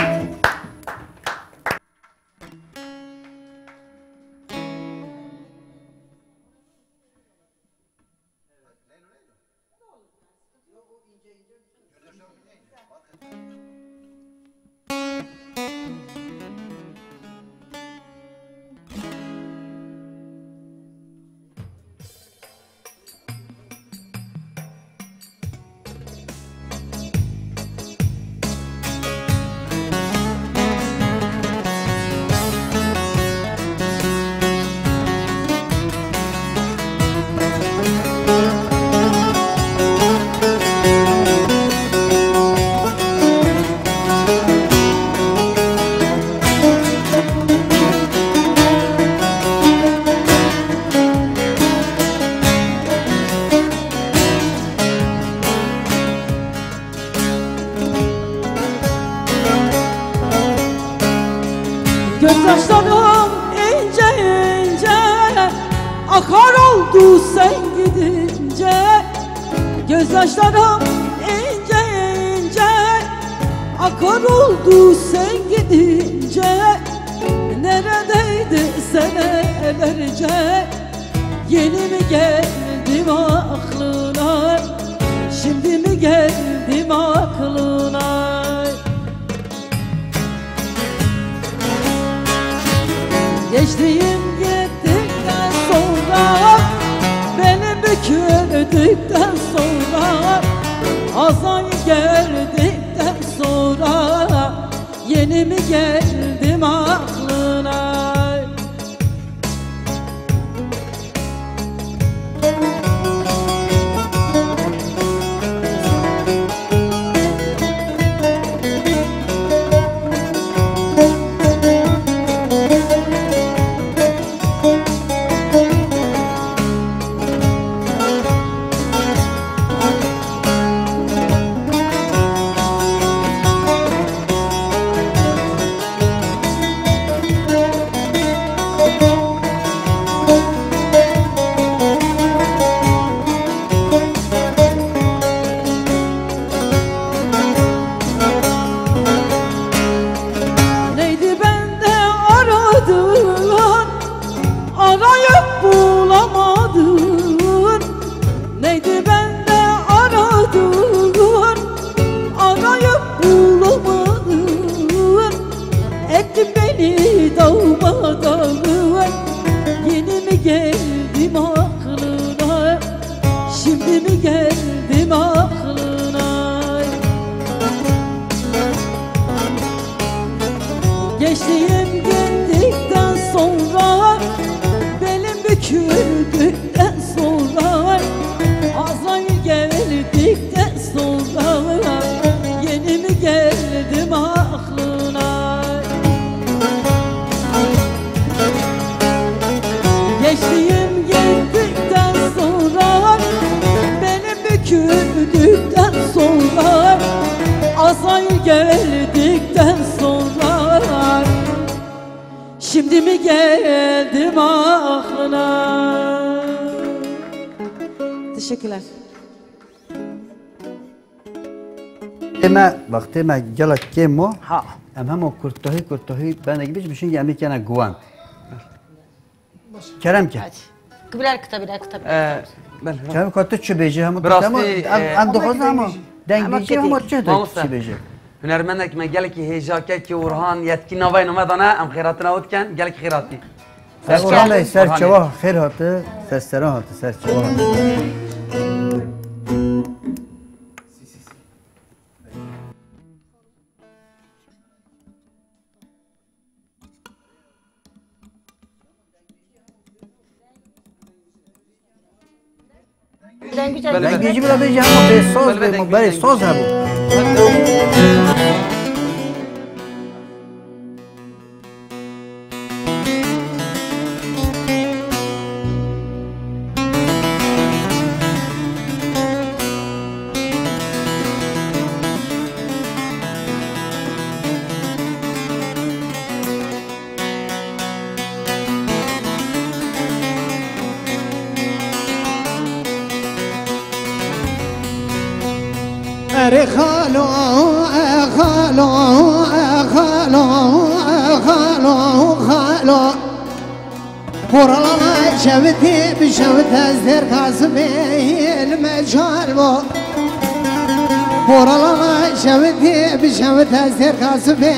Gözyaşlarım ince ince akar oldu sen gidince. Gözyaşlarım ince ince akar oldu sen gidince. Neredeydi senelerce? Yeni mi geldim aklına? Şimdi mi geldim aklına? Geçtiğim gittikten sonra, belim büküldükten sonra, azan geldikten sonra, yeni mi geldim aklına? Gençliğim gittikten sonra, belim büküldükten sonra, Azrail geldikten sonra, yeni mi geldim aklına? Gençliğim gittikten sonra, belim büküldükten sonra, Azrail geldikten sonra, şimdi mi geldim aklına? Teşekkürler. Tê me, wextê me gelek kêm o. Ha. Em hema kurtahî, kurtahî bendekî bêjim, çunkî em ê kene guwan. Kerem ke. Hadi. Kibler kitabı, kitabı. Ee, ben, Kerem ke, tu çi bêjî, hema bi tu rastî, hema, em, e, em dixwazin hema dengê jî hema çi tu çi bêjî. Hunermendek me gelekî hêja kekî Orhan yetkî navayê name dane, em xêratina û diken, gelekî xêratî. Orhan Bey, ser çava xêr hati, ser seran hati, ser çava hati. Dengê jî bila bêjî hema bê soz bê, belê soz hebû. Erê xalo, e xalo, e xalo, e xalo, xalo. Poralana şevitî bi şevite zêr Kasımê li mecal bo. Poralana şevitî bi şevite zêr Kasımê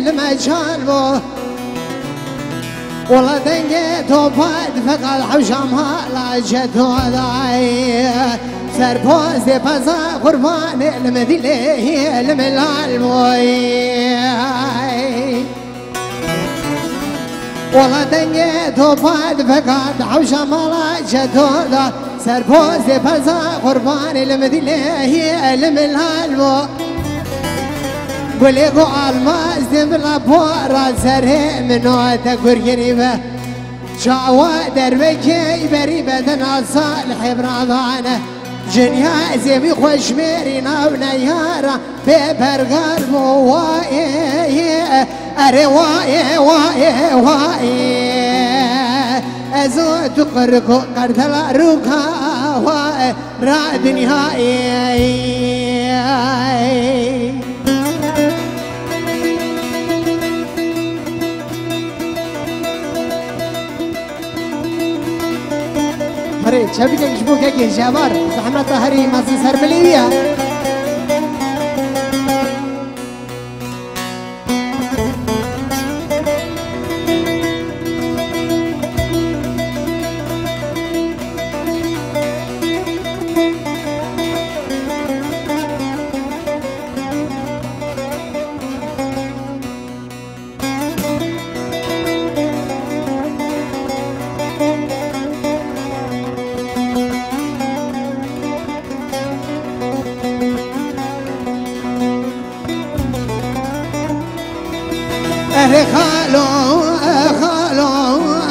li mecal bo. Ola dengê topa difeqal hewşa mala ceto dayê. Serpoz dê peza qurbanê li medîlê li melal boy. Wala dengê topa difeqat hewşa mala ceto da. Serpoz dê peza qurbanê li medîlê li melal bo. Gulê ku almaz dê bila pora serê min o te gurgirî be. Çawa dervekê berî beden asa li hêvradane. Cinya zêwî xweş mêrî nav neyara bê pergar bo waê, erê waê, waê, waê. Ez û tu qirko qertela rûka waê ra dinyayê. Herê, çevikek ji bo kekê Jevar, zehmeta herî mezin ser milê wî ye. Erê xalo, e xalo,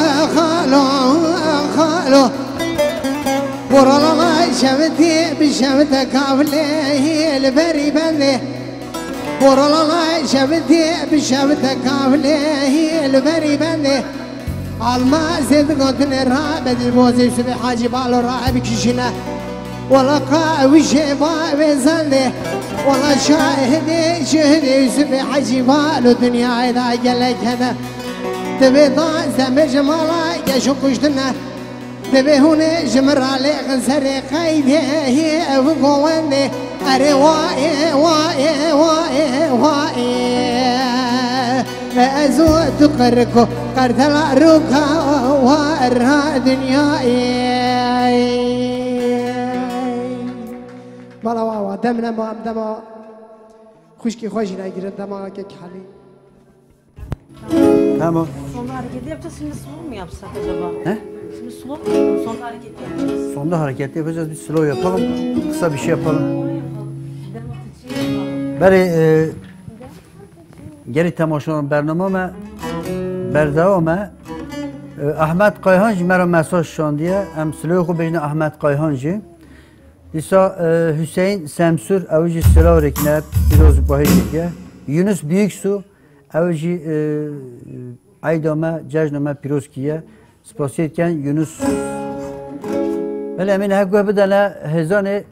e xalo, e xalo. Poralala şevitî bi şevite kavlê li berî bendê. Poralala şevitî bi şevite kavlê li berî bendê. Almazê digotinê rabe dilbozê Yusufê Hacî Balo rabe bikişîne. Wala qawişê bavê zendê. Wala şahidê şehidê Yusufê Hacî Balo dinyayê da gelek hene. Divê da zemê ji mala geşo kuştine. Divê hûn ê ji min re lêxin serê qeydê ev govendê. Erê waê, waê, waê, waê. Ez û tu qirko qertela rûka wa ra dinyayê. Bala wa wa, dem nema, em dema xwişkê xwe jî negirin, dema kek helî. Tamam. Sonda hareketi yapacağız. Şimdi slow mu yapsak acaba? He? Şimdi slow mu? Sonda hareketi yapacağız. Sonda hareketi yapacağız. Bir slow yapalım. Kısa bir şey yapalım. Onu yapalım. Demo için yapalım. Berê, e, gelî temaşevan, bernama me berdewam e. E, Ahmet Kayhan jî me re mesaj şandiye. Em silawê xwe bêjine Ahmet Kayhan jî. Dîsa, e, Hüseyin Semsur, ew jî silav rêkine, pîroz û bahî çêke. Yunus Büyüksu, ew jî, e, eyda me, cejna me pîroz kiriye. Spasiyê dikin Yunus. Belê, em ê niha guh bidene hêzanê.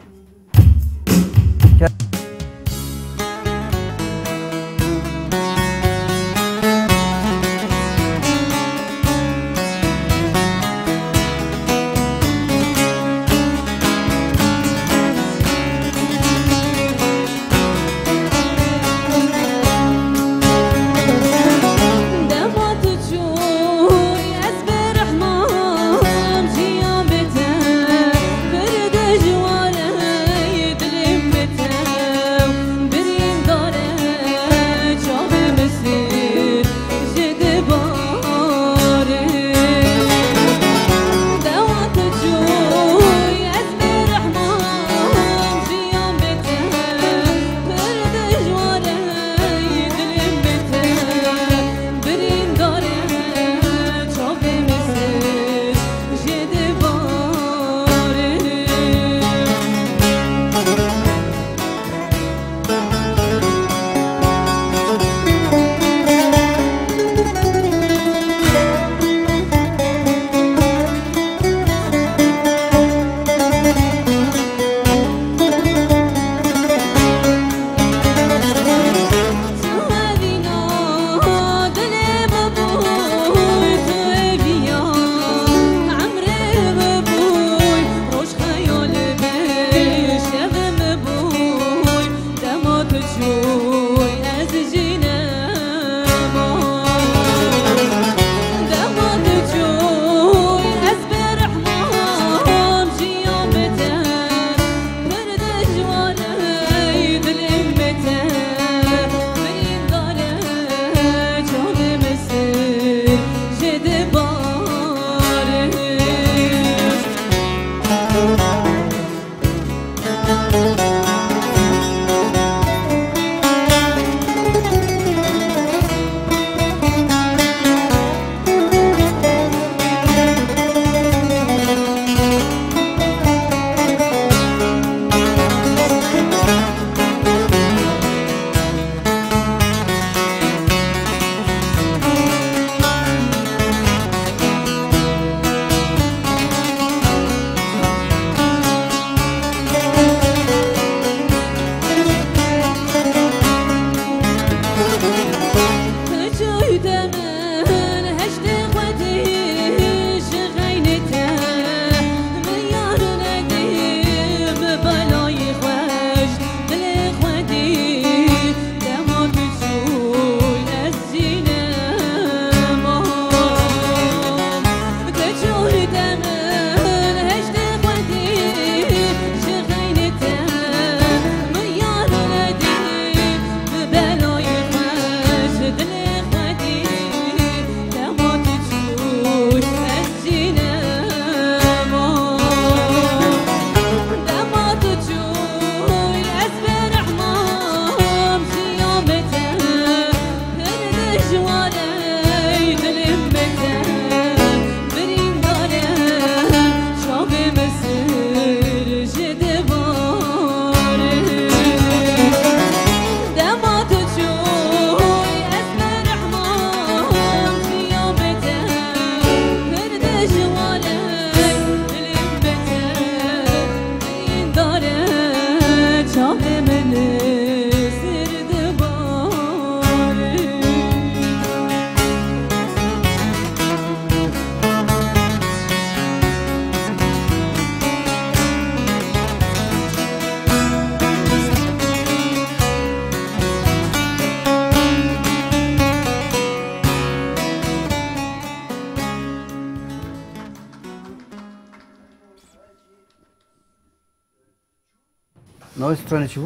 Navê stranê çi bû?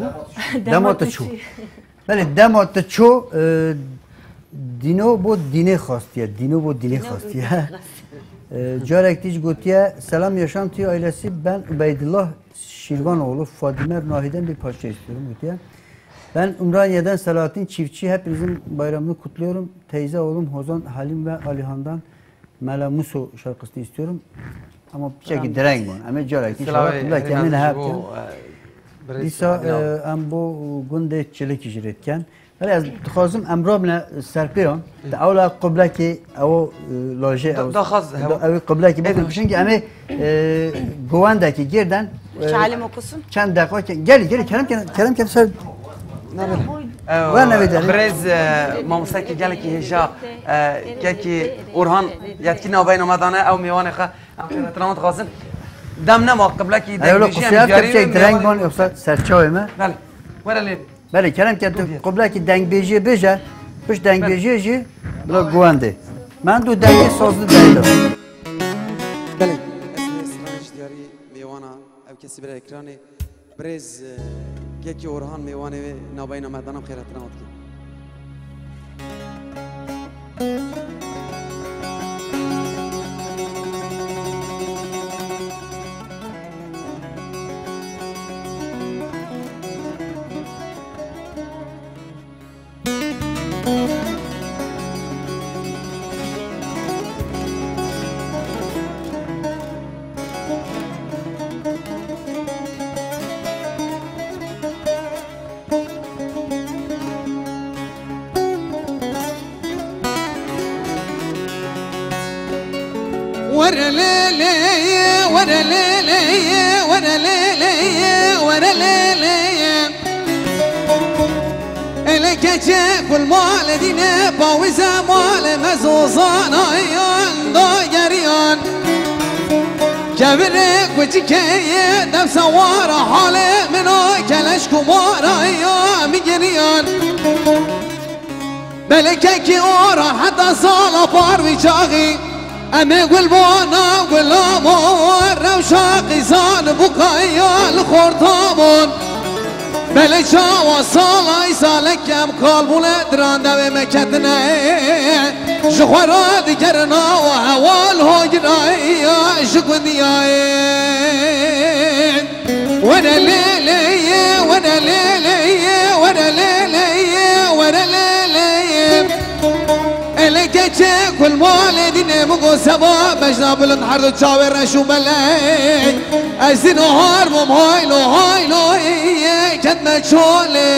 Dema tu çû. Belê, dema tu çû, e, Dîno bo dînê xastiye, dîno bo dînê xastiye. E, carek dî jî gotiye, "Selam Yaşam T V ailesi, ben Ubeydullah Şirvanoğlu, Fadimer Nahi'den bir parça istiyorum." gotiye. "Ben Ümraniye'den Selahattin Çiftçi, hepinizin bayramını kutluyorum. Teyze oğlum Hozan, Halim ve Alihan'dan Mela Muso şarkısını istiyorum." Ama piçekî direng bûn. Em ê carek dî inşallah qibla ke em ê niha bikin. Dîsa, e, em bo gundê Çilikî jî rê dikin. Belê ez dixwazim em rabine serpêyan. Te ewla qiblekê ew, e, lajê ew. Daxwaz, ew ê qiblekê bikin. Çunkî em ê, e, govendekî girden, e, Şalim okusun. Çend deqa ke-, gelî, gelî, kerem ke-, kerem ke ser. Nabê. Wernevê derê. Birêz, e, mamostekî gelekî hêja, e, kekî Orhan yetkî navbeyna me dane, ew mêwanê xwe em xêretina wan dixwazin. Dem nema qiblekî dengbêjiyê em diyarî wê direng ban yoksa serçavê me. Belê. Were lê. Belê, kerem ke tu qiblekî dengbêjiyê bêje, pişt dengbêjiyê jî bila guwendê. Mendo dengê sazli deyda. Belê, ez ê stranê ji diyarî mêwana ev kesî bira ekranê. Birêz, e, Kekî Orhan mêwanê wê navbeyna me dana xêretina wan dikin. Were lê lê, were lê lê, were lê lê, were lê lê. Ele keçe kul male dîne pawize male mezozana yan da geriyan. Kevire kuçike ye depsa wara hale min o keleş kumara ya mi geriyan. Belê kekî ora heta sala parvî çaxî. Em ê gul bona gulamo rewşa qîzan bûkaya li xortamon. Belê çawa salay salekem kalbûne diran devê me ketine. Ji xwe re digerina û hewal hogiraya ji gundiyayê. Were lê lê ye, were lê lê ye, were lê lê ye, were lê lê ye. Ele keçe kul malê dîne min got seba bejna bilind her du çavê reş û belê. Ez dîno har bûm haylo haylo ye ketme çolê.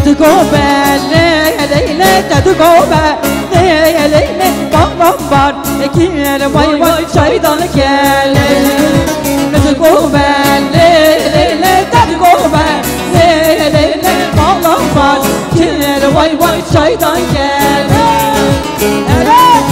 Digo be, lê, lê, lê, te digo be, lê, lê, lê, bam, bam, bar, ekî, lê, vay, vay, çaydan gel. Digo be, lê, lê, lê, te digo be, lê, lê, lê, bam, bam, bar, ekî, lê, vay, vay, çaydan gel. Evet.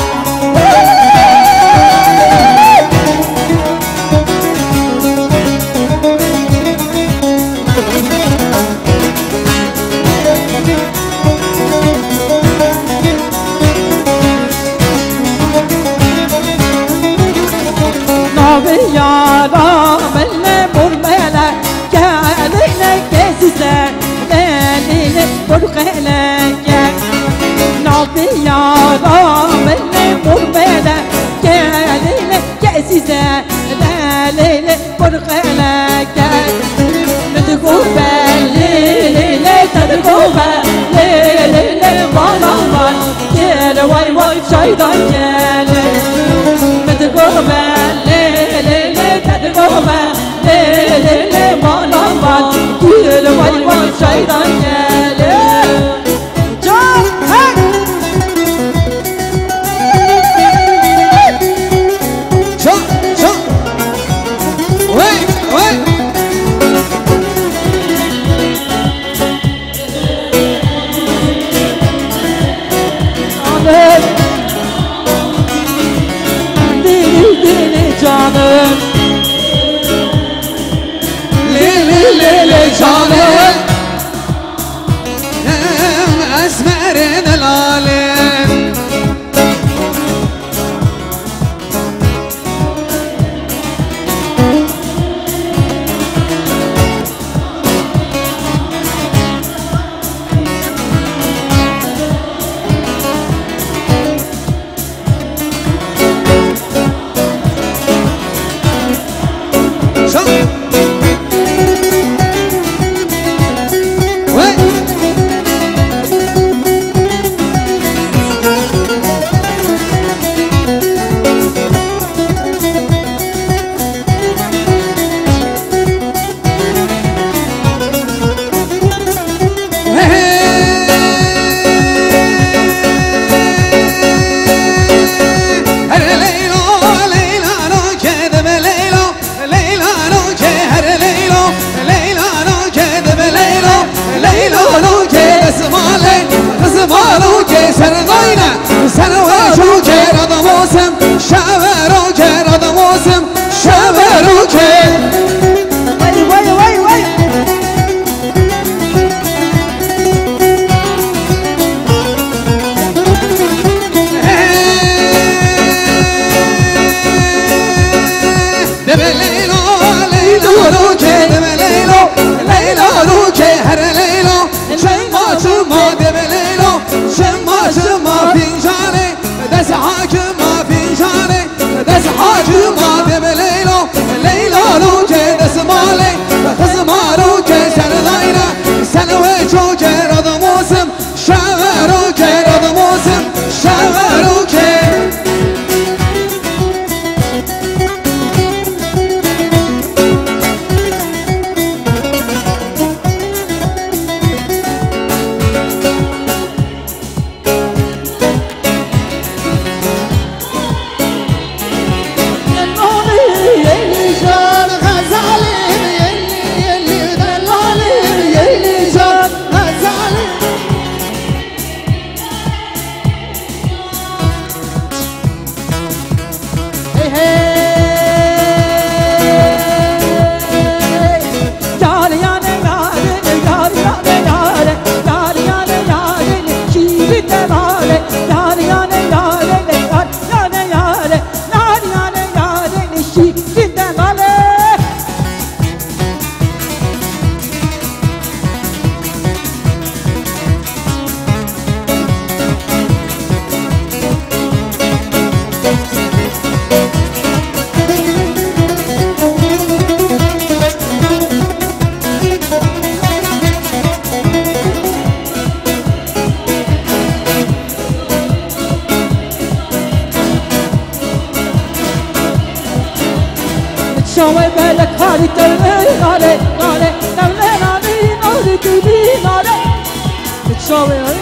Navê yara min li mor mele, gelê kesî se, delîlê mor xeleke. Navê yara min li mor mele, gelê kesî se, delîlê Qurqeleke, min digo be, lê, lê, lê, te digo be, lê, lê, lê, balan bal, gel, vay, vay, çaydan gel. Min digo be, lê, lê, lê, te digo be, lê, lê, lê, balan bal, gel, vay, vay, çaydan gel. Can, hey! Lalê, em esmerê delalê. Çawê belek harî tevlê nare, nare, tevlê nare, nare, tevlê nare. Çawê harî.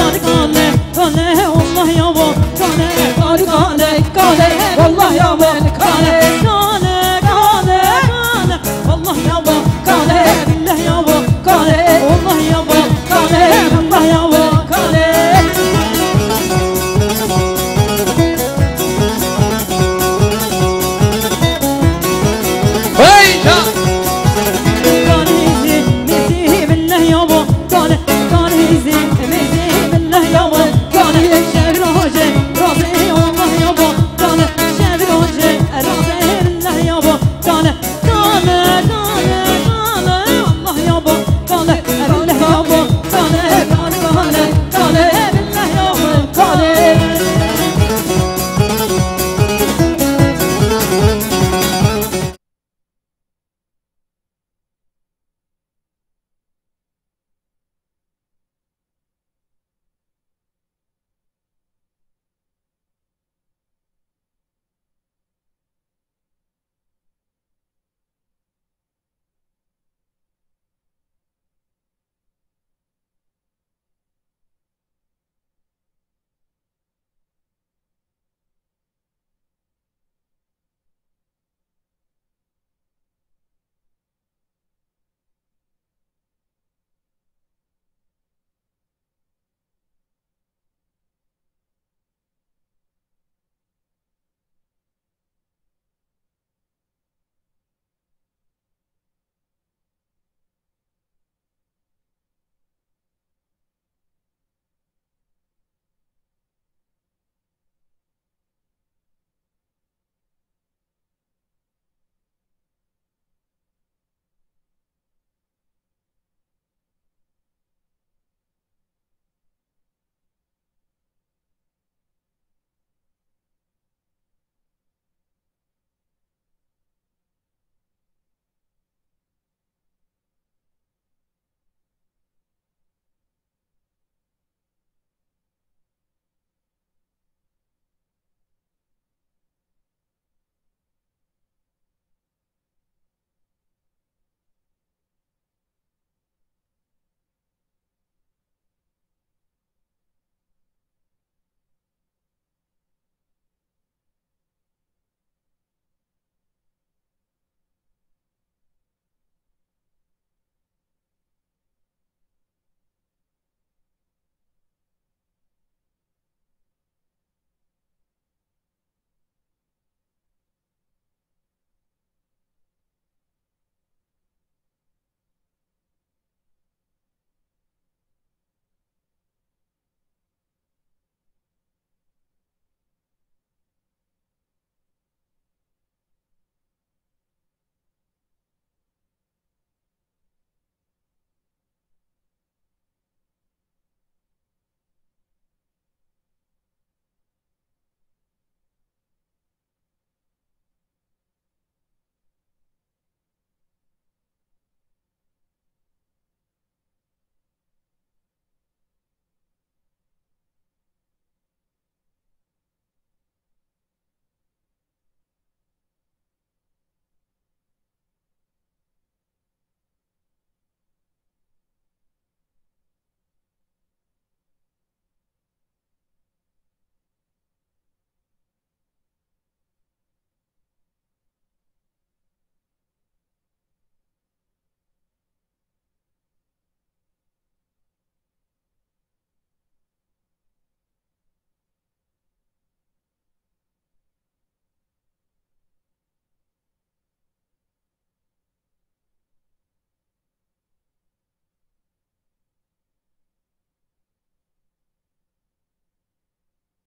Kale, kale, Allah ya bo, kale, kale, kale, kale, wallah ya bo, kale, kale, kale, kale, wallah ya bo, kale,